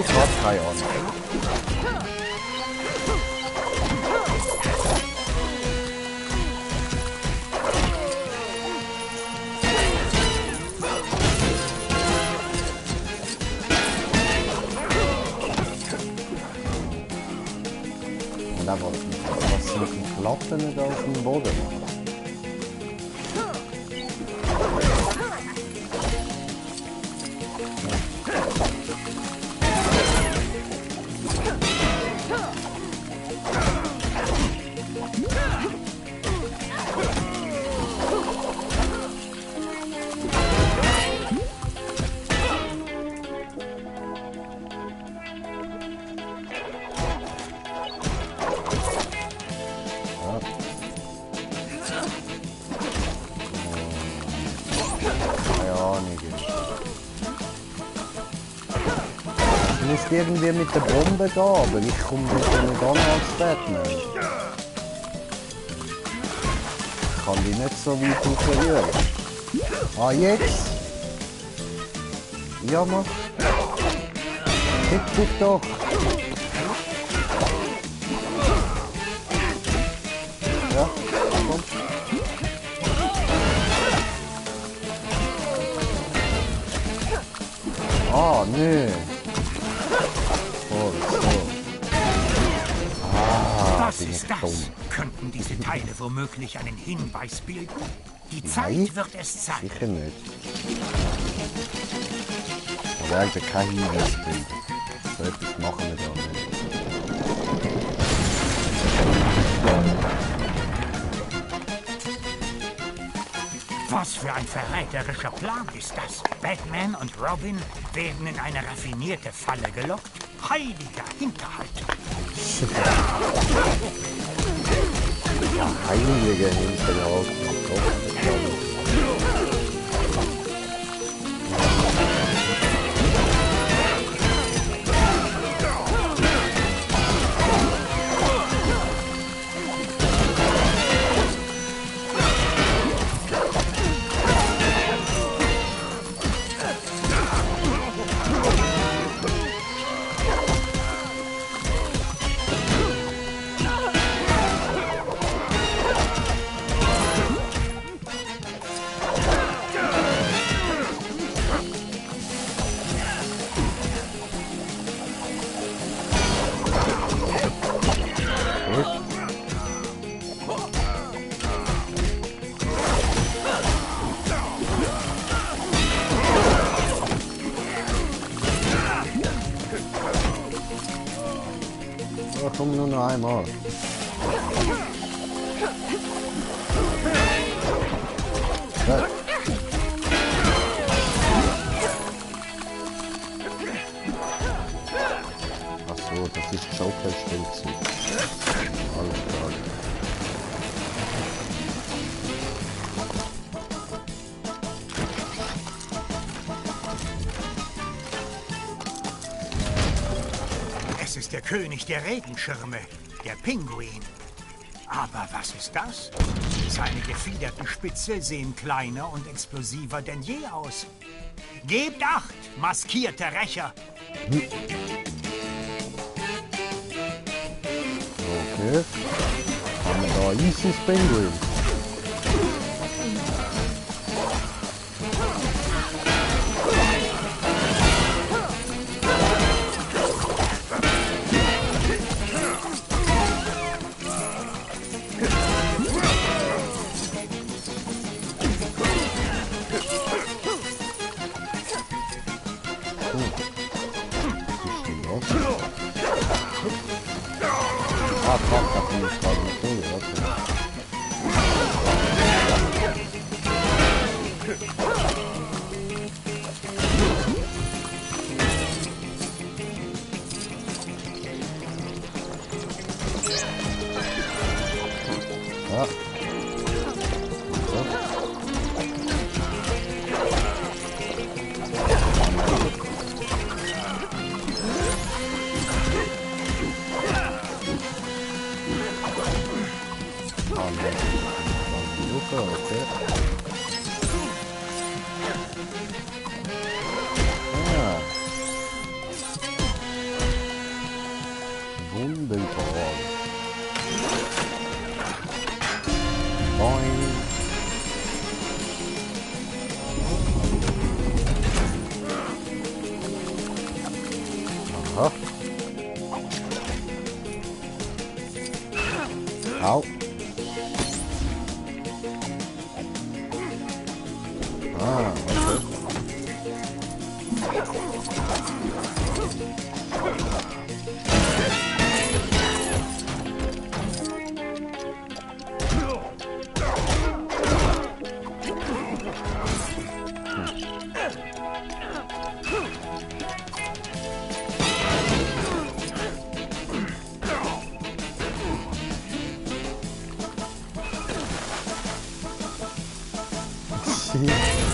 Ich hab keine Ahnung. Und da was sind die Platten nicht auf dem Boden? Ich muss irgendwie mit der Bombe gehen, aber ich komme nicht an als Batman. Ich kann die nicht so weit aufrühren. Ah, jetzt! Ja, mach! Hit dich doch! Ja, komm! Ah, nö! Was ist das? Könnten diese Teile womöglich einen Hinweis bilden? Die Zeit wird es zeigen. Sicher nicht. Aber eigentlich kein Hinweis bilden. So etwas machen wir da nicht. Was für ein verräterischer Plan ist das? Batman und Robin werden in eine raffinierte Falle gelockt? Heiliger Hinterhalt! Ja, heilige Hinterhalt. Komm nur noch einmal. Ja. Ach so, das ist Schaukelspielzeug. Alles klar. Es ist der König der Regenschirme, der Pinguin. Aber was ist das? Seine gefiederten Spitze sehen kleiner und explosiver denn je aus. Gebt Acht, maskierte Rächer! Okay. Haben wir da Easy's Penguin. Ja. Okay. Ja. Wunderbar. Boing. Aha. Au. Ah, okay.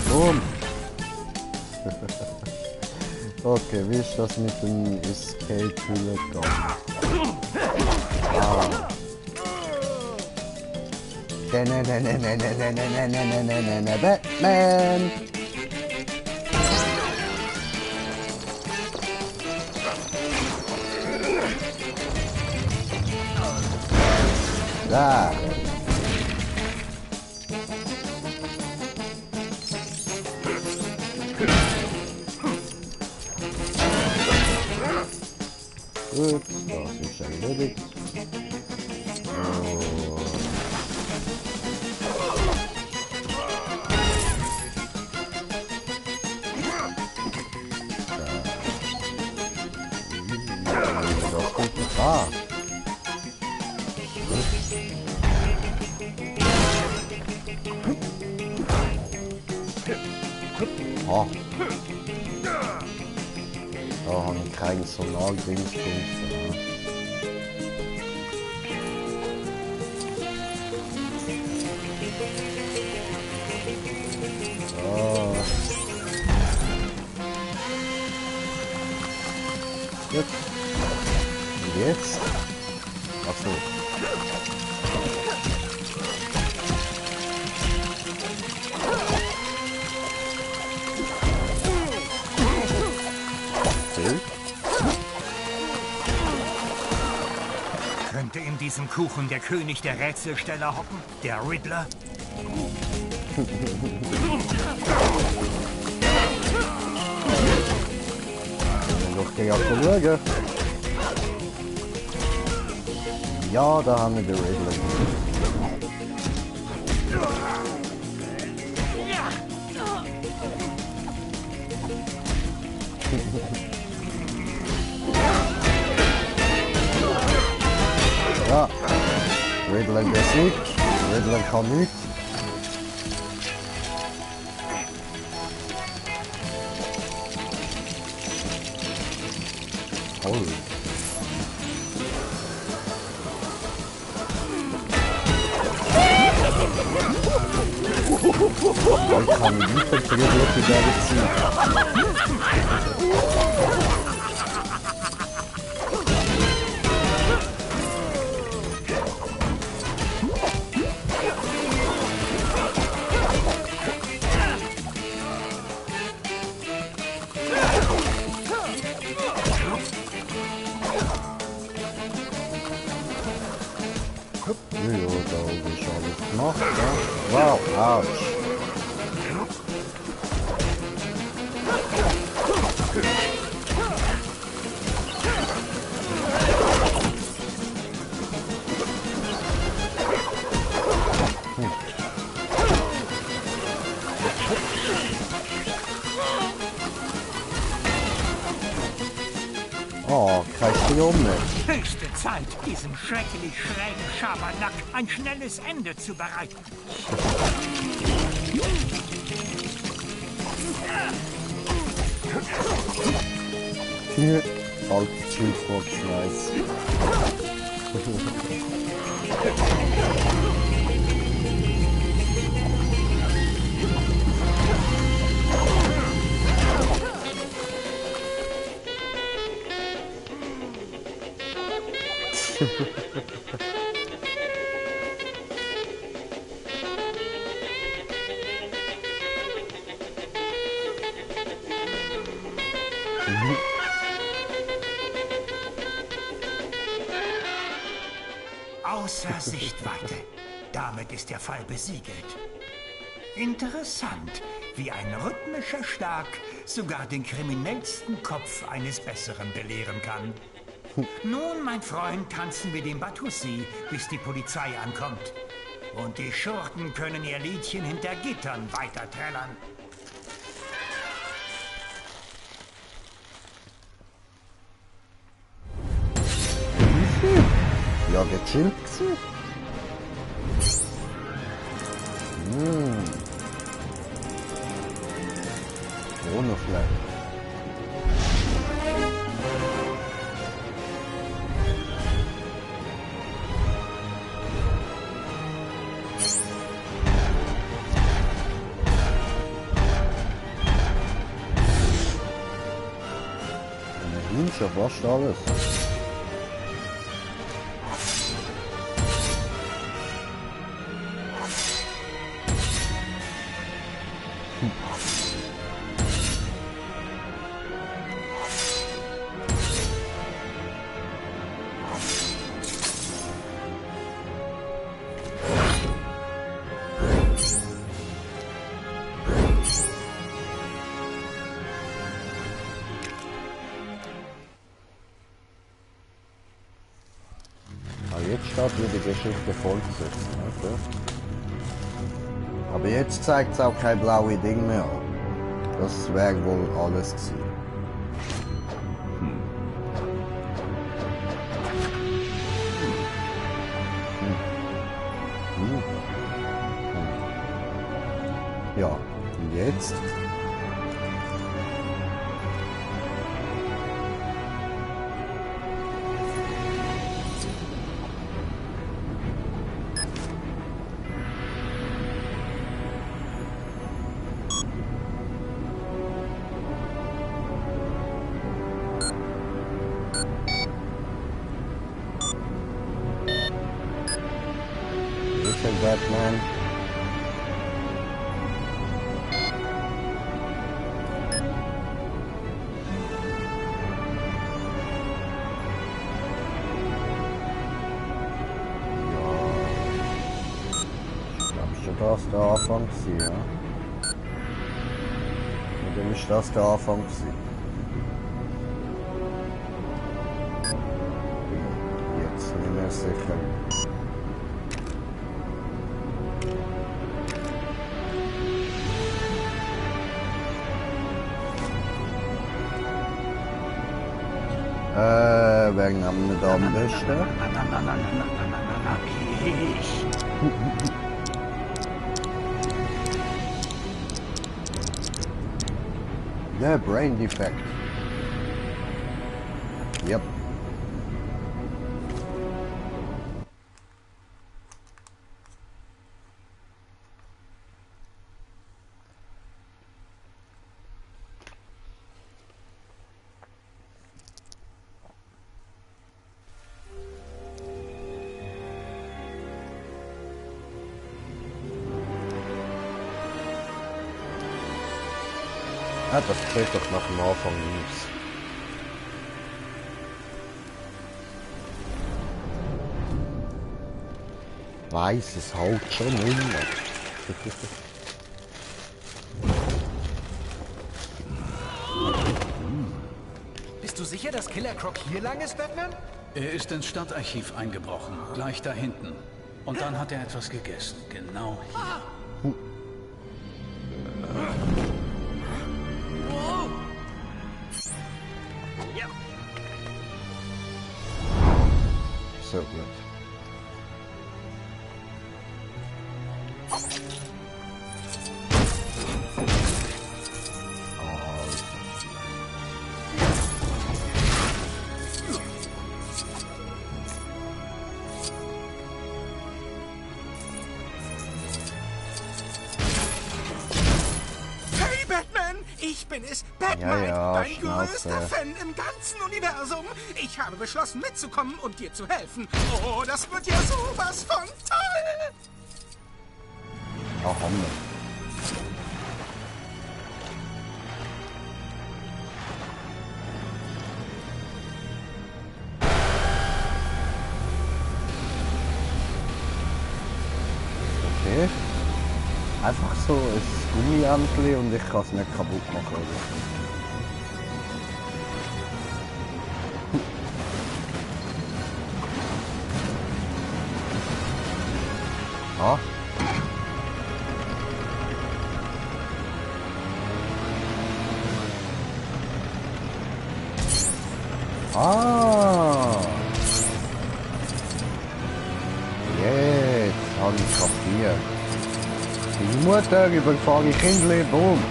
Boom. Okay, wie ist das mit dem Escape-Hülle gegangen? Ah. Batman! Da! Gut, das ist erledigt. Ah! Oh. Da habe ich keinen Sonar-Dingspunkt. So. Gut. Und jetzt? Achso. Könnte in diesem Kuchen der König der Rätselsteller hocken? Der Riddler? Doch der schauen. Ja, da haben wir den Riddler. Ja, Riddler besiegt, Riddler kann nicht. Oh. Ich kann nicht konzentriert wirklich gar nicht ziehen. Jo, da oben ist alles gemacht. Ja. Wow, ouch. Oh, kreist die um nicht. Höchste Zeit, diesem schrecklich schrägen Schabernack ein schnelles Ende zu bereiten. Alter Schildkröte Schmeiß. Außer Sichtweite. Damit ist der Fall besiegelt. Interessant, wie ein rhythmischer Schlag sogar den kriminellsten Kopf eines Besseren belehren kann. Nun, mein Freund, tanzen wir den Batussi, bis die Polizei ankommt. Und die Schurken können ihr Liedchen hinter Gittern weiter trällern. Ja, gechillt gewesen. Ohne Fleisch. Schon fast alles. Jetzt steht wieder die Geschichte fortsetzen. Okay. Aber jetzt zeigt es auch kein blaues Ding mehr an. Das wäre wohl alles gewesen. Ja, und jetzt? Batman. Ich glaube schon, dass der Anfang war, ja. Oder ist das der Anfang gewesen? Jetzt nicht mehr sicher. Wer nahm wir da am besten? Ich. Der Brain Defect. Yep. Ah, das zählt doch nach dem Anfang aus. Weiß es halt schon immer. Bist du sicher, dass Killer Croc hier lang ist, Batman? Er ist ins Stadtarchiv eingebrochen, gleich da hinten. Und dann hat er etwas gegessen, genau hier. So gut. Ich bin es, Batman, dein größter Fan im ganzen Universum. Ich habe beschlossen, mitzukommen und dir zu helfen. Oh, das wird ja sowas von toll. Oh, Hammer. Okay. Einfach so ein Gummiantli und ich kann es nicht kaputt machen. Ah. Ah. Jetzt habe ich kapiert. Die Mutter überfahre ich Kindle, boom.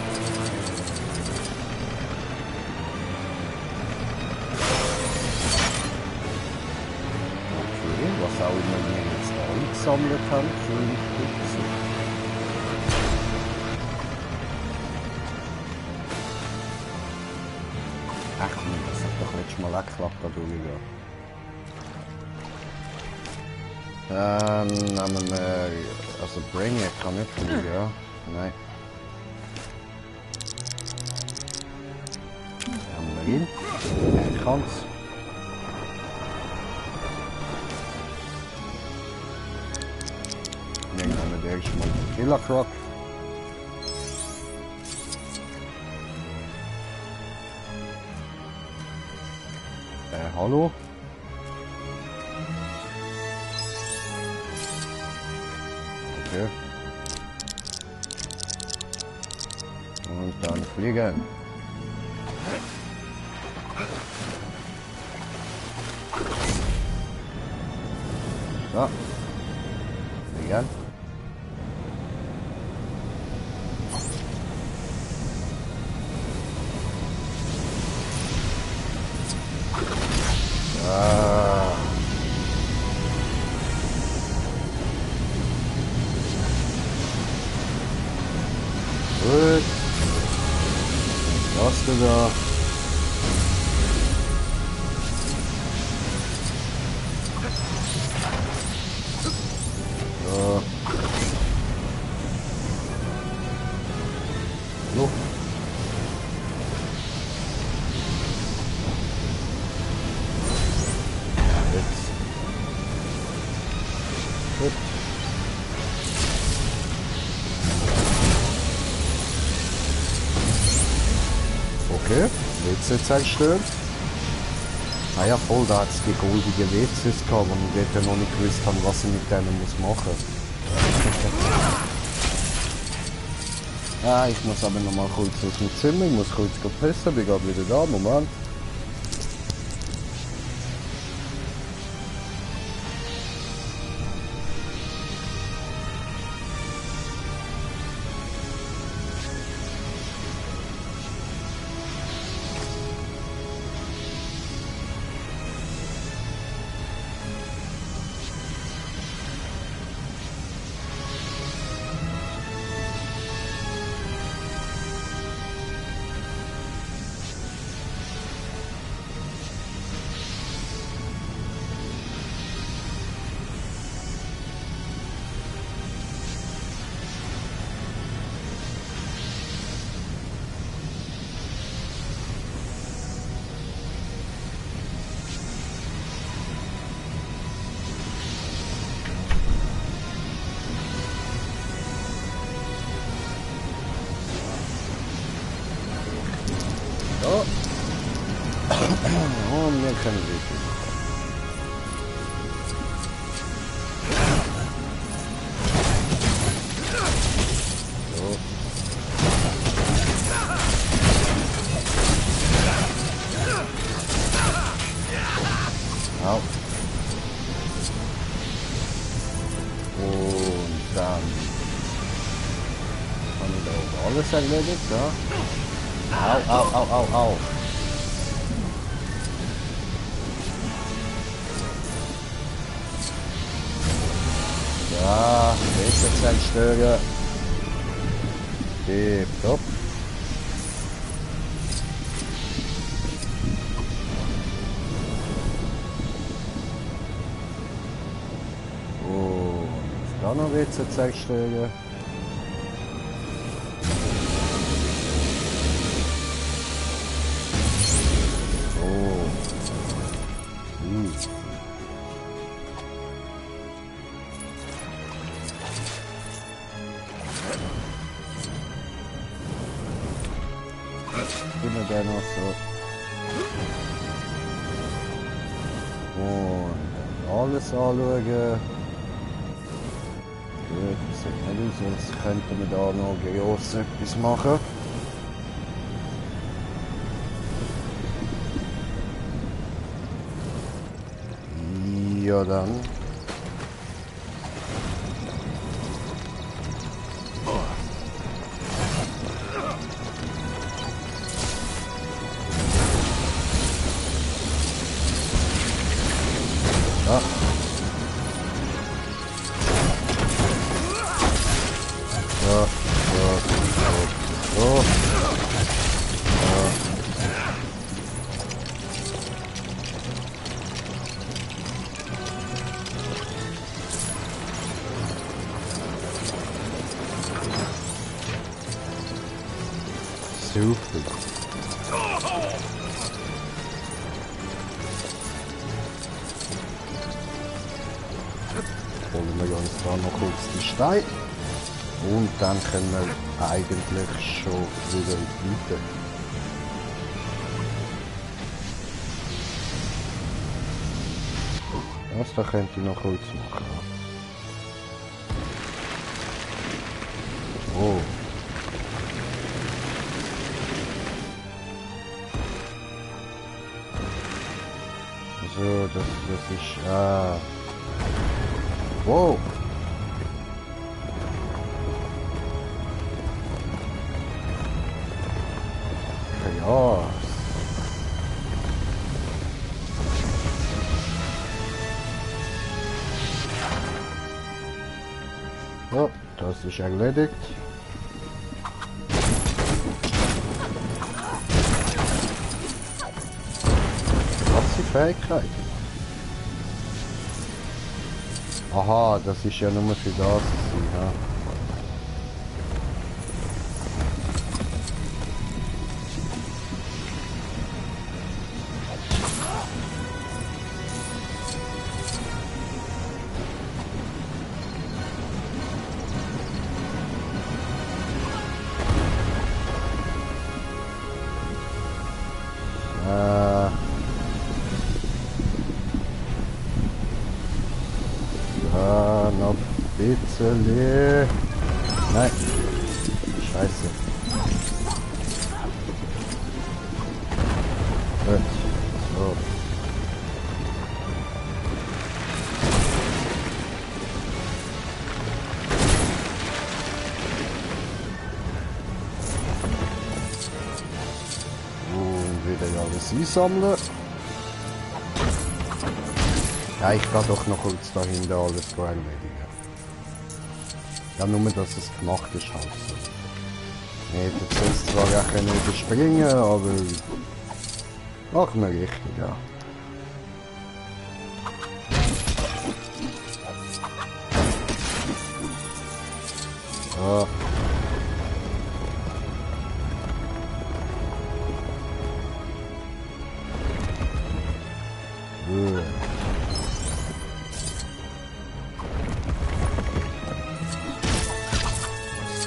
Okay, was auch immer wir jetzt eingesammelt haben, schön putzen. Ach komm, das hat doch letztes Mal auch geklappt, da durchgehen. Dann nehmen wir, also Brainiac kann nicht fliegen, ja? Nein. Haben wir ihn? Er kann's. Dann nehmen wir erstmal den Killer Croc. Hallo? Okay. Und dann fliegen. So. Fliegen. Gut. Was du da? So. Luft. Jetzt. Gut. Okay, WC zerstört. Ah ja voll, da hat es die goldige WCs gehabt und ich hätte noch nicht gewusst haben, was ich mit denen muss machen. Ah, ich muss aber noch mal kurz aus dem Zimmer, ich muss kurz pissen, bin gerade wieder da, Moment. So. Und wir können richtig. So. Au. Und dann haben wir da oben alles erledigt, ja? Au, au, au, au, au. Ja, besser zerstören. Tipptopp. da noch jetzt zerstören. Oh. Immer der noch so. Und alles anschauen. Gut, das sieht nicht aus, als könnten wir da noch gross etwas machen. Ja dann. Ja. So. Super. Holen wir uns da noch kurz die Steine und dann können wir eigentlich schon wieder weiter. Das da könnte ich noch kurz machen. Oh. So, das ist... Wow. Chaos. So, das ist erledigt. Fähigkeit. Aha, das ist ja nur für das. Ja. Noch ein bisschen. Nein. Scheiße. Gut. So. Und wieder alles einsammeln. Ja, ich kann doch noch kurz dahinter alles erledigen. Ja, nur, dass es gemacht ist halt so. Ich hätte jetzt zwar ja können überspringen, aber... machen wir richtig, ja. So.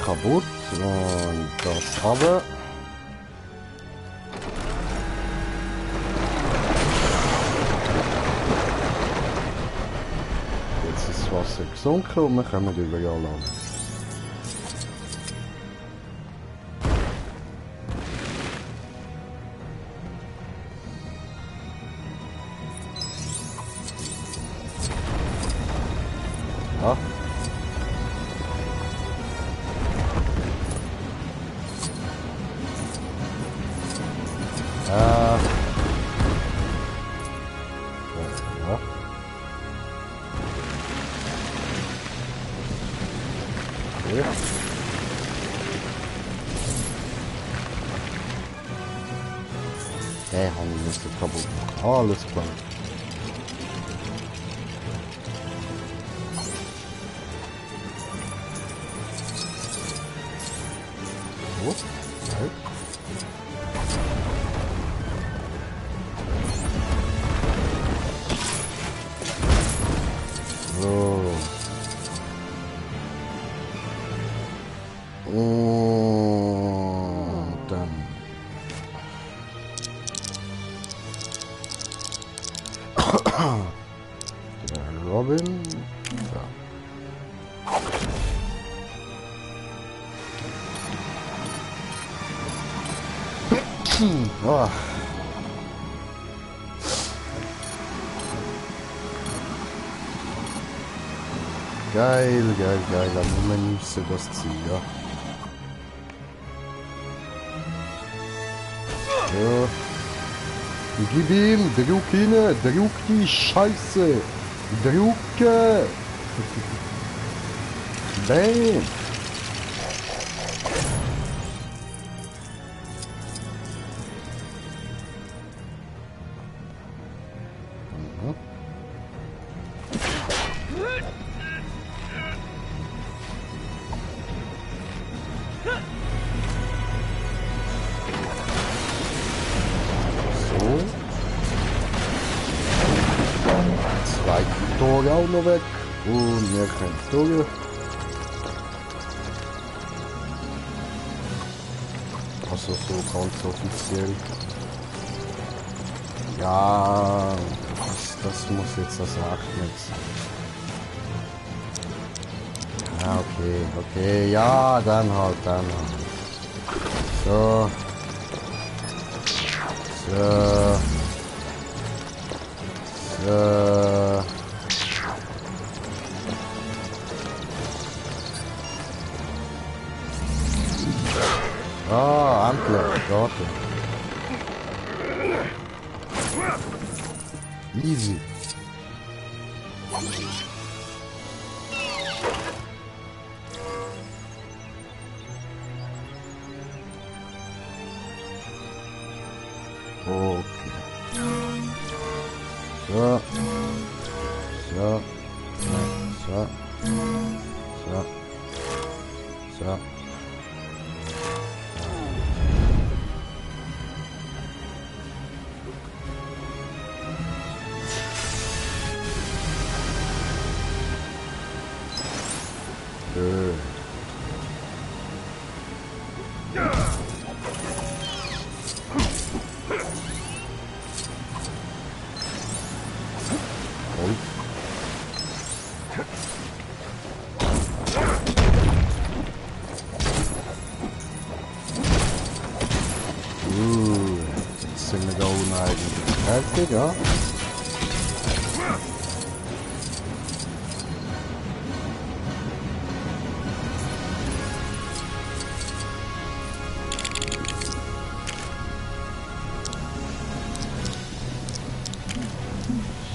Kaputt und das aber. Jetzt ist das Wasser gesunken und wir kommen überall an. Ja. Ja. Okay. Der Handel ist kaputt. Alles klar. So. Und dann. Der Robin. So. Oh. Geil, geil, geil. Am Moment müsste das ziehen, ja. Ja. Gib ihm, druck ihn, druck die Scheiße. Drucke. Bam. Tore auch noch weg und mehr kein Tore. Also so ganz offiziell. Ja, das muss jetzt das Warten jetzt. Ja, okay, ja, dann halt. So. Ah, Ampler, warte. Easy. Okay. So. Jetzt sind wir da unten eigentlich fertig, ja?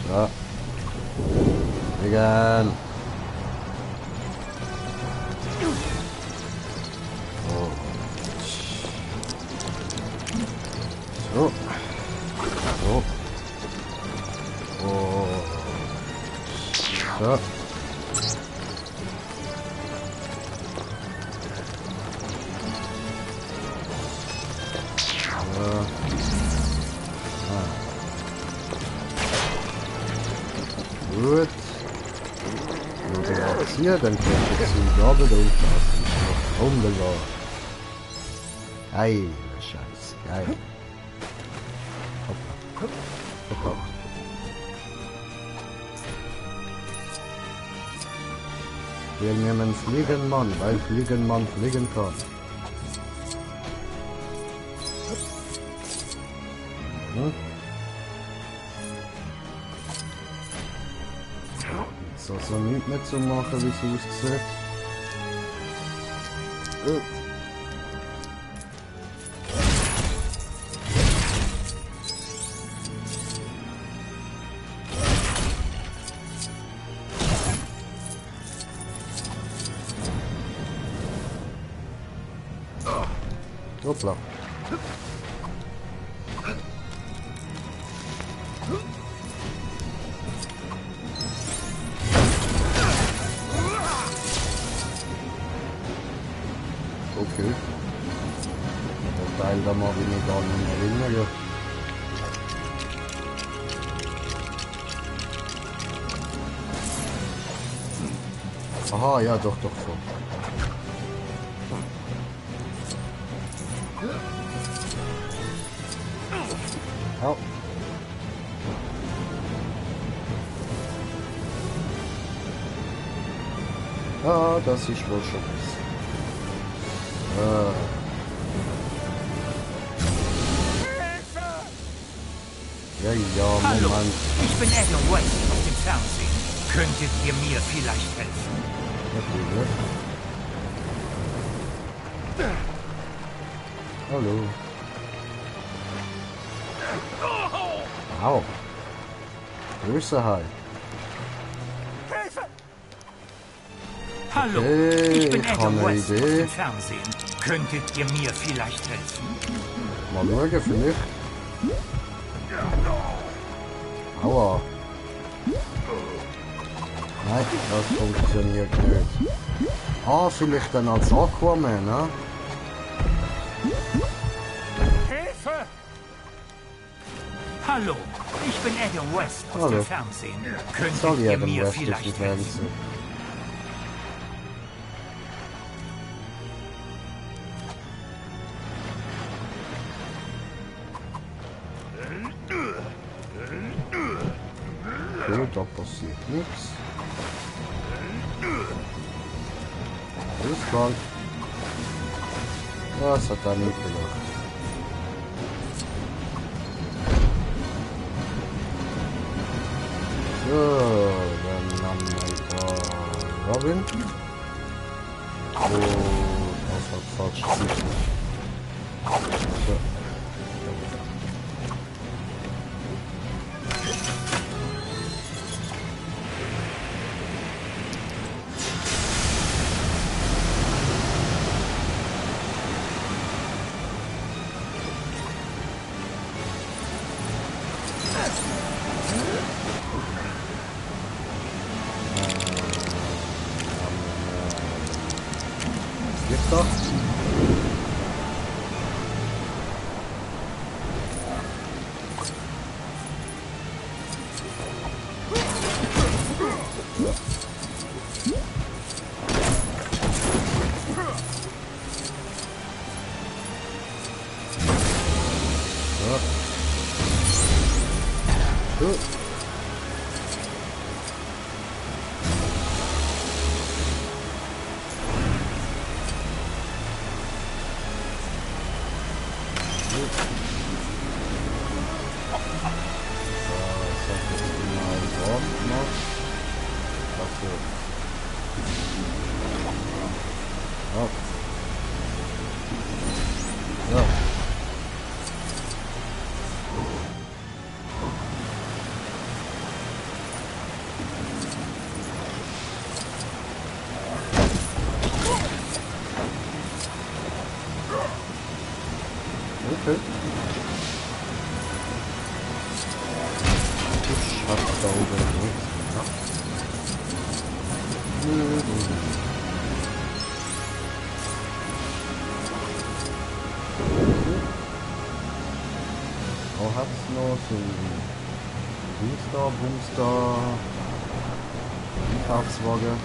So. Egal. So. So. So. Gut. Und dann auch hier, dann kommt jetzt die Gabe da unten aus dem Schloss. Wunderbar. Geil, Scheiße, geil. Hoppla. Hoppla. Wir nehmen Fliegenmann, weil Fliegenmann fliegen kann. Hm? Jetzt also nicht mehr zu machen, wie es aussieht. Hoppla. Okay. Der Teil, da mag ich mich gar nicht mehr erinnern. Aha, ja, doch, so. Au. Ah, das ist wohl schon was. Ja, Hallo, Moment. ich bin Adam West aus dem Fernsehen. Könntet ihr mir vielleicht helfen? Natürlich. Hallo. Au. Grüße halt. Hallo, Okay, ich bin Adam eine West aus Idee. dem Fernsehen. Könntet ihr mir vielleicht helfen? Mal schauen, vielleicht. Aua. Nein, das funktioniert nicht. Ah, vielleicht dann als Aquaman, ne? Hilfe! Hallo, ich bin Adam West aus Hallo. dem Fernsehen. Könntet Soll ihr Adam mir West auf dem vielleicht helfen? Fernsehen? Okay, da passiert nichts. Alles klar. Das hat er nicht gedacht. So, dann haben wir da Robin. Oh, das hat falsch gesichert. So. Jetzt doch. Gut. Okay. Ich hab da oben nichts mehr. Wo hat's noch so Booster, Einkaufswagen?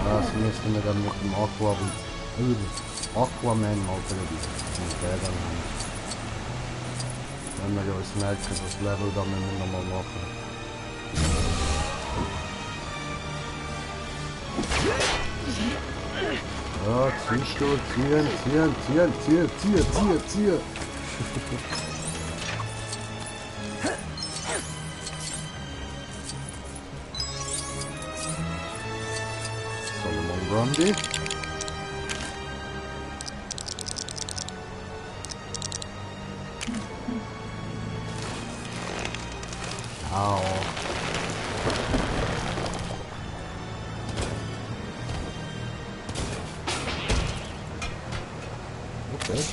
Das müssten wir dann mit dem Aquaman mal probieren. Wenn wir uns merken, das Level, dann müssen wir nochmal machen. Ja, ziehst du, ziehen. Solomon Grundy. Au. Okay.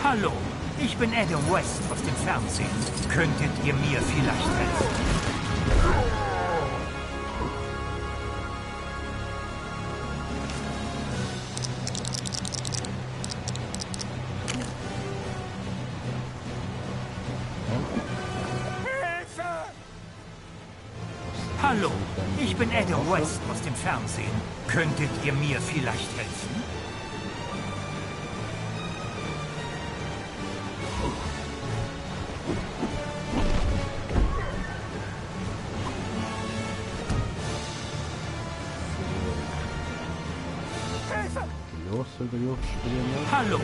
Hallo, ich bin Adam West aus dem Fernsehen. Könntet ihr mir vielleicht helfen? Hallo, ich bin Adam West aus dem Fernsehen. Könntet ihr mir vielleicht helfen? Hallo,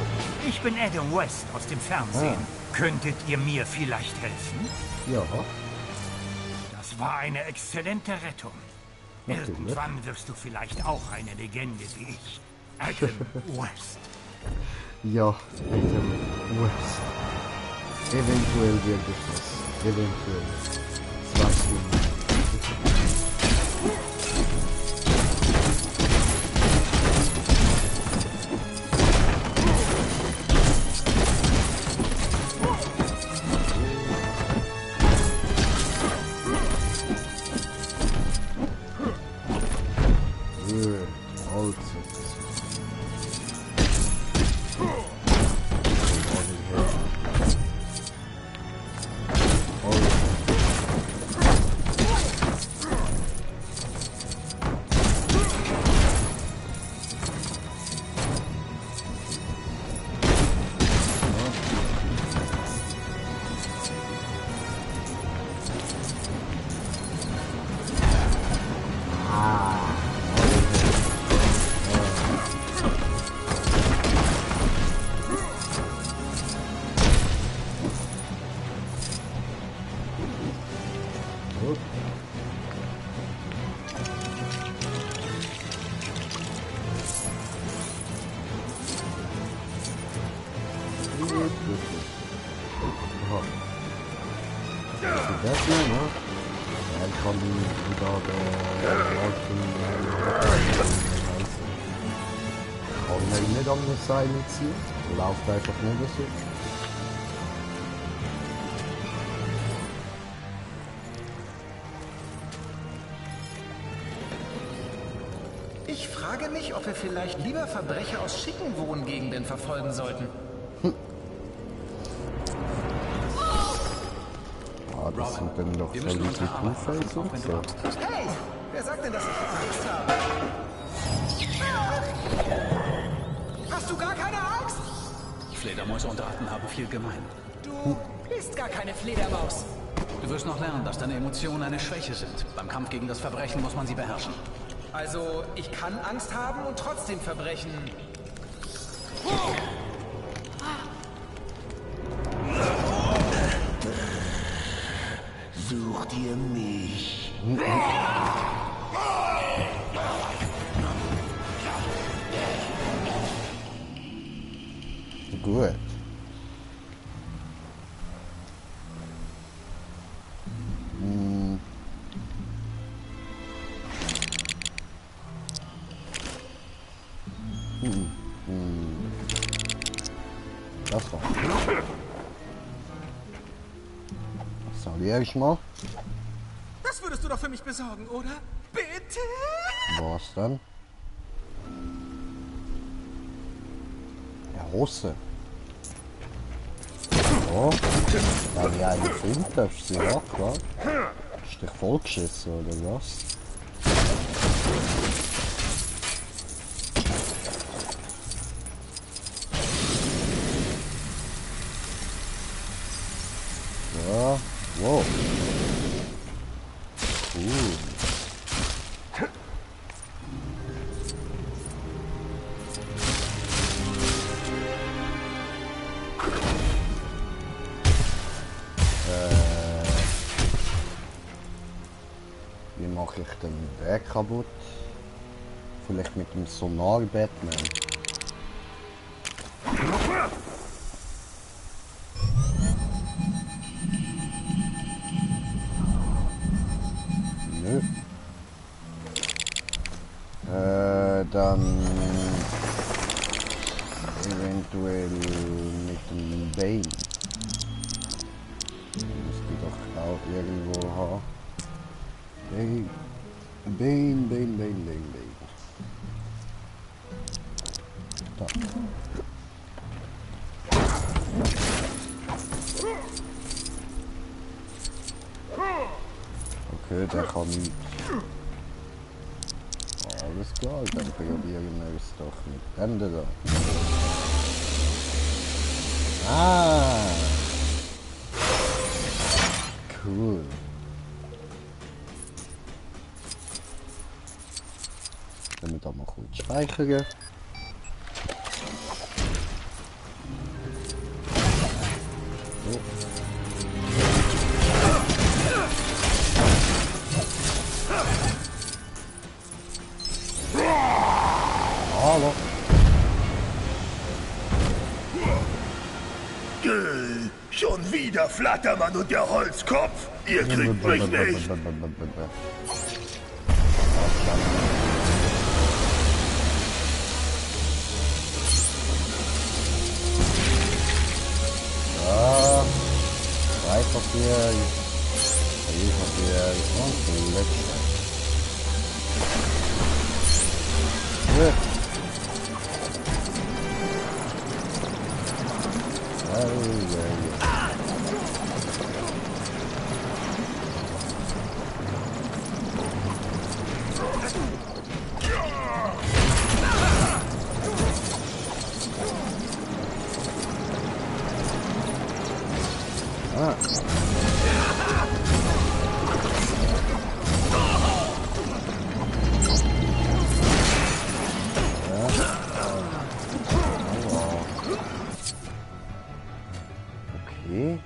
ich bin Adam West aus dem Fernsehen. Könntet ihr mir vielleicht helfen? Ja. Das war eine exzellente Rettung. Irgendwann wirst du vielleicht auch eine Legende wie ich. Adam West. Ja, Adam West. Eventuell wird es das. Eventuell. Das war's nicht. Seil ziehen. Lauft einfach nicht so. Ich frage mich, ob wir vielleicht lieber Verbrecher aus schicken Wohngegenden verfolgen sollten. Ah, das sind dann doch so die Two-Face und so. Hey! Wer sagt denn, dass ich Angst habe? Hast du gar keine Angst? Fledermäuse und Ratten haben viel gemein. Du bist gar keine Fledermaus. Du wirst noch lernen, dass deine Emotionen eine Schwäche sind. Beim Kampf gegen das Verbrechen muss man sie beherrschen. Also, ich kann Angst haben und trotzdem verbrechen. Sucht ihr mich? Gut. Das war. Saliere ich mal. Das würdest du doch für mich besorgen, oder? Bitte? Was dann? Der Russe. So. Wenn ich einen finde, darfst du sie auch, klar. Ist dich vollgeschissen, oder was? Ja, wow. Cool. Wie mache ich den Weg kaputt? vielleicht mit dem Sonar Batman. Nö. Dann eventuell mit dem Bane. Müsste ich doch auch irgendwo haben. Bane. Da. Okay, der kann nicht. Alles klar, dann probieren wir es doch mit dem da. Ah! Cool. Dann wir da mal kurz speichern. So. Hallo. Schon wieder Flattermann und der Holzkopf? Ihr kriegt mich nicht. Ja, Papier und letzte. Ja. Okay.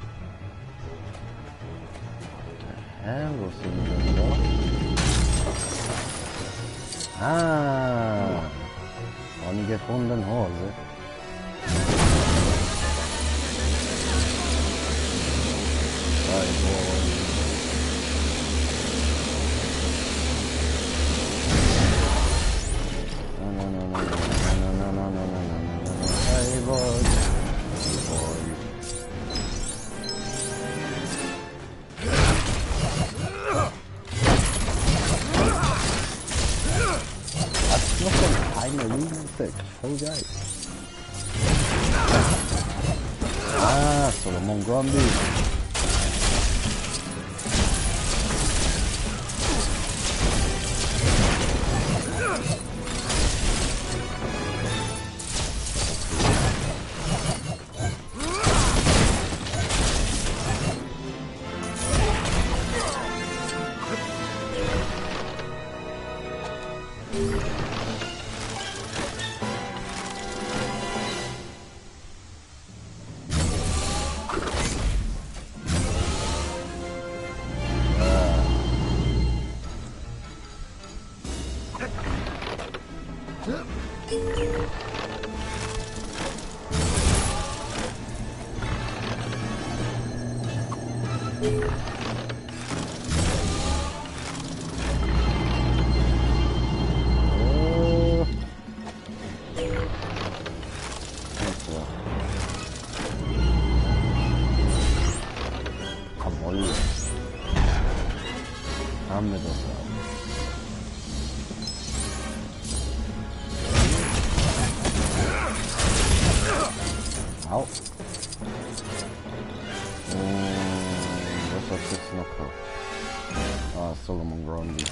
Wo sind wir denn da? Ah! Habe ich gefunden, Hose. Voll geil. Ah, Solomon Grundy. Haben wir das auch. Au. Was hat jetzt noch vor? Ah, Solomon Grundy.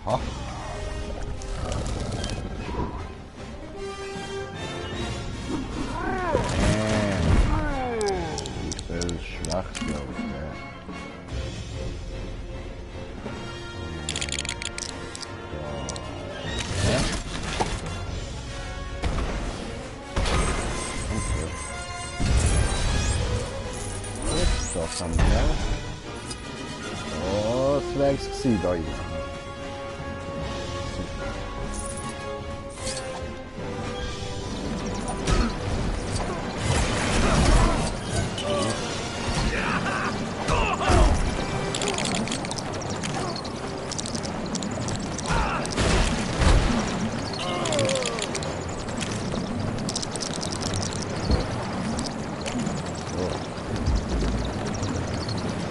Aha. Ich will schwach, glaube ich. das haben wir. Das wäre es gewesen da hinten.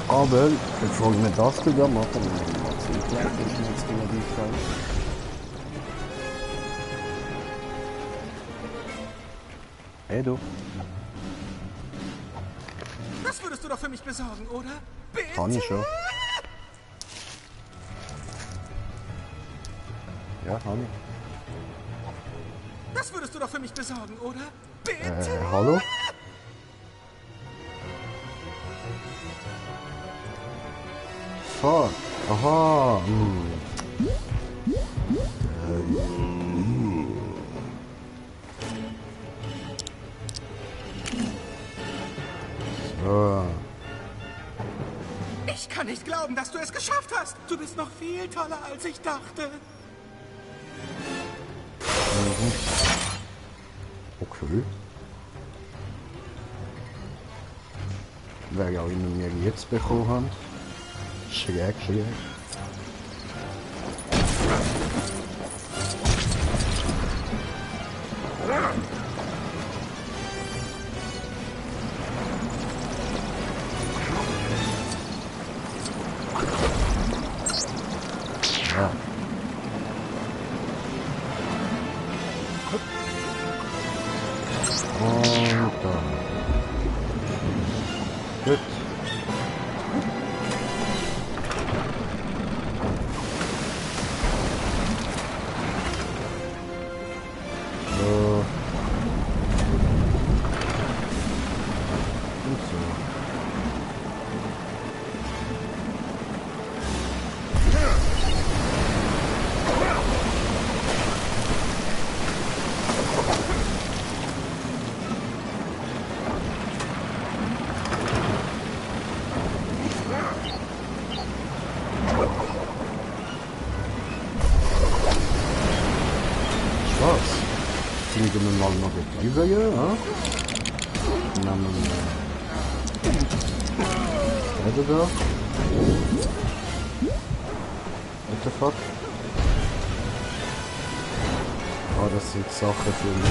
Aber bevor wir das wieder machen, müssen wir mal zurücklegen, das ist mir jetzt relativ falsch. Hey du. Das würdest du doch für mich besorgen, oder? Bitte? Kann ich schon. Ja, kann ich. Das würdest du doch für mich besorgen, oder? Bitte? Hallo? Fuck. Aha. So. Ich kann nicht glauben, dass du es geschafft hast. Du bist noch viel toller, als ich dachte. Okay. Wer auch immer wir jetzt bekommen haben. Schräg, schräg. Ja. Und dann. Gut. Fliegen wir mal noch drüber hier, ja? Nehmen wir da. What the fuck? Oh, das sind Sachen für mich.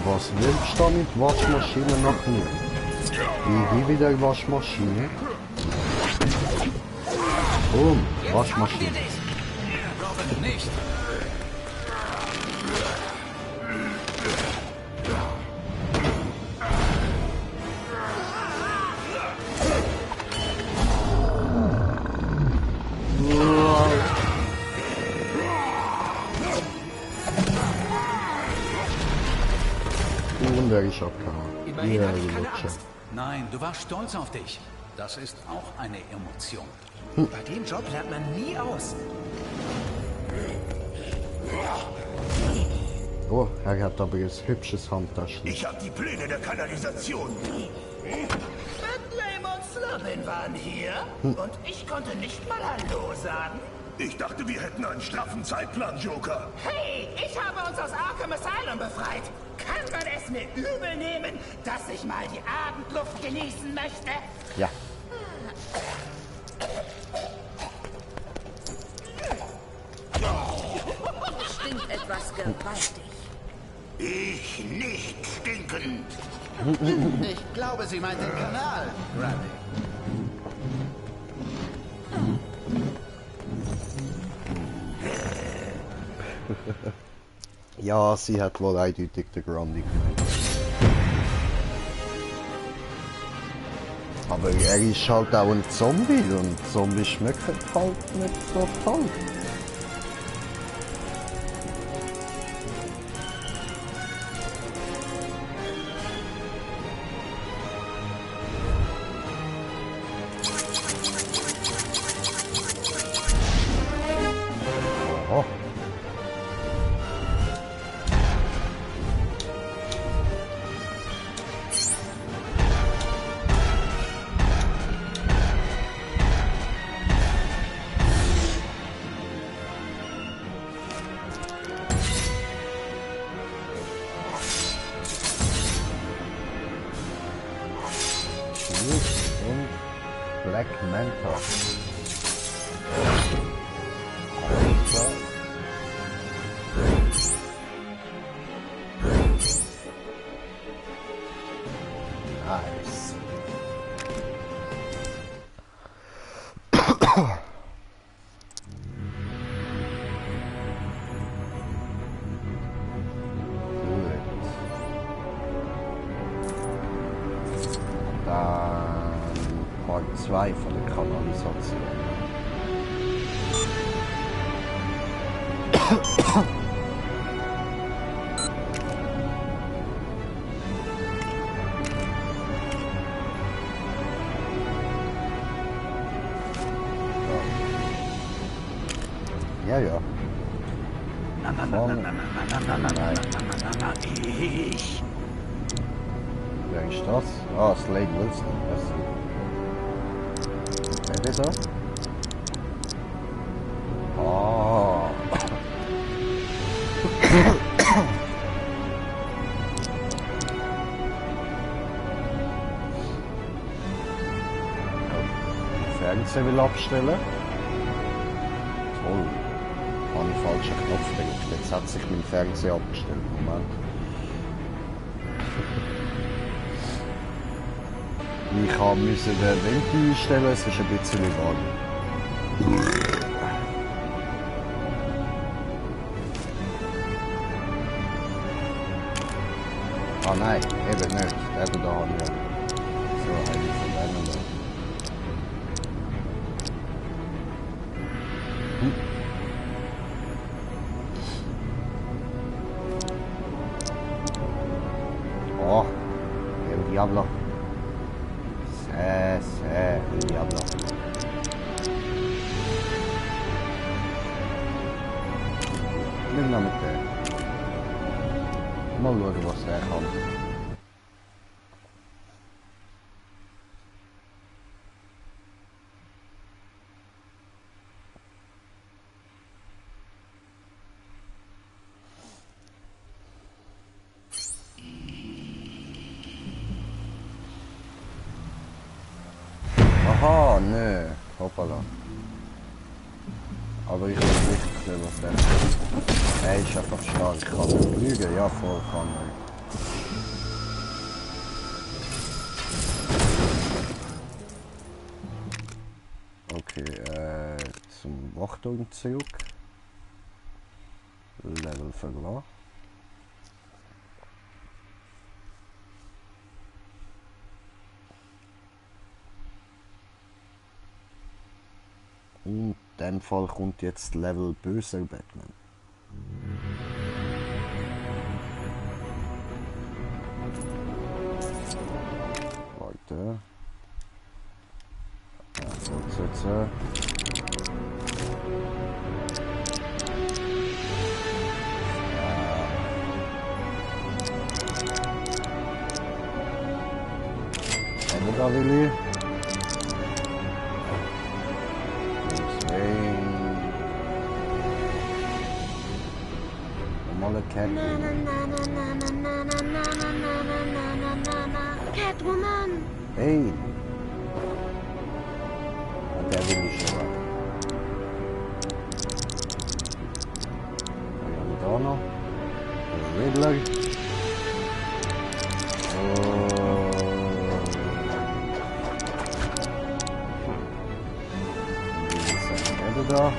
Was willst du mit Waschmaschine nach mir? Wie wieder Waschmaschine? Boom, Waschmaschine. Robin, nicht! Ich hab keine. Ja, Nein, du warst stolz auf dich. Das ist auch eine Emotion. Bei dem Job lernt man nie aus. Oh, er hat aber ein hübsches Handtaschen. Ich habe die Pläne der Kanalisation. Bentley und Slobin waren hier und ich konnte nicht mal Hallo sagen. Ich dachte, wir hätten einen straffen Zeitplan, Joker. Hey, ich habe uns aus Arkham Asylum befreit. Kann man es mir übel nehmen, dass ich mal die Abendluft genießen möchte? Ja. Stinkt etwas gewaltig. Ich nicht stinkend. Ich glaube, sie meint den Kanal, Randy. Ja, sie hat wohl eindeutig den Grundy gemeint. Aber er ist halt auch ein Zombie und Zombies schmecken halt nicht so toll. Oh. Und Black Manta. Nice. Dann Part 2 von der Kanalisation. Ja, ja. Ich. Wer ist das? Ah, Slade Wilson. Wer ist das? Ah. Fernseher will abstellen. Toll. Habe ich falschen Knopf gedrückt. Jetzt hat sich mein Fernseher abgestellt. Moment. Ich musste den Ventil einstellen, es ist ein bisschen warm. Ah nein, eben nicht. Eben da habe ich so einen von denen da. Oh, el diablo. El diablo. Nimm mal mit der. Mal schauen, was der kann. Aha, nö. Hoppala. Aber ich weiß nicht, was der ist. Er ist einfach stark. Kann er fliegen? Ja, voll kann er. Okay, zum Wachturm zurück. Level verloren. In dem Fall kommt jetzt Level böser Batman. Weiter. Ja, fortsetzen. Ja. da will ich. Normale Catwoman. Catwoman! Hey! Und der will ich schon. Wir haben da noch den Riddler. Da.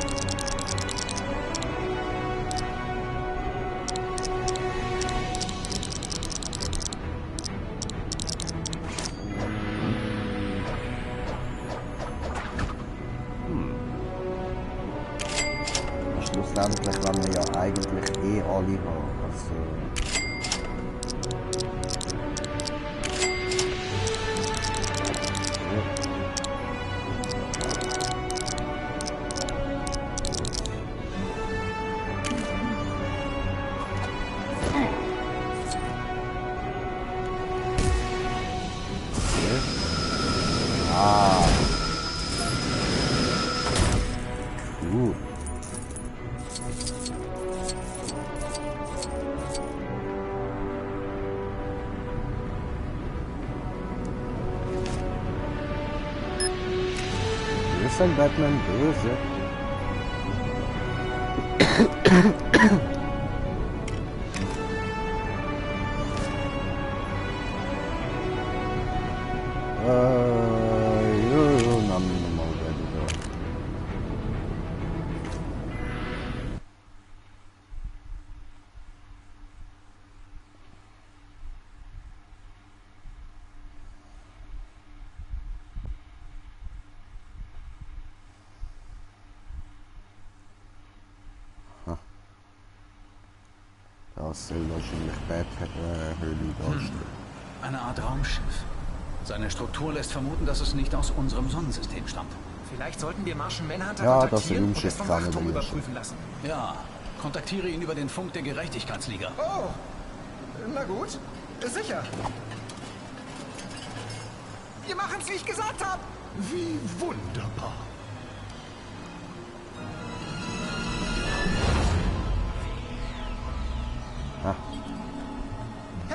Schlussendlich wollen wir ja eigentlich eh alle haben. Also cool. Ist ein Batman böse? Das soll wahrscheinlich Bat-Höhle darstellen. Eine Art Raumschiff. Seine Struktur lässt vermuten, dass es nicht aus unserem Sonnensystem stammt. Vielleicht sollten wir Martian Manhunter ja, kontaktieren und es vom Wachturm überprüfen lassen. Ja, kontaktiere ihn über den Funk der Gerechtigkeitsliga. Oh, na gut. Sicher. Wir machen's, wie ich gesagt habe. Wie wunderbar.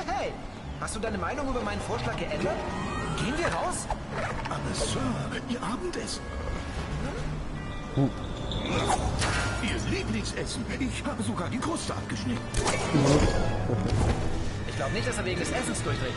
Hey, hast du deine Meinung über meinen Vorschlag geändert? Gehen wir raus? Aber Sir, Ihr Abendessen. Ihr Lieblingsessen. Ich habe sogar die Kruste abgeschnitten. Ich glaube nicht, dass er wegen des Essens durchdreht.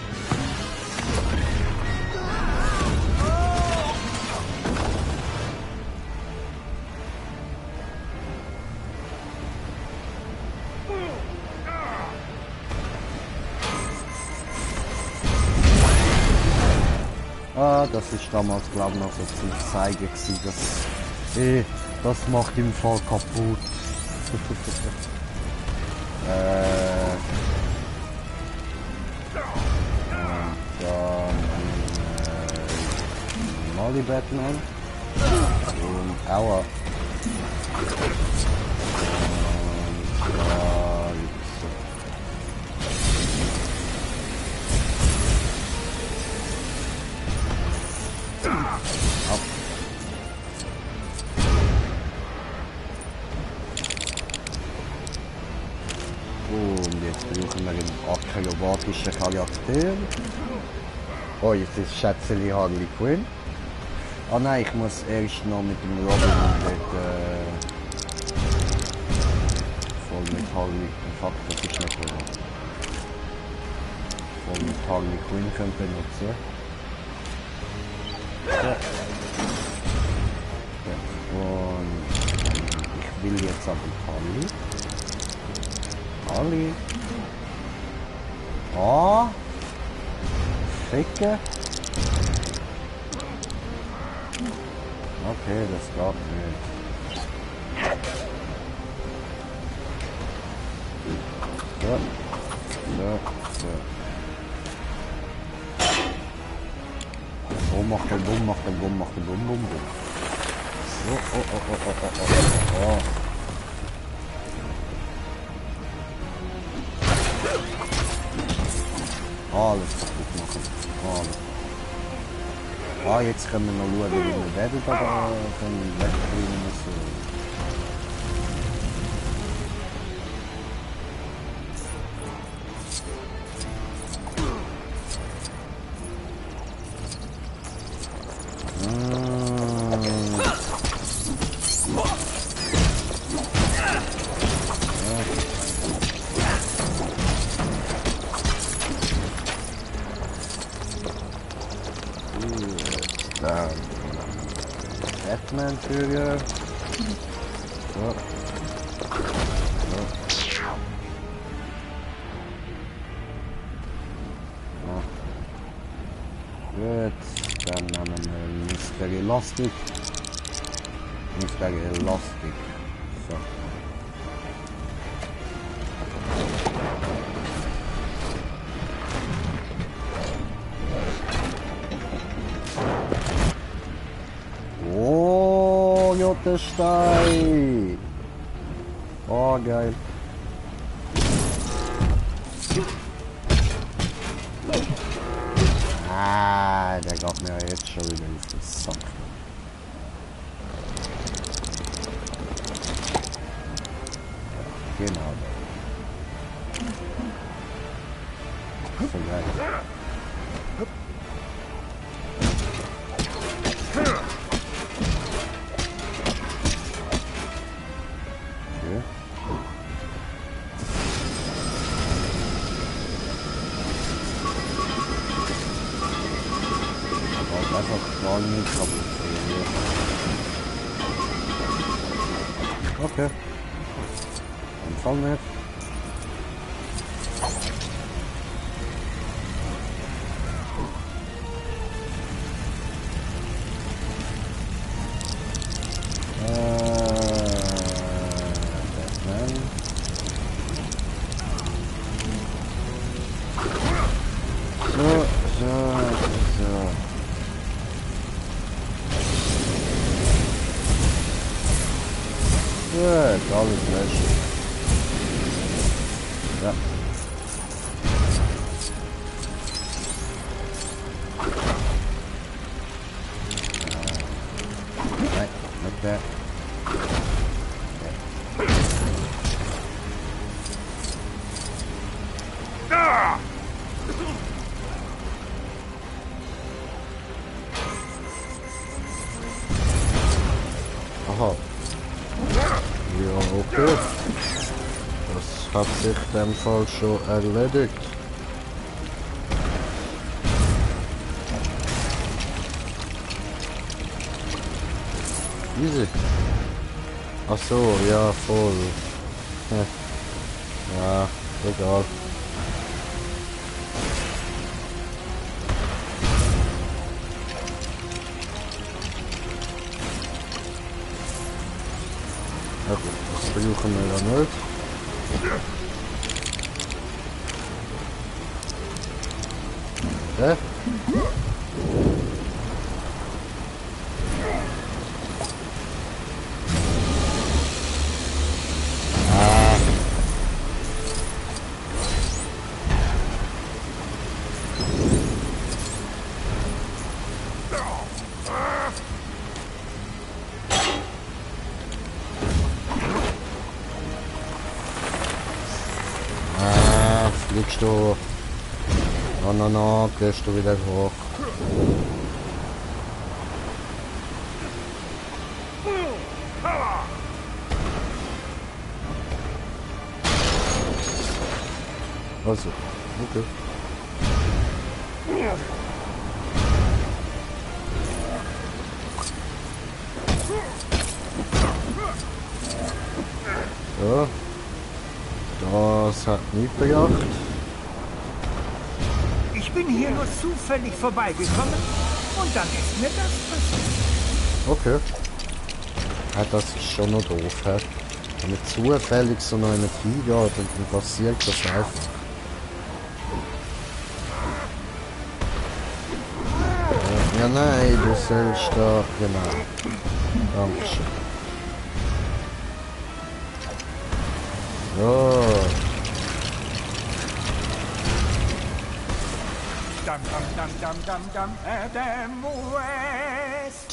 Das ist damals, glaube ich, noch so zum Zeigen gewesen, dass das macht im Fall kaputt. Und dann Molly Batman und Aua. Und jetzt brauchen wir einen akrobatischen Charakter. Oh, jetzt ist Schätzeli Harley Quinn. Ah nein, ich muss erst noch mit dem Robin dort voll mit Harley. Fuck, das ist nicht so. Voll mit Harley Quinn können benutzen. Ja. Und ich will jetzt aber Harley. Harley. Oh. Ficke. Okay, das geht nicht. So. So. So. Oh, mach den Bumm, mach den Bumm, mach den Bumm, Bumm, Bumm. So, oh, oh, oh, oh, oh, oh, oh. Alles kaputt machen. Alles. Ah, jetzt können wir noch schauen, wie wir werden da dann wegbringen müssen. Batman führen. So. So. Ja. Gut, dann nehmen wir Mr. Elastic. Mr. Elastic. So. Stein. Oh, geil. Ah, der gab mir jetzt schon wieder auf den Sack. Genau. So geil. Okay. Dann fahren wir. Batman. So. Gut, alles löschen. Ja. Nein, nicht der. Aha. Ja, okay. Das hat sich in dem Fall schon erledigt. Easy. Ach so, ja, voll. Ja, egal. Ja gut, das brauchen wir ja nicht. Fliegst du? No, gehst du wieder hoch. Also, okay. So. Das hat nicht gebracht. Ich bin hier nur zufällig vorbeigekommen und dann ist mir das passiert. Okay. Ja, das ist schon noch doof, hä? Wenn man zufällig so noch eine hingeht, dann passiert das einfach. Ja, nein, du sollst da... Genau. Dankeschön. So. Dam, dam, dam, dam, dam, dam, Adam West.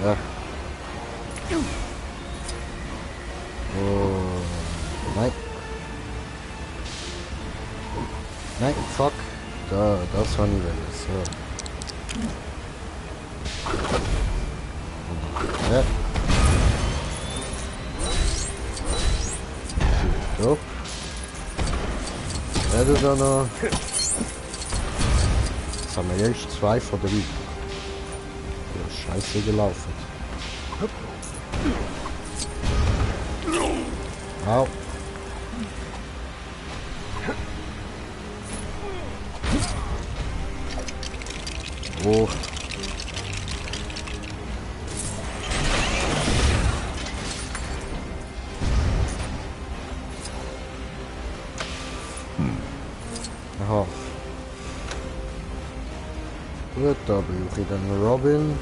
Ja. Oh. Nein. Nein, fuck. Da, das haben wir. So. Ja. So. Werde da noch. Jetzt haben wir erst 2 von 3. Ja, scheiße gelaufen. Au. Oh. Aha. Gut, da brauche ich dann Robin.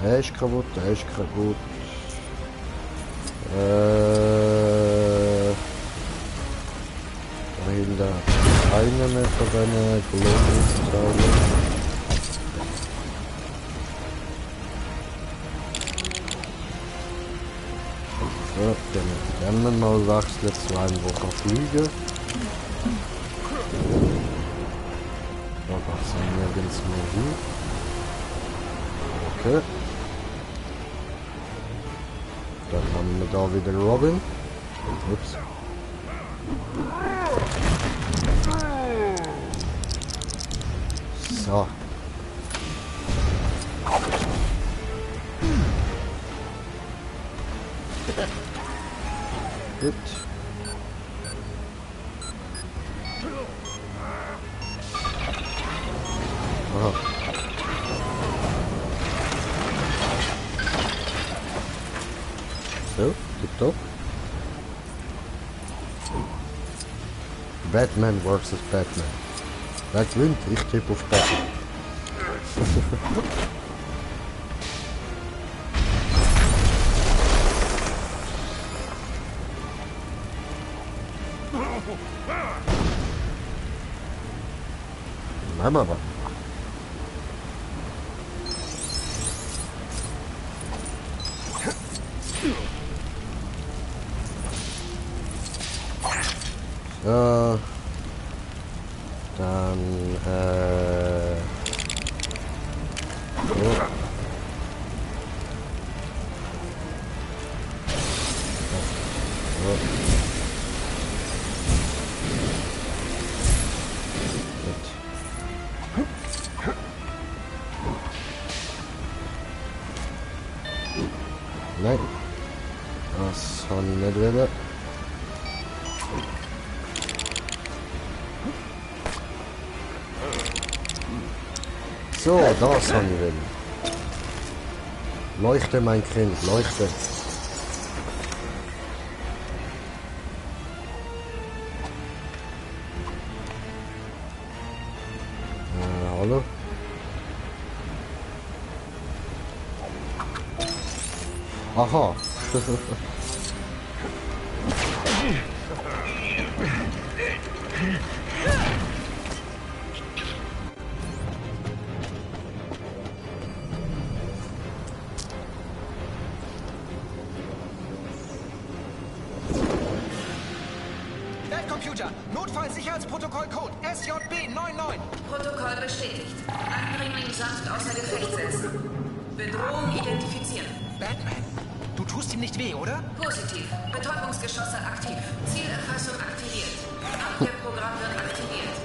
Er ist kaputt, er ist kaputt. Da hinten einer mehr von diesen Globus-Teilen. So, dann werden wir mal wechseln zu einem, der kann fliegen. Da passen wir nirgends mehr hin. Okay. Dann haben wir da wieder Robin. Ups. So. Gut. Aha. So, tipptopp. Batman versus Batman. Wer gewinnt? Ich tippe auf Batman. Mama. So. Dann, so. Nein, das habe ich nicht wieder. So, das habe ich wieder. Leuchte, mein Kind, leuchte. Hallo? Aha. Computer, Notfallsicherheitsprotokollcode SJB99. Protokoll bestätigt. Eindringling sanft außer Gefecht setzen. Bedrohung identifizieren. Batman, du tust ihm nicht weh, oder? Positiv. Betäubungsgeschosse aktiv. Zielerfassung aktiviert. Abwehrprogramm wird aktiviert.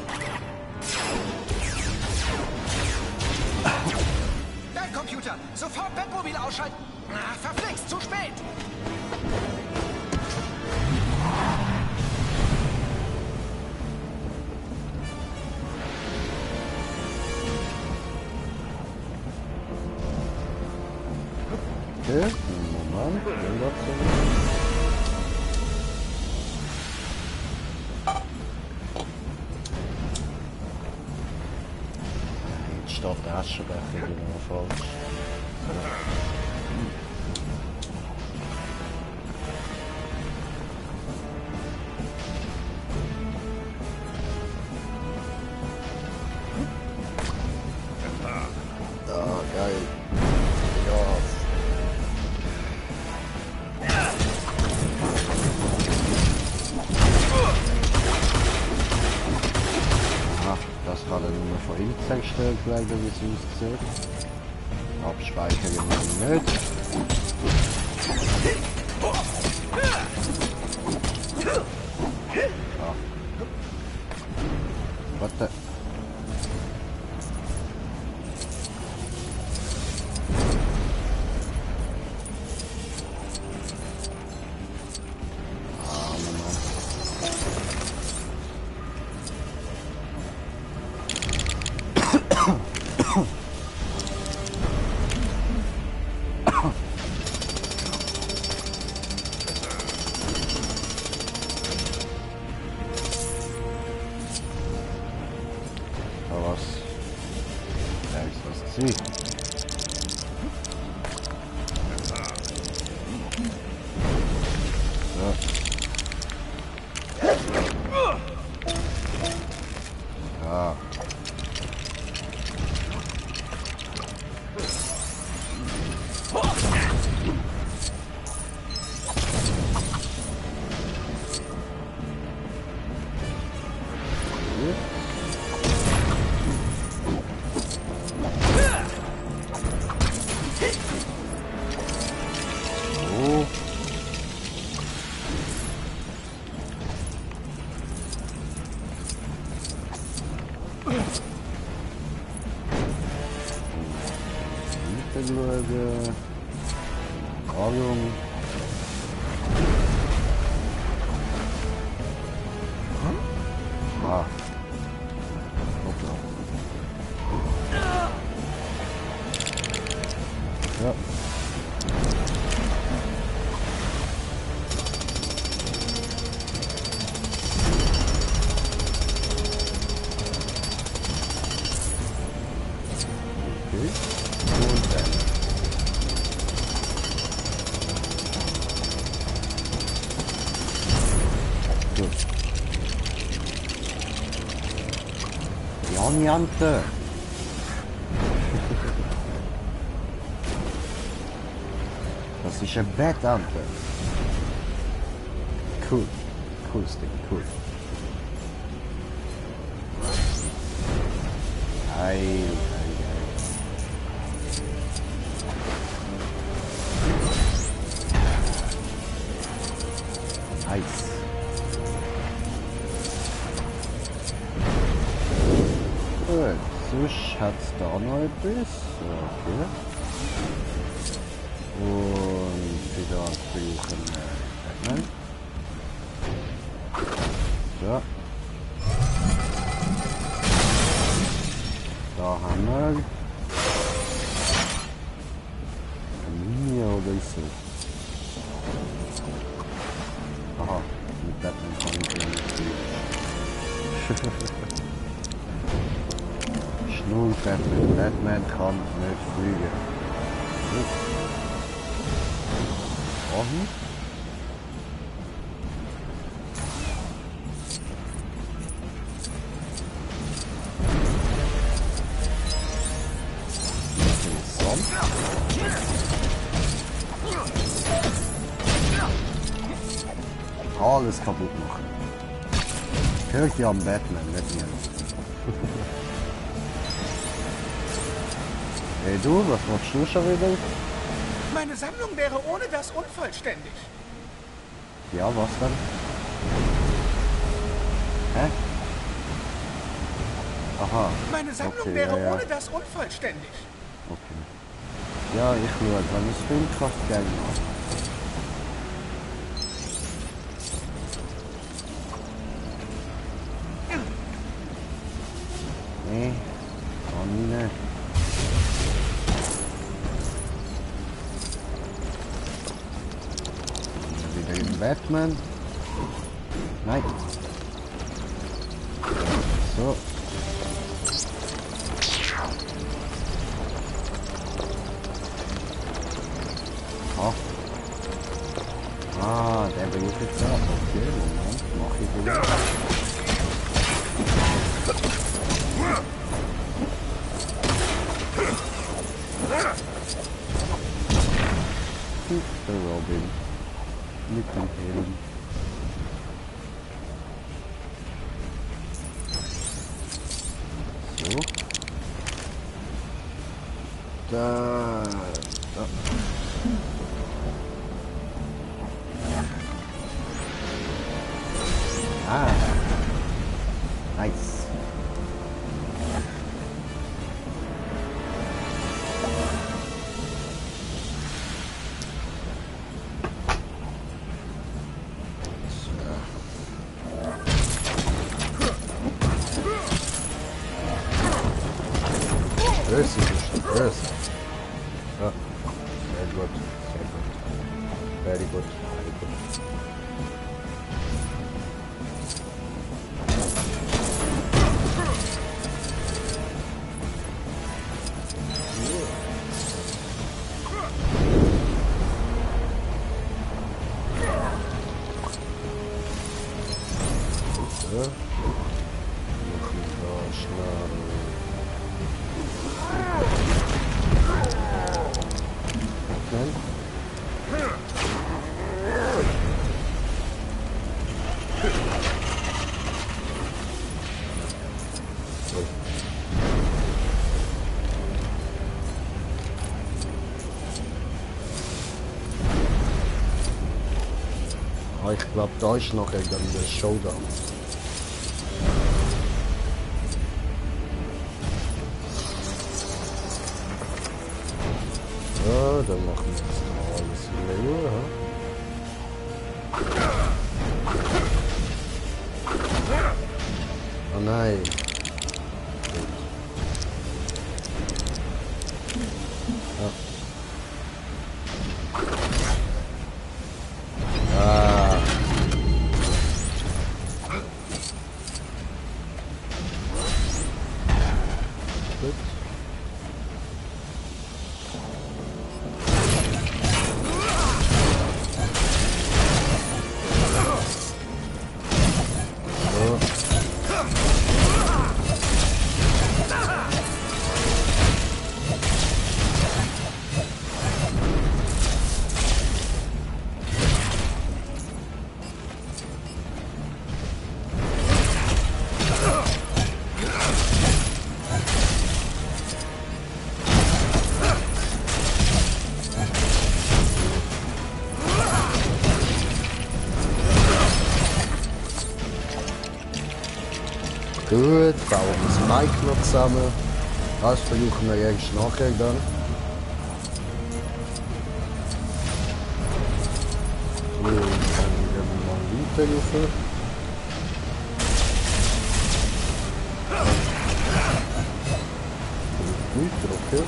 Dein Computer, sofort Batmobil ausschalten. Na, verflixt, zu spät. Okay, Moment, jetzt steht der Aschenbecher wieder falsch. zerstört werden, wie es aussieht. Abspeichern wir nicht. Ah. Warte. Ernte. Das ist ein Betternte. Cool. Cooles Ding, cool. Geil. Nice. Gut, sonst hat es da noch etwas. Okay. Und wieder brauchen Batman. So. Da haben wir eine Linie oder so. Aha, mit Batman kann ich ja nicht fliegen. Schnurrtreffen, Batman kann nicht fliegen. Offen. Alles kaputt machen. Hört ihr am Batman, nicht mir. Hey du, was machst du schon wieder? Meine Sammlung wäre ohne das unvollständig. Ja, was dann? Hä? Aha. Meine Sammlung okay, wäre ja. ohne das unvollständig. Okay. Ja, ich schaue, wenn es Filmkraft gerne macht. Nee, kann ich nicht. Wieder im Batman. Nein. So. Oh. Ah, der bringt jetzt ab. Okay, Moment, mach ich wieder. Der Robin mit dem Helm. So. Da. Ah. Nice. Böse, böse. Ja, sehr gut, sehr gut. Very good, very good. Ja. Machen wir schnell. Nein. So. Ah, ich glaube, da ist noch dann der Showdown. Ja, dann machen wir das alles leer. Oh nein. Ja. Ah. Gut. Gut, bauen wir das Mike noch zusammen. Das versuchen wir erst nachher dann. So, dann gehen wir mal weiter rauf. Weiter, okay.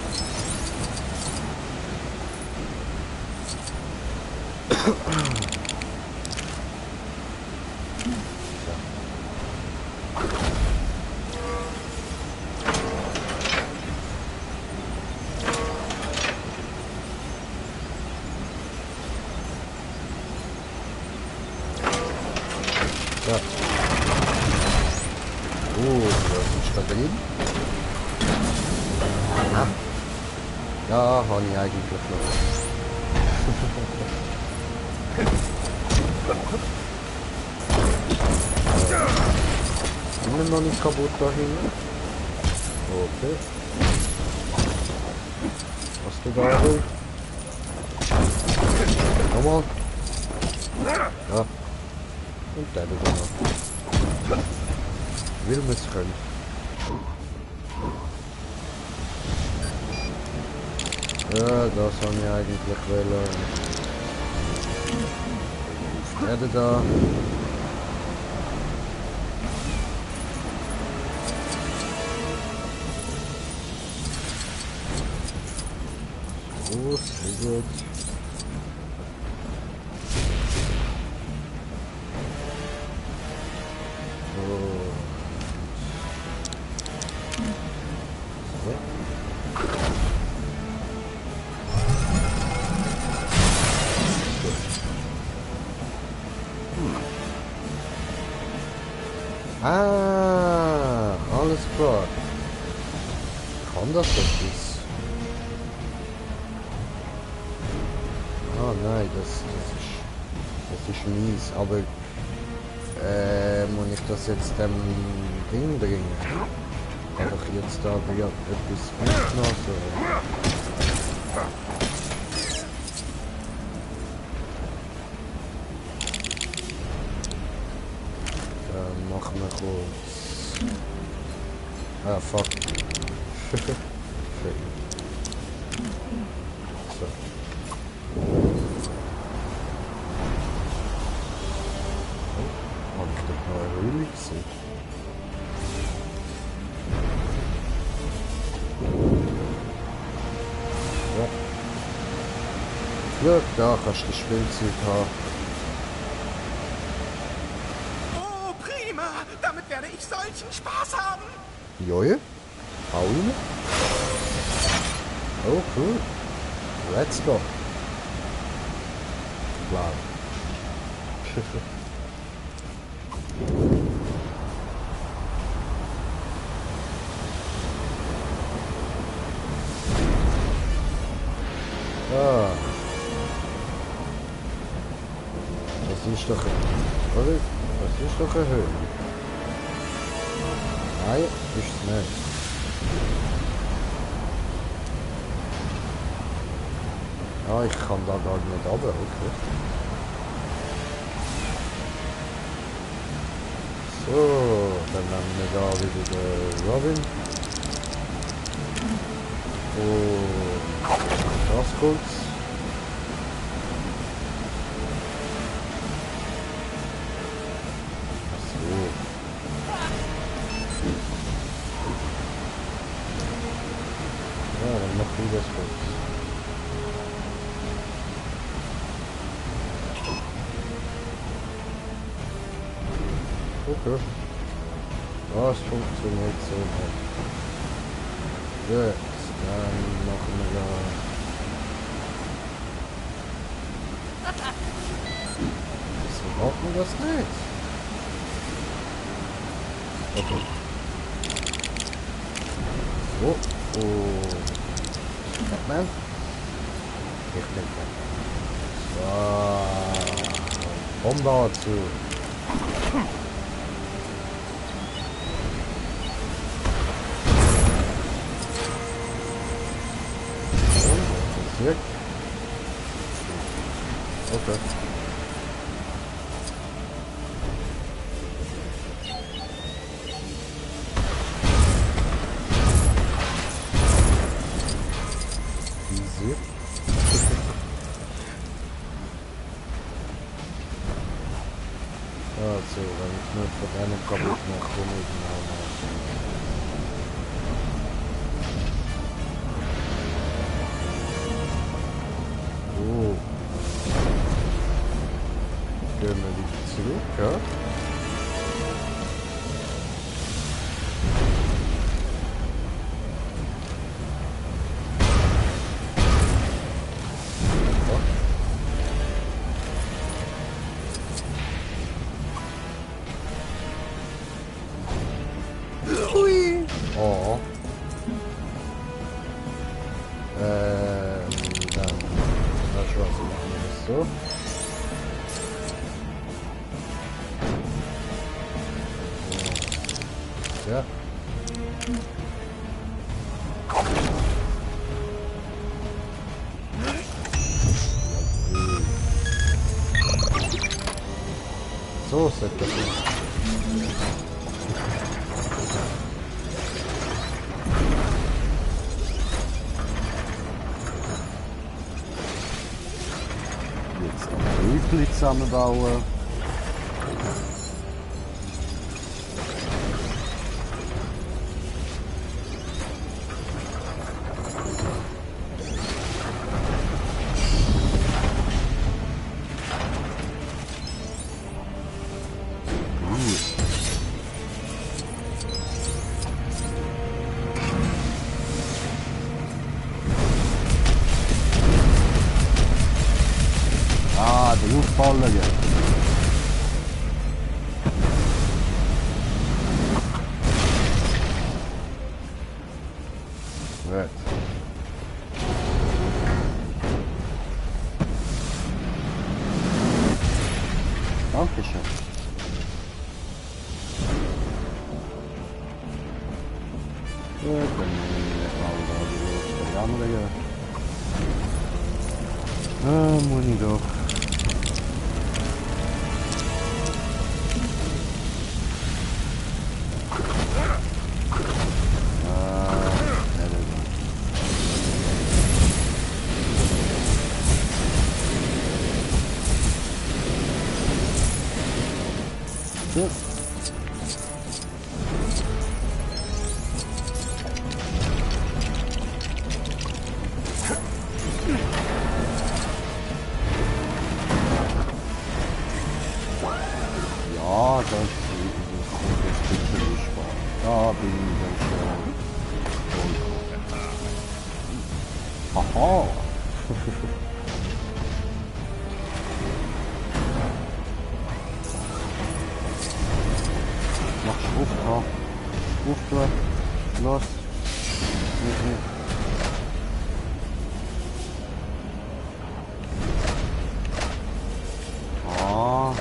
Ja. Oh, was ist da drin? Ah. Ja, habe ich eigentlich noch. Immer noch nicht kaputt da hinten. Okay. Was du da will? Nochmal. Ja. Und der da noch. Will man es können. Ja, das habe ich eigentlich wollen. Der da. So, sehr gut. Ah, alles klar. Kann das etwas? Ah nein, das ist mies, aber muss ich das jetzt dem Ding bringen? Kann ich jetzt da wieder etwas mitnehmen? Dann machen wir kurz... Ah, fuck. So. Oh, hab ich doch mal eine Höhle gesehen? Ja. Glück, da kannst du die Spielzeit haben. Oh, prima! Damit werde ich solchen Spaß haben! Joje, hau rein. Oh, cool. Let's go. Klar. Ah. Das ist doch... Oder? Das ist doch eine Höhle. Nein, ist es nicht. Ah, ich kann da gar nicht runter, okay. So, dann nehmen wir da wieder den Robin. Und das kurz. Ja, dann machen wir das kurz. Okay. Das funktioniert so nicht. Gut, dann machen wir da... Wieso macht man das nicht? Okay. So, und... Batman? Ich bin Batman. So, komm dazu. Weg. Okay. Easy. Also, wenn ich nur von einem kaputt mache, komme ich genau. Gehen wir wieder zurück, ja? Ui! Oh. Dann. Das war's, machen wir das so. Ja. So ist das. Jetzt ein Hügel zusammenbauen. Ah, de Luftballer, ja. Right. Dankeschön. Gut, dann nehmen wir mal da die Luft der andere. Ja, das ist da bin ich dann schon. Aha! Mach Auftrag. Auftrag. Los. Ah.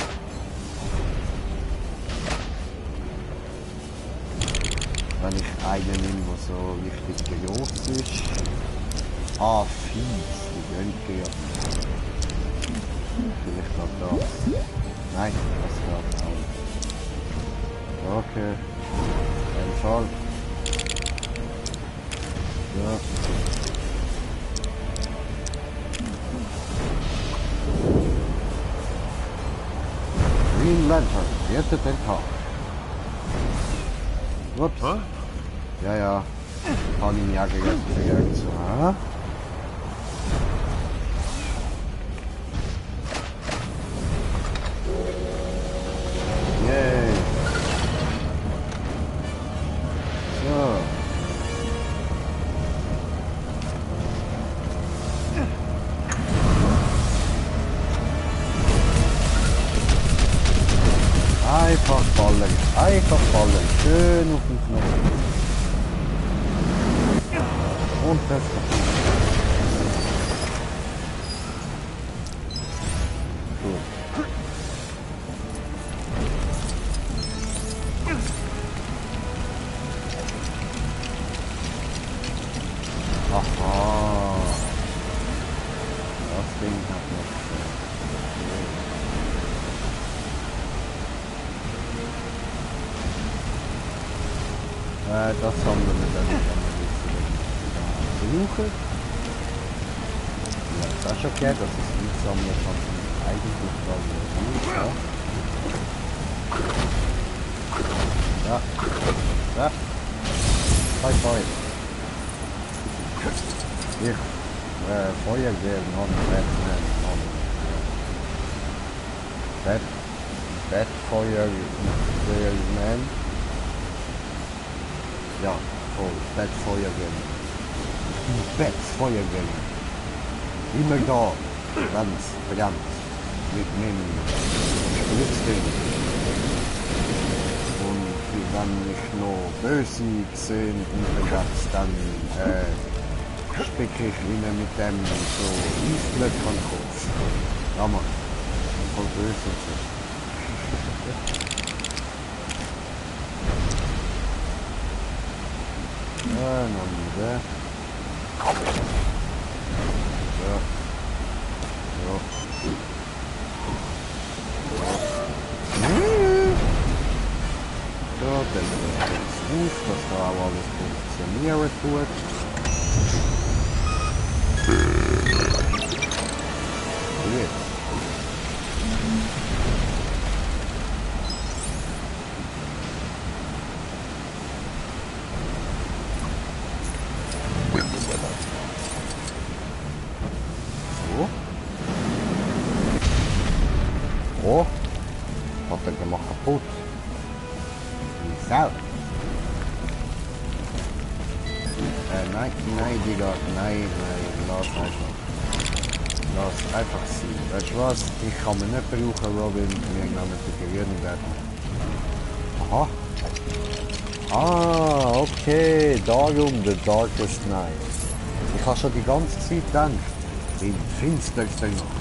Wenn ich einen nehme, der so richtig groß ist. Ah, fies. Die Röntgen. Vielleicht auch das. Nein, das geht auch. Okay. Ein Fall. Ja. Green Lantern, rettet den Tag. Ups. Ja, ja. Kann ihn ja gerettet. Ja. Yay. So. Einfach fallen. Einfach fallen. Schön auf den Knopf. Und das gut. Aha. Das Ding hat noch. Das haben wir mit der Suche. Ja, das ist okay, das ist nicht sammeln, kann man eigentlich dann gut, ja. Ja. Ja. High five. Hier. Feuer geben, Batman. Batfeuer, Man. Ja, voll. Batfeuer geben. Batfeuer geben. Immer da. Ganz brennt. Mit dem Spritzding. Und wenn ich noch böse gesehen unterwegs, dann spicke ich ihnen mit dem so Eisblöcke an den Kopf. Ja, Mann. Voll böse und so. Ja, noch wieder. Ja. Ja. So, dann jetzt auf, dass da auch alles funktionieren tut. Jetzt. Oh, hat er gemacht kaputt. Die Sau. Nein, Digga, nein, lass einfach. Lass einfach sein. Weißt du was? Ich kann mich nicht brauchen, Robin. Wir nehmen die Gerühren werden. Aha. Ah, okay, darum The Darkest Night. Ich habe schon die ganze Zeit gedacht, im finstersten Nacht.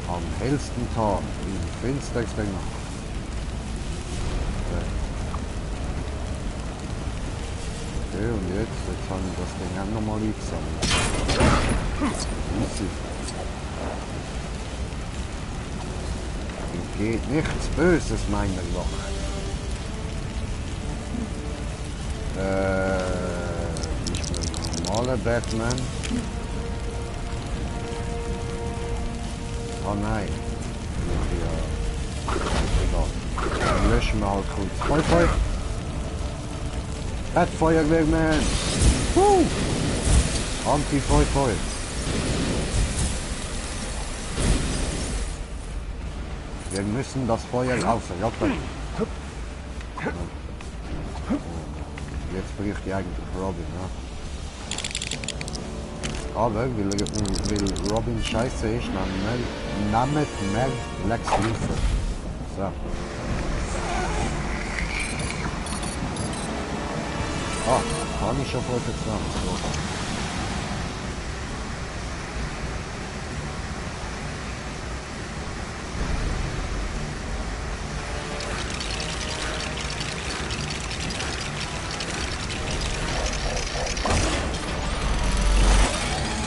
Am hellsten Tag, im finstersten Nacht. Okay, und jetzt haben wir das Ding auch nochmal eingesammelt. Easy. Geht nichts Böses meiner Wache. Ich bin ein normaler Batman. Oh nein. Ja. Egal. Dann löschen wir halt kurz. Feuer! Das Feuerwehrmann! Anti-Feuer! Wir müssen das Feuer ausrotten. Jetzt bräuchte ich eigentlich Robin, ja. Aber weil Robin scheiße ist, dann nehmt mehr Lex Luthor. So. Ah, kann ich schon vor der 20.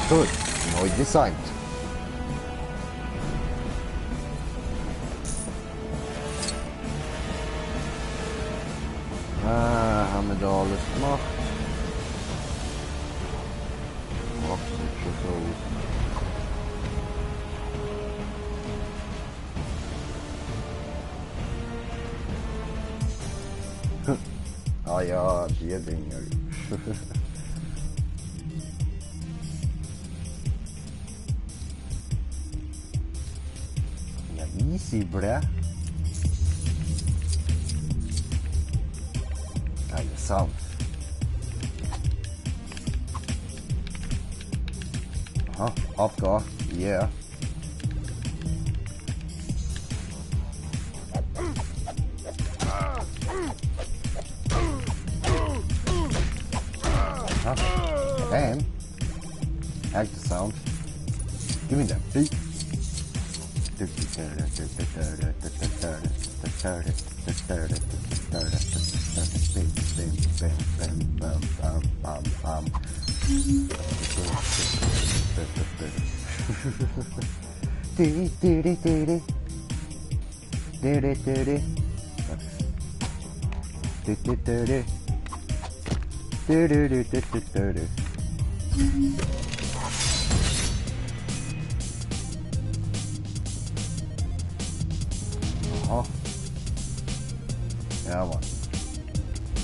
Gut, neu designt. Haben wir da alles gemacht? Macht sieht schon so aus. Ah ja, die Dinger. Easy, bruh. Geiler Sound. Aha, abgehen. Yeah. Aha. Damn. Like the sound. Give me that beat. Oh. Ja, Mann.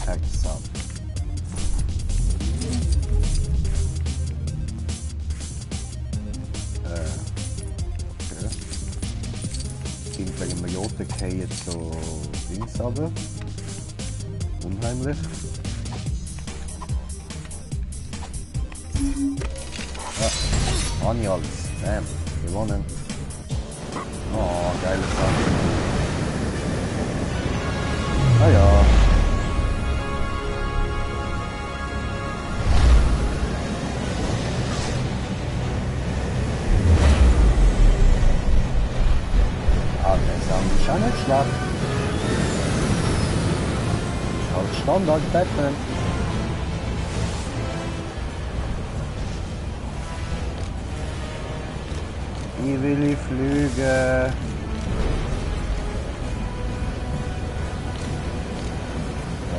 Tag Sound. Okay. Die Majote gehen jetzt so links runter. Unheimlich. Ja, Ani alles. Damn, gewonnen. Oh, geile Sache. Ah ja. Ah, der Sound ist auch nicht schlecht. Ist halt Standard Batman. Ich will fliegen.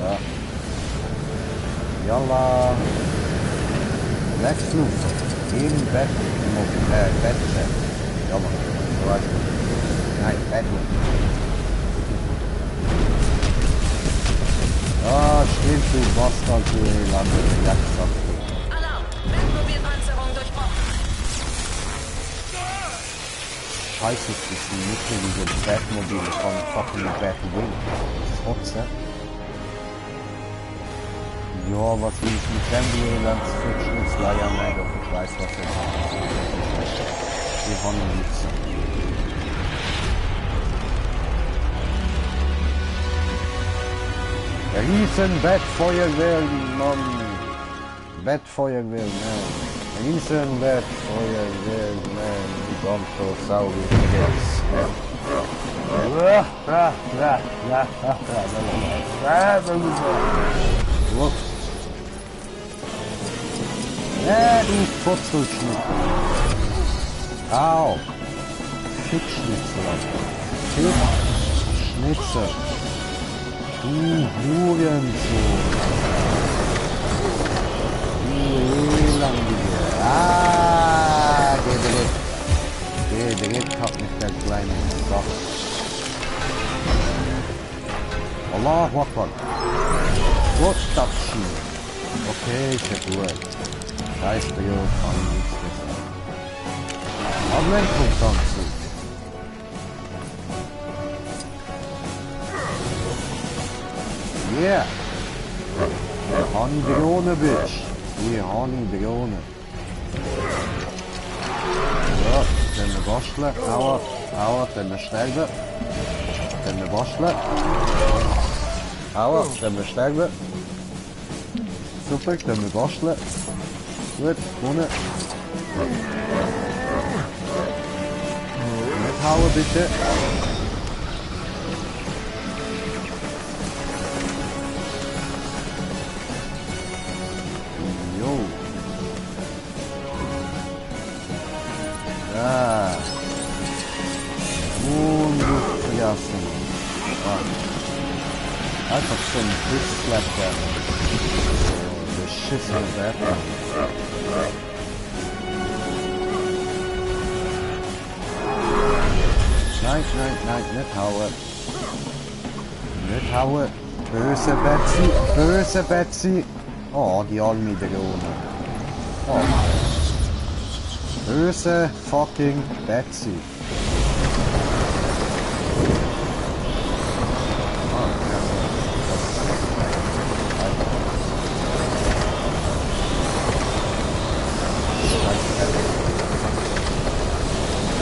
Ja. Yalla. Lex Luthor. Im Batman. Jammer. So heißt es. Nein, Batman. Ah, stimmt, du Bastard, du Lande. Jagdsack. Alarm! Batmobilpanzerung durchbrochen. Scheiße, das ist nicht mehr wie so ein Batmobil von fucking Batwing. Trotzdem. Ja, was will ich mit dem Virulent für Schnitzleier mehr, doch ich weiß, was er macht. Wir haben nichts. Riesen Bettfeuerwehr, Mann. Bettfeuerwehr, Mann. Riesen Bettfeuerwehr, Mann. Brontosaurus ja, du Fotzelschnitt. Au. Fickschnitzel. Fickschnitzel. Du Hurensohn. Du Elandige. Ah, der Dreck hat mich Allah Akbar. What das Schiene? Okay, ist ja gut. Scheiß Brio, kann nichts mehr sagen. Ablenkung dann zu. Yeah! Honey Drone, bitch! Hier, Honey Drone. Ja, können wir basteln. Aua, aua, können wir sterben. Können wir basteln. Aua, können wir sterben. Super, können wir basteln. Gut, gewonnen. Nicht hauen, bitte. Ja. Ungefährlich. Einfach so ein Blitzklapp. Beschissene Werfer. Nein, nein, nein, nicht hauen. Nicht hauen. Böse Betsy, böse Betsy. Oh, die arme Drohne. Oh. Böse fucking Betsy.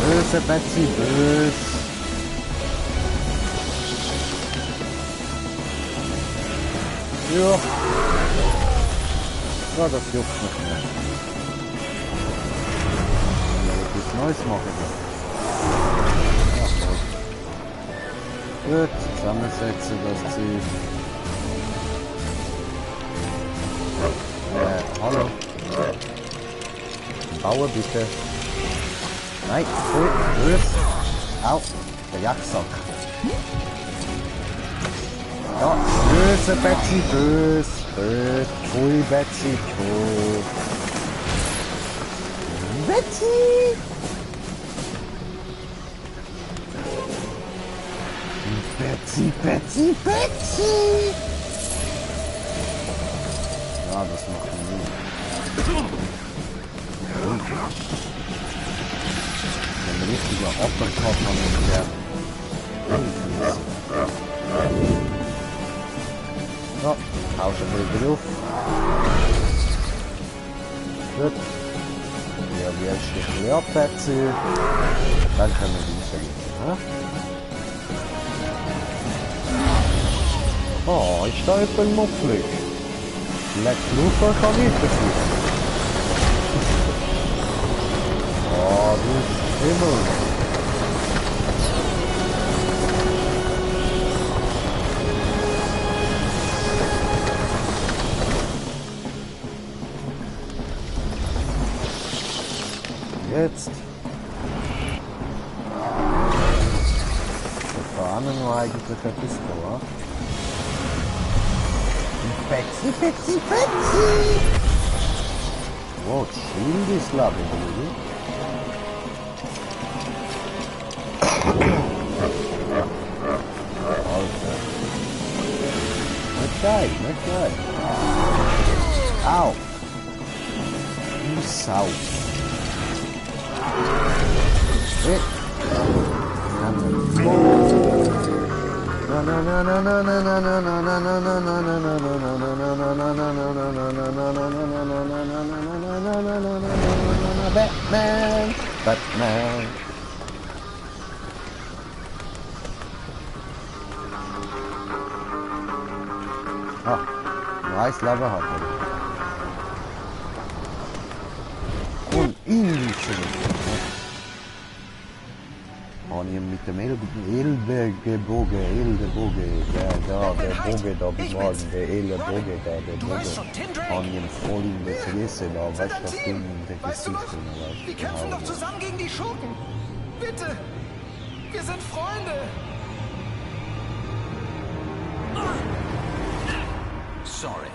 Böse Betsy, böse. Ja. Ja, das juckt nicht mehr. Neues machen wir. Gut, zusammensetzen das Ziel. Hallo. Bauen bitte. Nein, gut, gut. Au, der Jagdsack. Ja, böse Betsy, böse, böse. Pfui Betsy, pfui. Betsy! Betsy, Betsy, Betsy! Ja, das macht man nie. Ein richtiger Uppercut haben wir gelernt. So, tauschen wir wieder auf. Gut. Ja, wie erst ein bisschen ab, Betsy. Dann können wir weitergehen. Oh, ist da jemand mufflig? Leck Lufer kann ich dafür. Oh, du Himmel. Jetzt. Da vorne nur eigentlich ein Disco, wa? Betsy, Betsy, Betsy! Wow, Shield ist labi, baby. Alter. Nicht geil, nicht geil. Au! Du Sau. Hey. Batman! Batman! Ah, nice Lava hat er. Und ihn und hier mit dem Elbeboge, der Boge da bewagen, der Elbeboge da, der Boge, und hier voll in der Fresse da, weißt du, was du in der Gesicht hast. Wir kämpfen doch zusammen gegen die Schurken. Bitte, wir sind Freunde. Sorry.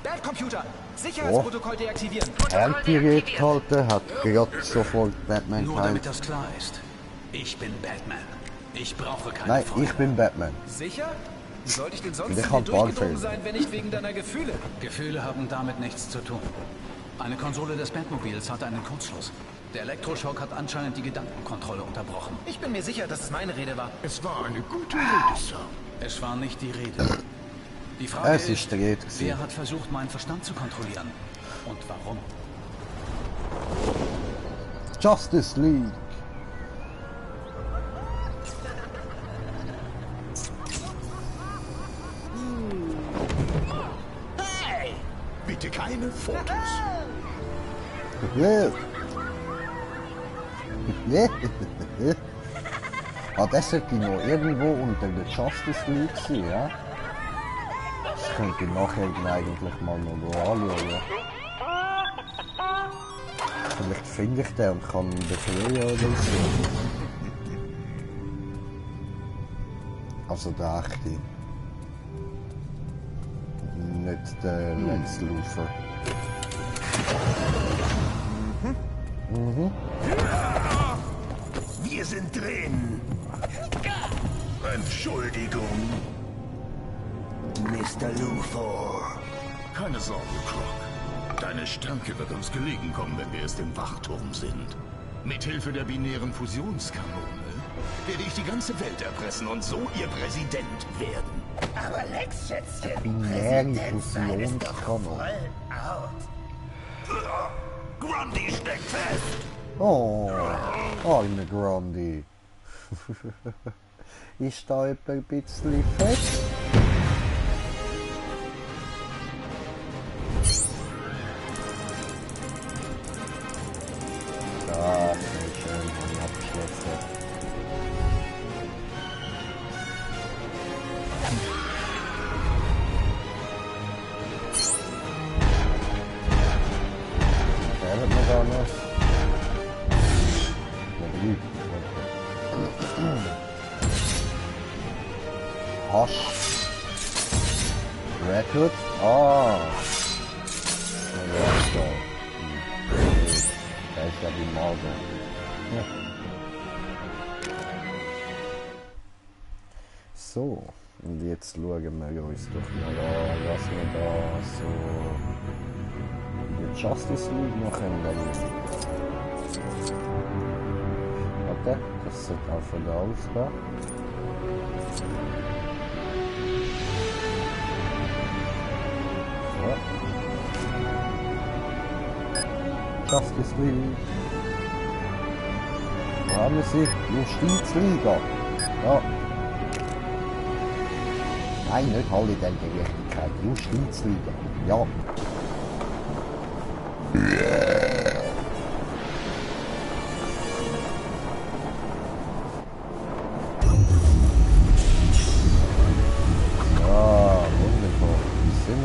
Bad Computer, Sicherheitsprotokoll deaktivieren. Endgerät gehalten, hat gerade sofort Batman Nur damit das klar ist. Ich bin Batman. Ich brauche keine Nein, Freunde. ich bin Batman. Sicher? Sollte ich denn sonst Der in dir kann durchgedrungen Ballfeld. sein, wenn nicht wegen deiner Gefühle? Gefühle haben damit nichts zu tun. Eine Konsole des Batmobils hatte einen Kurzschluss. Der Elektroschock hat anscheinend die Gedankenkontrolle unterbrochen. Ich bin mir sicher, dass es meine Rede war. Es war eine gute Rede, Sir. Es war nicht die Rede. Die Frage Es ist die Rede gewesen. wer hat versucht, meinen Verstand zu kontrollieren? Und warum? Justice League. Hey! Bitte keine Fotos. Ah, das sollte noch irgendwo unter der Justice League sein, ja? Das könnte ich nachher eigentlich mal noch anschauen. Vielleicht finde ich den und kann ihn befreien oder so. Also der echte. Nicht der Lex Luthor. Wir sind drin. Entschuldigung. Mr. Luthor. Keine Sorge, Croc. Deine Stärke wird uns gelegen kommen, wenn wir erst im Wachturm sind. Mithilfe der binären Fusionskanone werde ich die ganze Welt erpressen und so ihr Präsident werden. Aber Lex, Schätzchen, Binären Präsident sein ist doch Fusionskanone. voll out. Grundy steckt fest. Oh, arme Grundy. Ist da etwa ein bisschen fest? Das ist schön, wenn ich abgeschlossen habe. Fährt man da noch? Hosh. Red Hood? Ah. Ja, so. Da ist ja die Marge. Ja. So. Und jetzt schauen wir uns doch mal an, was wir da so in der Justice League noch können. Warte, das sollte auch von da ausgehen. So. Justice League. Wo haben wir sie? Justizliga. Ja. Nein, nicht Holiday Gerechtigkeit. Justizliga. Ja.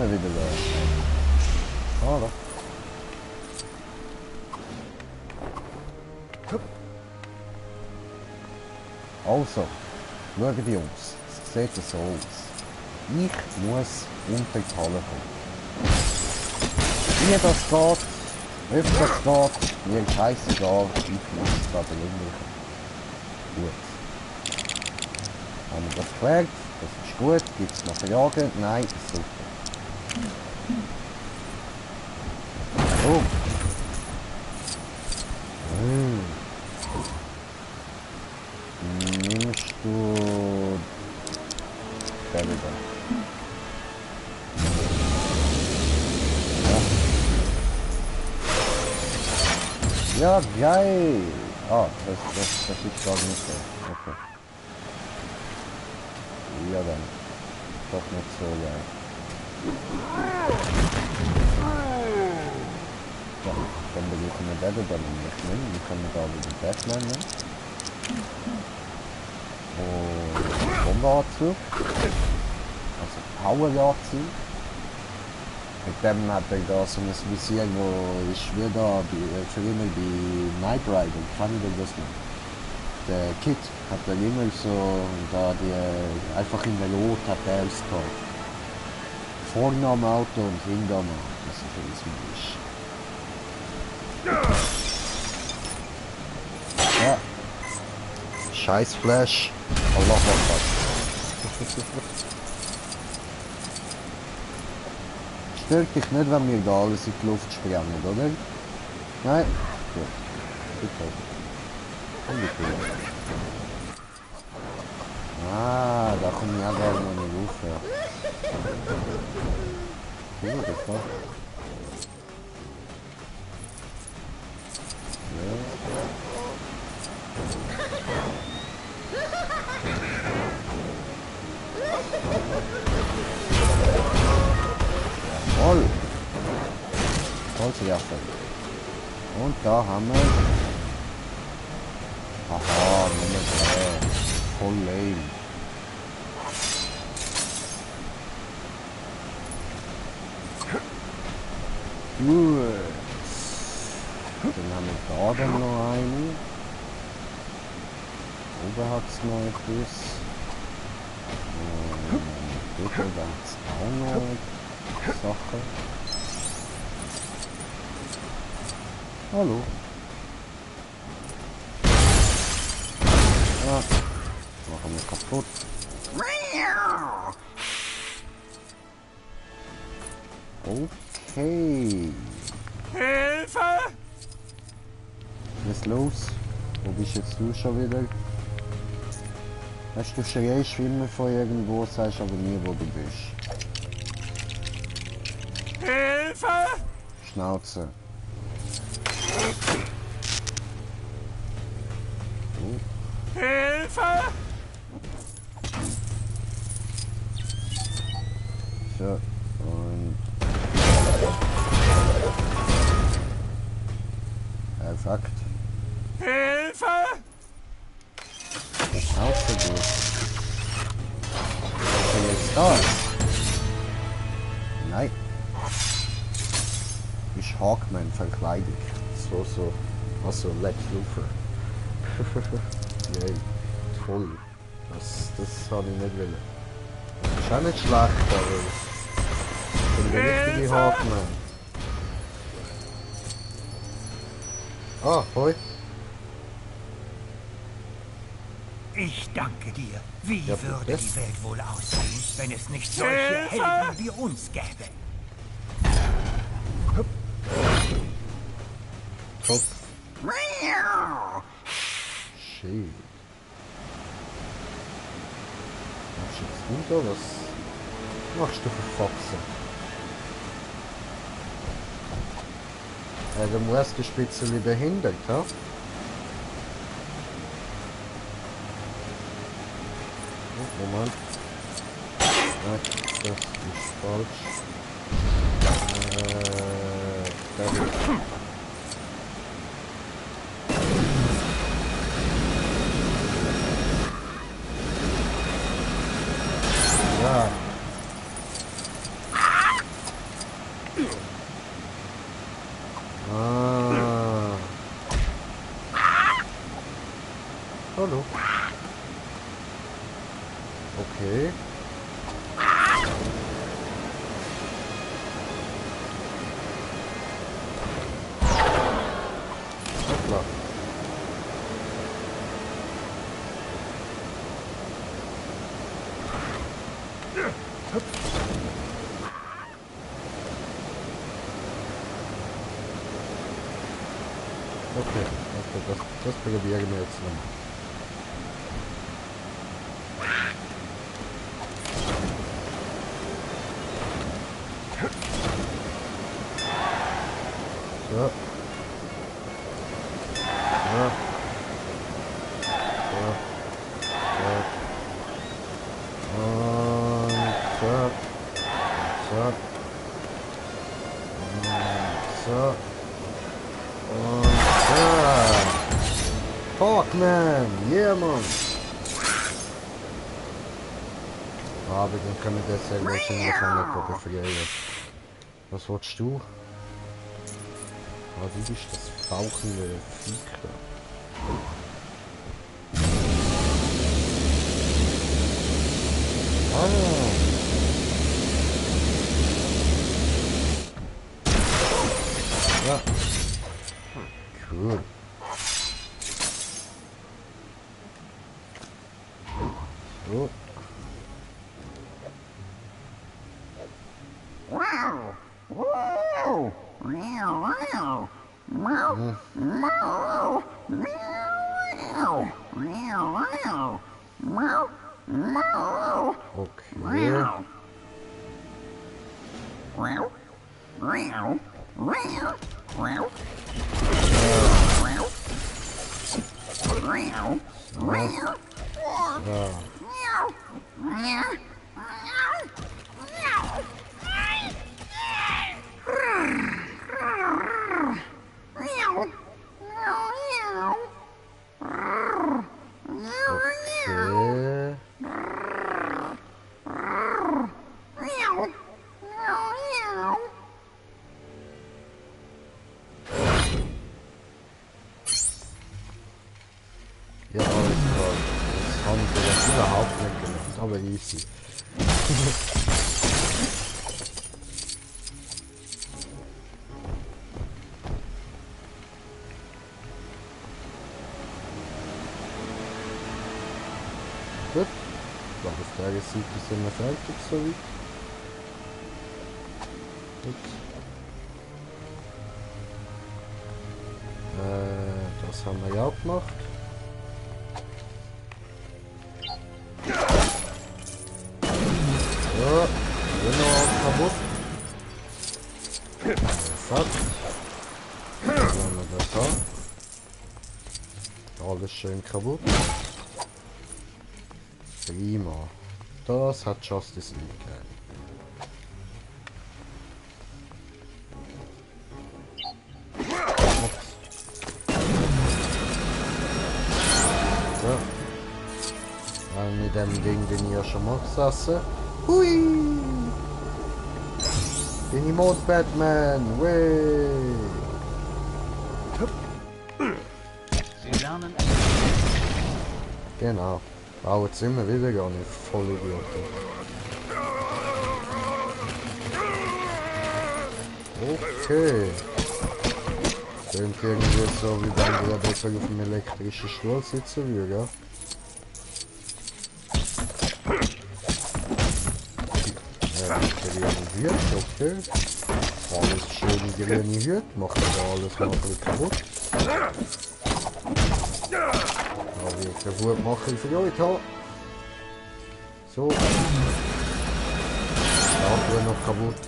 Wieder da. Ah, da. Also, schauen die Jungs. Es sieht so aus. Ich muss unter die Halle kommen. Wie das geht, ob das geht, mir ist scheißegal, ich muss es da belohnen. Gut. Haben wir das geklärt? Das ist gut. Gibt es noch Fragen? Nein, super. Oh. Nimmst du den da? Ja, geil! Ah, das ist gar nicht so. Okay. Ja dann. Doch nicht so geil. Ja, dann besuchen wir den dann nicht mehr. Wir können da wieder Batman nehmen. Und Bomberanzug. Also Poweranzug. Mit dem hat er da so ein Visier, wo ich wie da für immer bei Knight Rider, kann ich das nicht. Der Kid hat er immer so, da die einfach in der Lot hat er ausgehauen. Vorne am Auto und hinten am Auto, so viel es mir ist. Ja. Scheiß Flash. Allah Akbar. stört dich nicht, wenn wir da alles in die Luft sprengen, oder? Nein? Gut. Bitte. Ah, da komme ich auch gar noch nicht rauf. Ja. Gut, das war. Jawohl! Holzwerfer. Und da haben wir... Aha, Nummer 3. Voll lame. Gut. Dann haben wir da dann noch einen. Oben hat es noch etwas. Dort oben hat es auch noch Sachen. Hallo. Ah, machen wir kaputt. Okay. Hilfe! Was ist los? Wo bist jetzt du schon wieder? Weißt du, schreist immer von irgendwo, sagst aber nie, wo du bist. Hilfe! Schnauze. Hilfe! So, und... Perfekt. Hilfe! Schnauze durch. Was ist jetzt da? Nein. Ich Hawkman verkleidet. So. Also, Lex Luthor. Yay. Toll. Das habe ich nicht wollen. Das ist auch nicht schlecht, aber ich bin der richtige Hawkman. Ah, hoi. Ich danke dir. Wie würde die Welt wohl aussehen, wenn es nicht solche Helden wie uns gäbe? Top. Shit. Was jetzt du da? Was machst du für Faxen? Der Morske ist ein bisschen behindert, ja? Moment. Nein, das ist falsch. Da ja. Ah. Hallo. Okay. Hoppla. Okay, das probieren wir jetzt nochmal. So. So. Hawkman, yeah man! Aber dann können wir das ja wahrscheinlich auch noch vergeben. Was willst du? Ah, du bist das fauchende Viech da. Ah! Ja. Cool. So. Ja, alles klar. Das haben wir das überhaupt nicht gemacht, aber easy. Gut. Ich glaube, auf der Seite sind wir fertig soweit. Gut. Das haben wir ja auch gemacht. So, genau kaputt. Perfekt. Dann haben wir das da. Alles schön kaputt. Prima. Das hat Justice League gegeben. So. Dann mit dem Ding bin ich ja schon mal gesessen. Hui! Bin ich Mod Batman! Wey! Sie lernen. Genau. Wow, jetzt sind wir wieder gar nicht voll Idioten. Okay. Klingt irgendwie so, wie wenn wir besser auf dem elektrischen Stuhl sitzen würde, gell? Ja, grüne Hüte, okay. Alles schön grüne Hüte, macht aber alles mal ein bisschen kaputt. Aber ich kann gut machen für euch haben. So. Statue noch kaputt.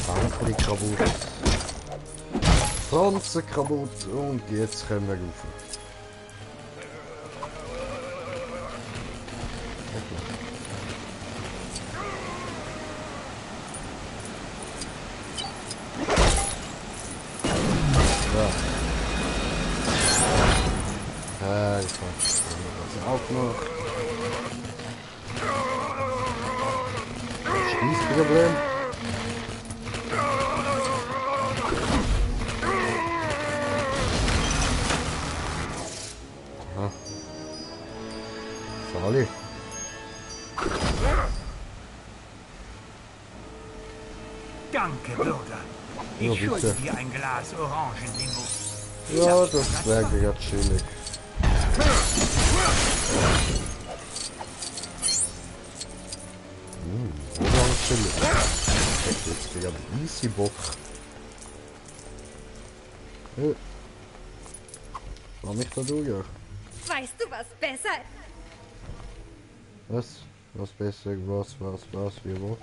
Bänkchen kaputt. Pflanzen kaputt. Und jetzt können wir rauf. Das auch noch. Schließproblem. Aha. Sali. Danke, Bürger. Ja, Ich schulde bitte. dir ein Glas Orangenlingo. Ja, das wäre ja chillig. Orange chillig. Ich hätte jetzt wieder easy Bock. War mich da durch? Weißt du, was besser ist? Was? Was besser? Was? Wie, wo?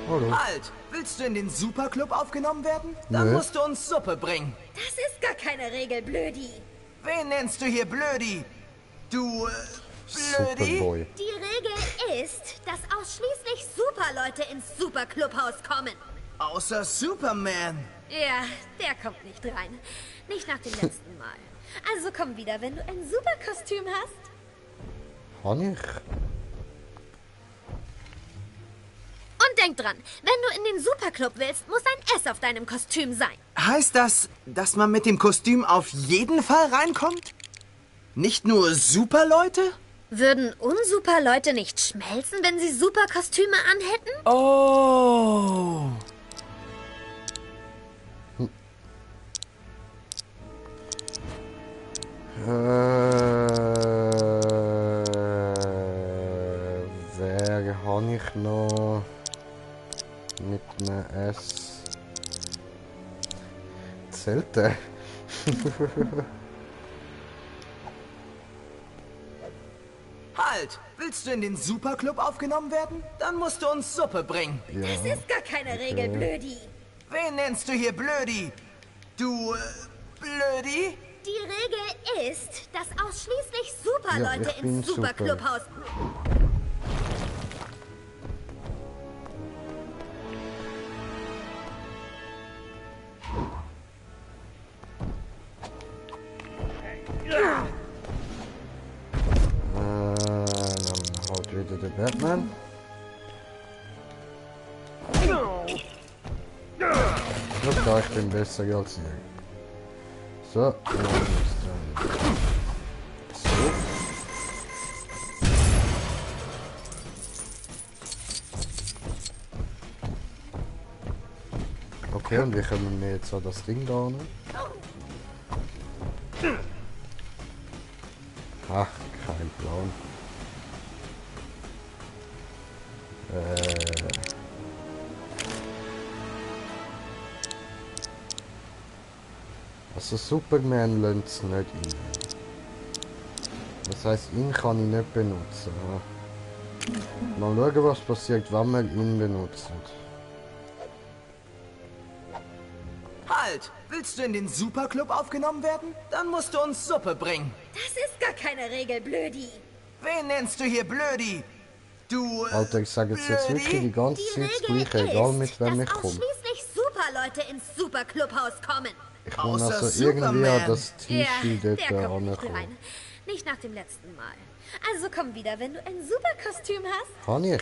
Hallo. Halt! Willst du in den Superclub aufgenommen werden? Dann Nö. musst du uns Suppe bringen. Das ist gar keine Regel, Blödi. Wen nennst du hier Blödi? Du, Blödi? Superboy. Die Regel ist, dass ausschließlich Superleute ins Superclubhaus kommen. Außer Superman. Ja, der kommt nicht rein. Nicht nach dem letzten Mal. Also komm wieder, wenn du ein Superkostüm hast. Kann ich? Und denk dran, wenn du in den Superclub willst, muss ein S auf deinem Kostüm sein. Heißt das, dass man mit dem Kostüm auf jeden Fall reinkommt? Nicht nur Superleute? Würden Unsuperleute nicht schmelzen, wenn sie Superkostüme anhätten? Oh. habe ich noch mit einem S Zelte. Halt! Willst du in den Superclub aufgenommen werden? Dann musst du uns Suppe bringen. Ja. Das ist gar keine Regel, Blödi. Wen nennst du hier Blödi? Du, Blödi? Die Regel ist, dass ausschließlich Superleute Ja, ich bin ins Superclubhaus. Dann haut wieder der Batman. Look da, ich bin besser als ihr. So, so. Okay, und wie kommen wir jetzt an das Ding da hin? Ach, kein Plan. Also Superman lässt es nicht rein. Das heisst, ihn kann ich nicht benutzen. Mal schauen, was passiert, wenn wir ihn benutzen. Halt! Willst du in den Superclub aufgenommen werden? Dann musst du uns Suppe bringen. Das ist gar keine Regel, Blödi. Wen nennst du hier Blödi? Du, Alter, ich sage jetzt wirklich die ganze Zeit das Gleiche, egal mit wem ich komme. Ausschließlich Superleute ins Superclubhaus kommen. Ich muss also irgendwie an das T-Shirt der dort kommt nicht ankommen. rein. Nicht nach dem letzten Mal. Also komm wieder, wenn du ein Superkostüm hast. Kann ich?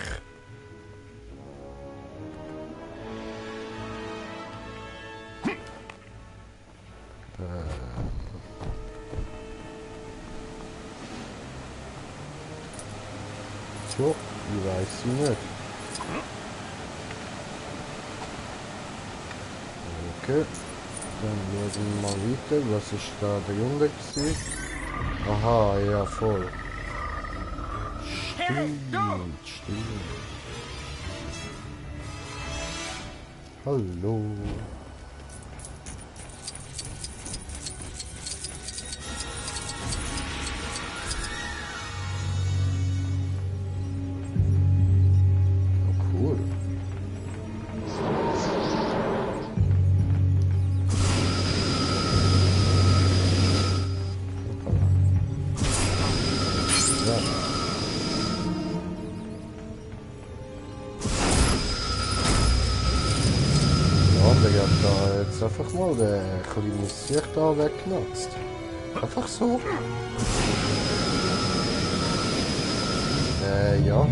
So, ich weiß sie nicht. Okay, dann schauen wir mal weiter. Was ist da drunter gewesen? Aha, ja voll. Stimmt, stimmt. Hallo. Cool. Ja. Ja, der hat da jetzt einfach mal den kleinen Sieg da weggenutzt. Einfach so. Ja.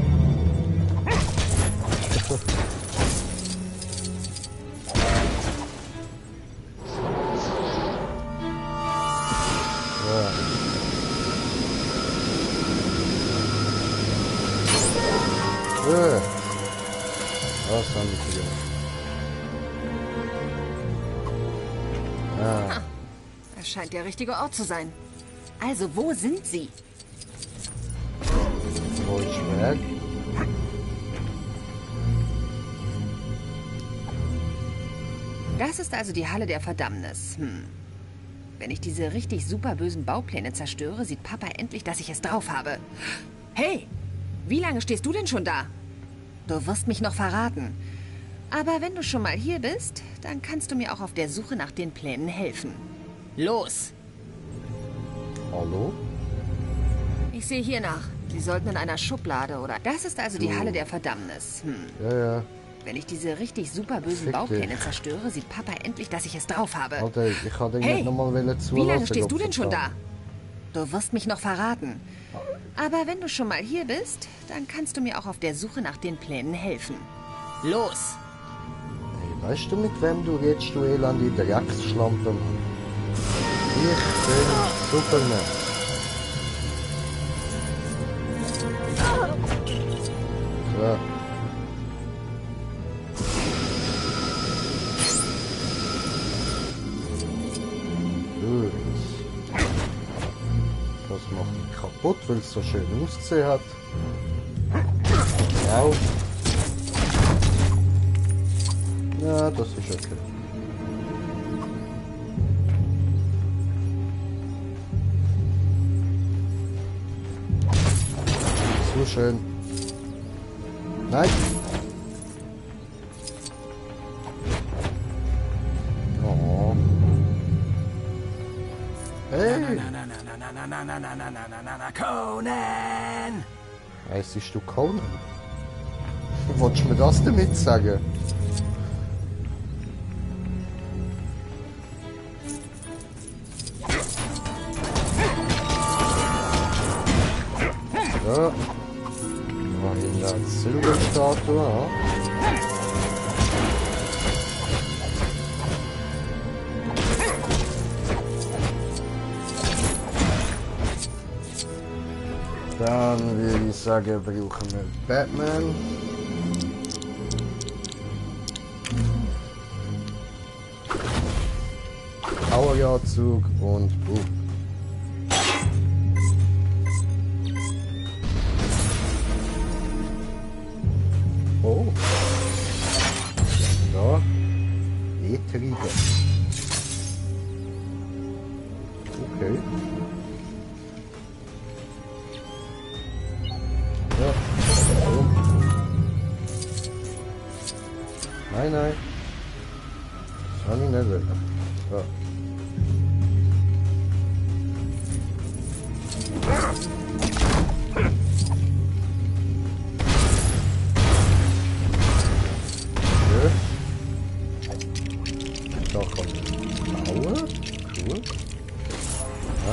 Was haben wir hier? Ah. Das scheint der richtige Ort zu sein. Also, wo sind sie? Wo ist weg? Das ist also die Halle der Verdammnis. Wenn ich diese richtig super bösen Baupläne zerstöre, sieht Papa endlich, dass ich es drauf habe. Hey, wie lange stehst du denn schon da? Du wirst mich noch verraten. Aber wenn du schon mal hier bist, dann kannst du mir auch auf der Suche nach den Plänen helfen. Los! Hallo? Ich sehe hier nach. Sie sollten in einer Schublade oder... Das ist also die Halle der Verdammnis. Ja. Wenn ich diese richtig super bösen Baupläne zerstöre, sieht Papa endlich, dass ich es drauf habe. Alter, ich hatte hey, nicht nochmal zulassen. Wie lange stehst du denn schon da? Du wirst mich noch verraten. Aber wenn du schon mal hier bist, dann kannst du mir auch auf der Suche nach den Plänen helfen. Los! Hey, weißt du, mit wem du redest, du elende Drecksschlampe, Mann? Ich bin Superman. So. Gut. Das macht ihn kaputt, weil es so schön ausgesehen hat. Au. Ja, das ist okay. So schön. Nein. Oh. Hey. Conan! Heißt du Conan? Wolltest du mir das damit sagen? So. Mal in der Silberstatue. Ja. Dann würde ich sagen, brauchen wir Batman. Poweranzug und Boom. Oh. Da. E-Trigger. Okay. Ja. So. Nein, nein. Das kann ich nicht wollen. So. Da kommt Blaue. Cool. Ah.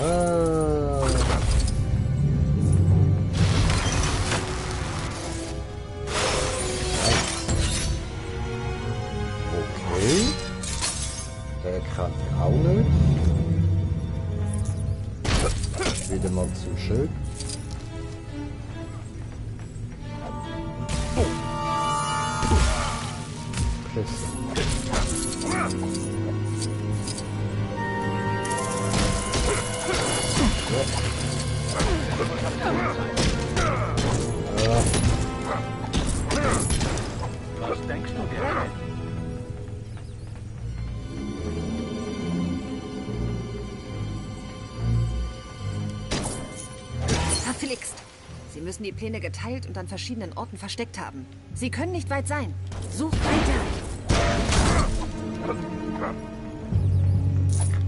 Okay. Der kann auch nicht. Wieder mal zu schön. Klasse. Was denkst du dir? Verflixt. Sie müssen die Pläne geteilt und an verschiedenen Orten versteckt haben. Sie können nicht weit sein. Such weiter.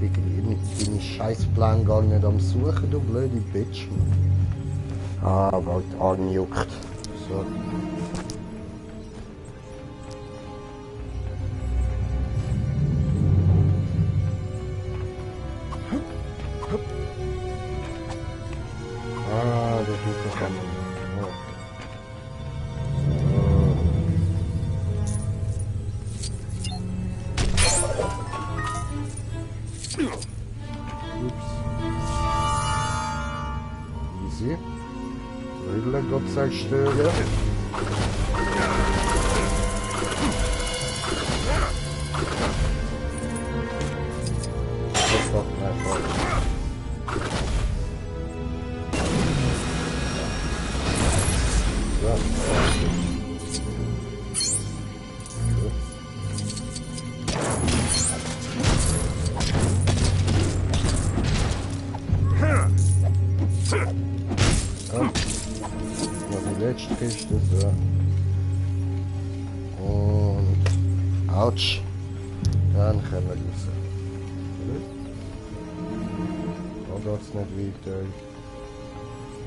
Ich bin mit deinem Scheißplan gar nicht am Suchen, du blöde Bitch. Ah, weil die Arme juckt. So. Ah, der Hilfe kann man. Easy. Riddler Gott zerstören. Das war einfach. Ja. Letzte Kiste, so. Und ouch. Dann können wir raus. Da geht es nicht weiter.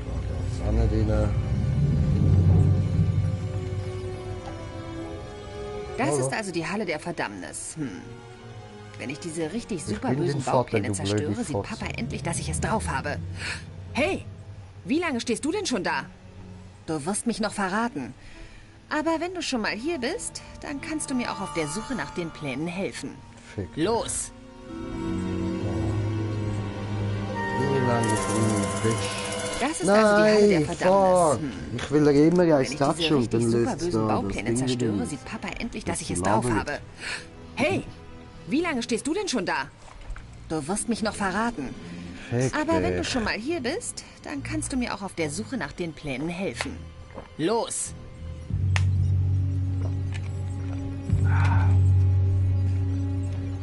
Da geht es auch nicht rein. Das ist also die Halle der Verdammnis. Wenn ich diese richtig super bösen Baupläne zerstöre, sieht Papa endlich, dass ich es drauf habe. Hey, wie lange stehst du denn schon da? Du wirst mich noch verraten. Aber wenn du schon mal hier bist, dann kannst du mir auch auf der Suche nach den Plänen helfen. Fick. Los! Das ist also die Halle der Verdammnis. Ich will ja immer ein Statue und dann super löst es bösen da Baupläne zerstöre, sieht Papa endlich, dass ich es drauf habe. Hey, wie lange stehst du denn schon da? Du wirst mich noch verraten. Fick Aber wenn du dich. schon mal hier bist, dann kannst du mir auch auf der Suche nach den Plänen helfen. Los!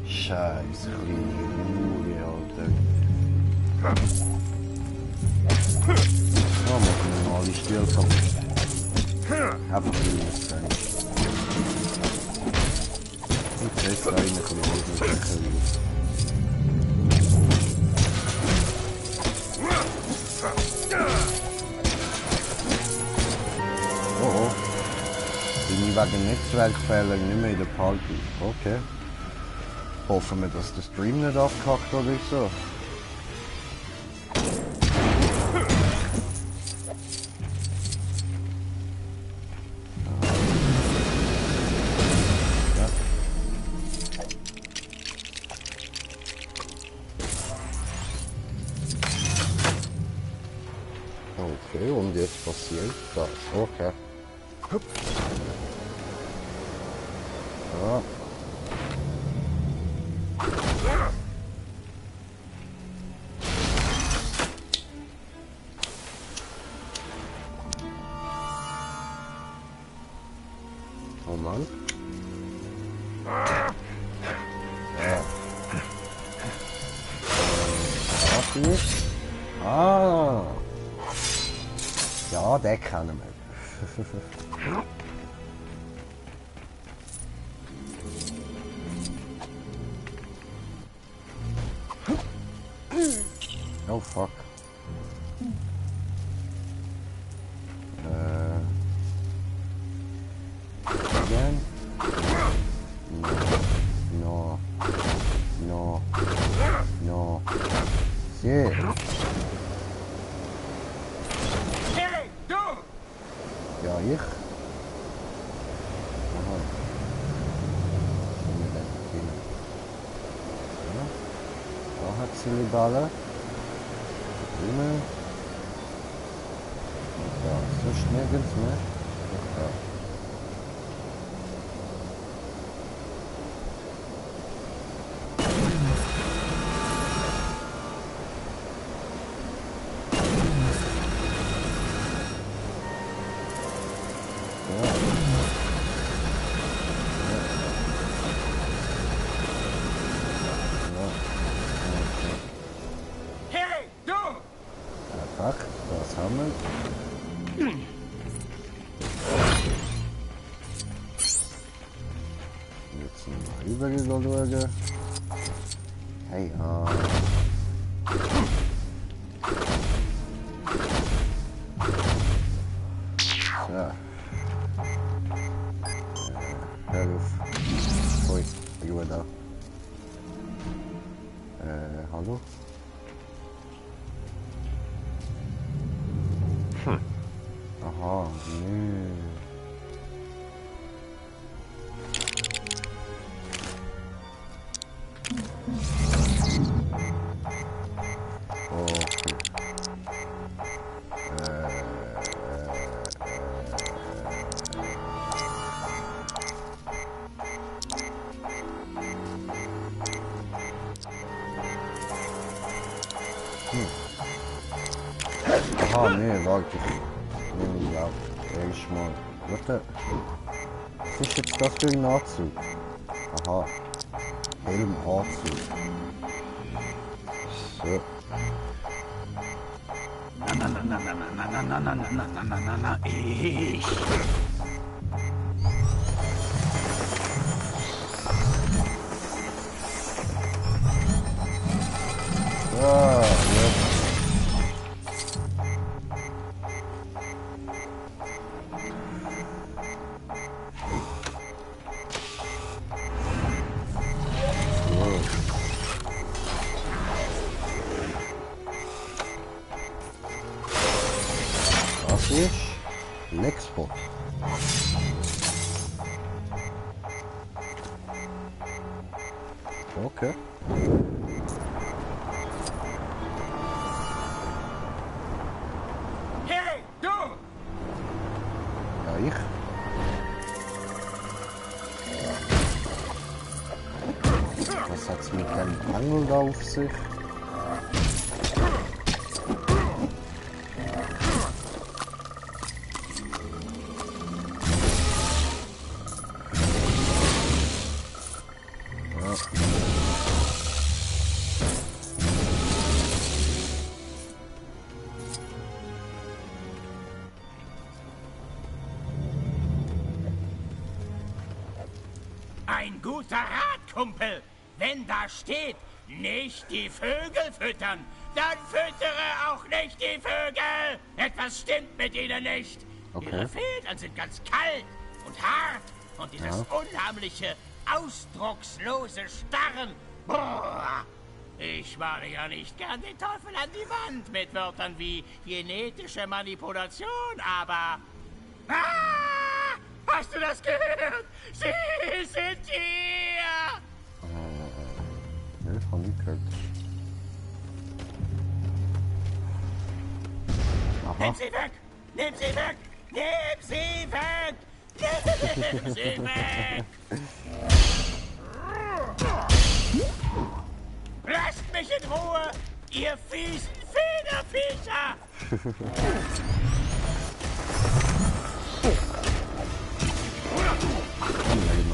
Scheiße, kleine Hure, Alter. Oh, machen wir mal die Stühle kaputt. Einfach nicht sein. Und jetzt rein, ich kann nicht mehr sicher. Oh, bin ich wegen Netzwerkfehlern nicht mehr in der Party. Okay. Hoffen wir, dass der Stream nicht abkackt oder so. Okay, und jetzt passiert das. Okay. Ja. Oh Mann. Ja. Was nicht? Ah. Ja, den kennen wir. Oh fuck. Again? No. No. No. Shit. Hey, du! Ja, ich? Aha. Ja. Da hat sie die Balle. Himmel. Ja, sonst nirgends mehr. Ja. Hey, du! Perfekt, das haben wir. Jetzt mal rüber schauen. Hey, ja. So. Hör auf. Ui, Ruhe da. Hallo? Aha, nee. Okay. Aha, nee, warte. Nee, ja, erstmal. Warte. Was ist jetzt das für ein Anzug? Aha. Helmanzug. So. Na, ich. Ah, jetzt. Das ist Lexbot. Okay. Hey, du! Ja, ich. Was hat's mit dem Angel da auf sich? Ein guter Rat, Kumpel. Wenn da steht, nicht die Vögel füttern, dann füttere auch nicht die Vögel. Etwas stimmt mit ihnen nicht. Okay. Ihre Federn sind ganz kalt und hart. Und dieses unheimliche, ausdruckslose Starren. Boah. Ich male ja nicht gern den Teufel an die Wand mit Wörtern wie genetische Manipulation, aber... Ah! Hast du das gehört? Sie sind hier! Ne, hab ich gehört. Aha. Nimm sie weg! Nimm sie weg! Nimm sie weg! Nimm sie weg! Lasst mich in Ruhe, ihr fiesen Federviecher!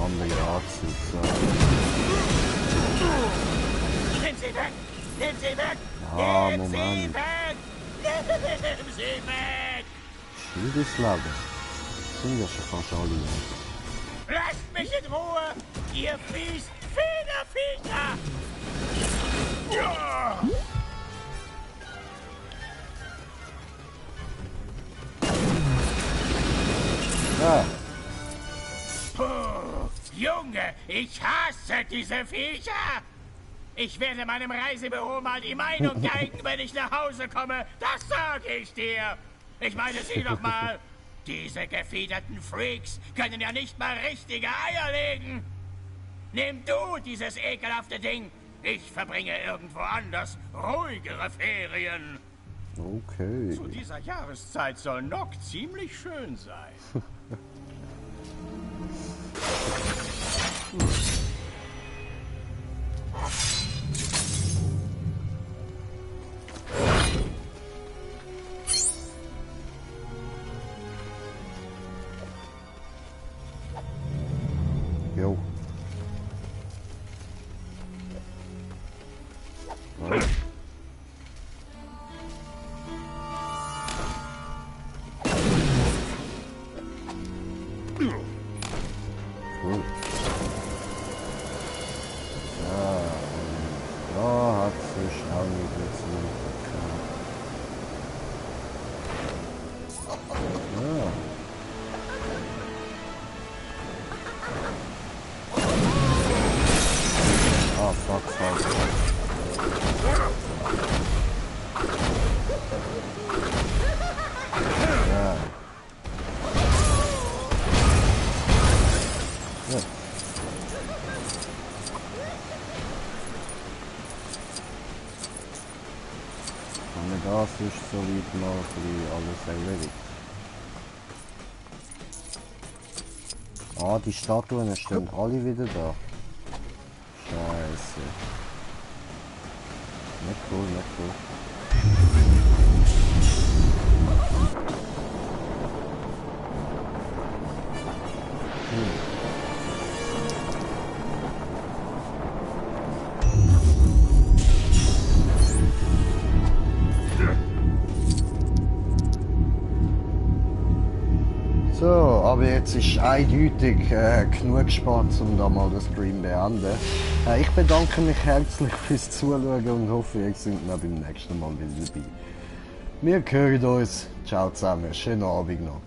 Andere Arzt. Nimm sie weg! Nimm sie weg! Ja, Nimm sie Moment. weg! Nimm sie weg! Wildes Leben. Sind ja schon fast alle. Lasst mich in Ruhe, ihr fiesen Federviecher! Ja! Ah. Puh, Junge, ich hasse diese Viecher! Ich werde meinem Reisebüro mal die Meinung geigen, wenn ich nach Hause komme. Das sage ich dir. Ich meine, sieh doch mal. Diese gefiederten Freaks können ja nicht mal richtige Eier legen. Nimm du dieses ekelhafte Ding. Ich verbringe irgendwo anders ruhigere Ferien. Okay. Zu dieser Jahreszeit soll Nock ziemlich schön sein. Jo. Cool. Ja, da hat sich auch nicht dazu. Ja. Ah, fuck. Ja. Ja. Und das ist soweit mal alles erledigt. Ah, die Statuen stehen alle wieder da. Scheiße. Nicht cool, nicht cool. So, aber jetzt ist eindeutig genug gespart, um da mal den Stream zu beenden. Ich bedanke mich herzlich fürs Zuschauen und hoffe, ihr seid dann beim nächsten Mal wieder dabei. Wir hören uns. Ciao zusammen. Schönen Abend noch.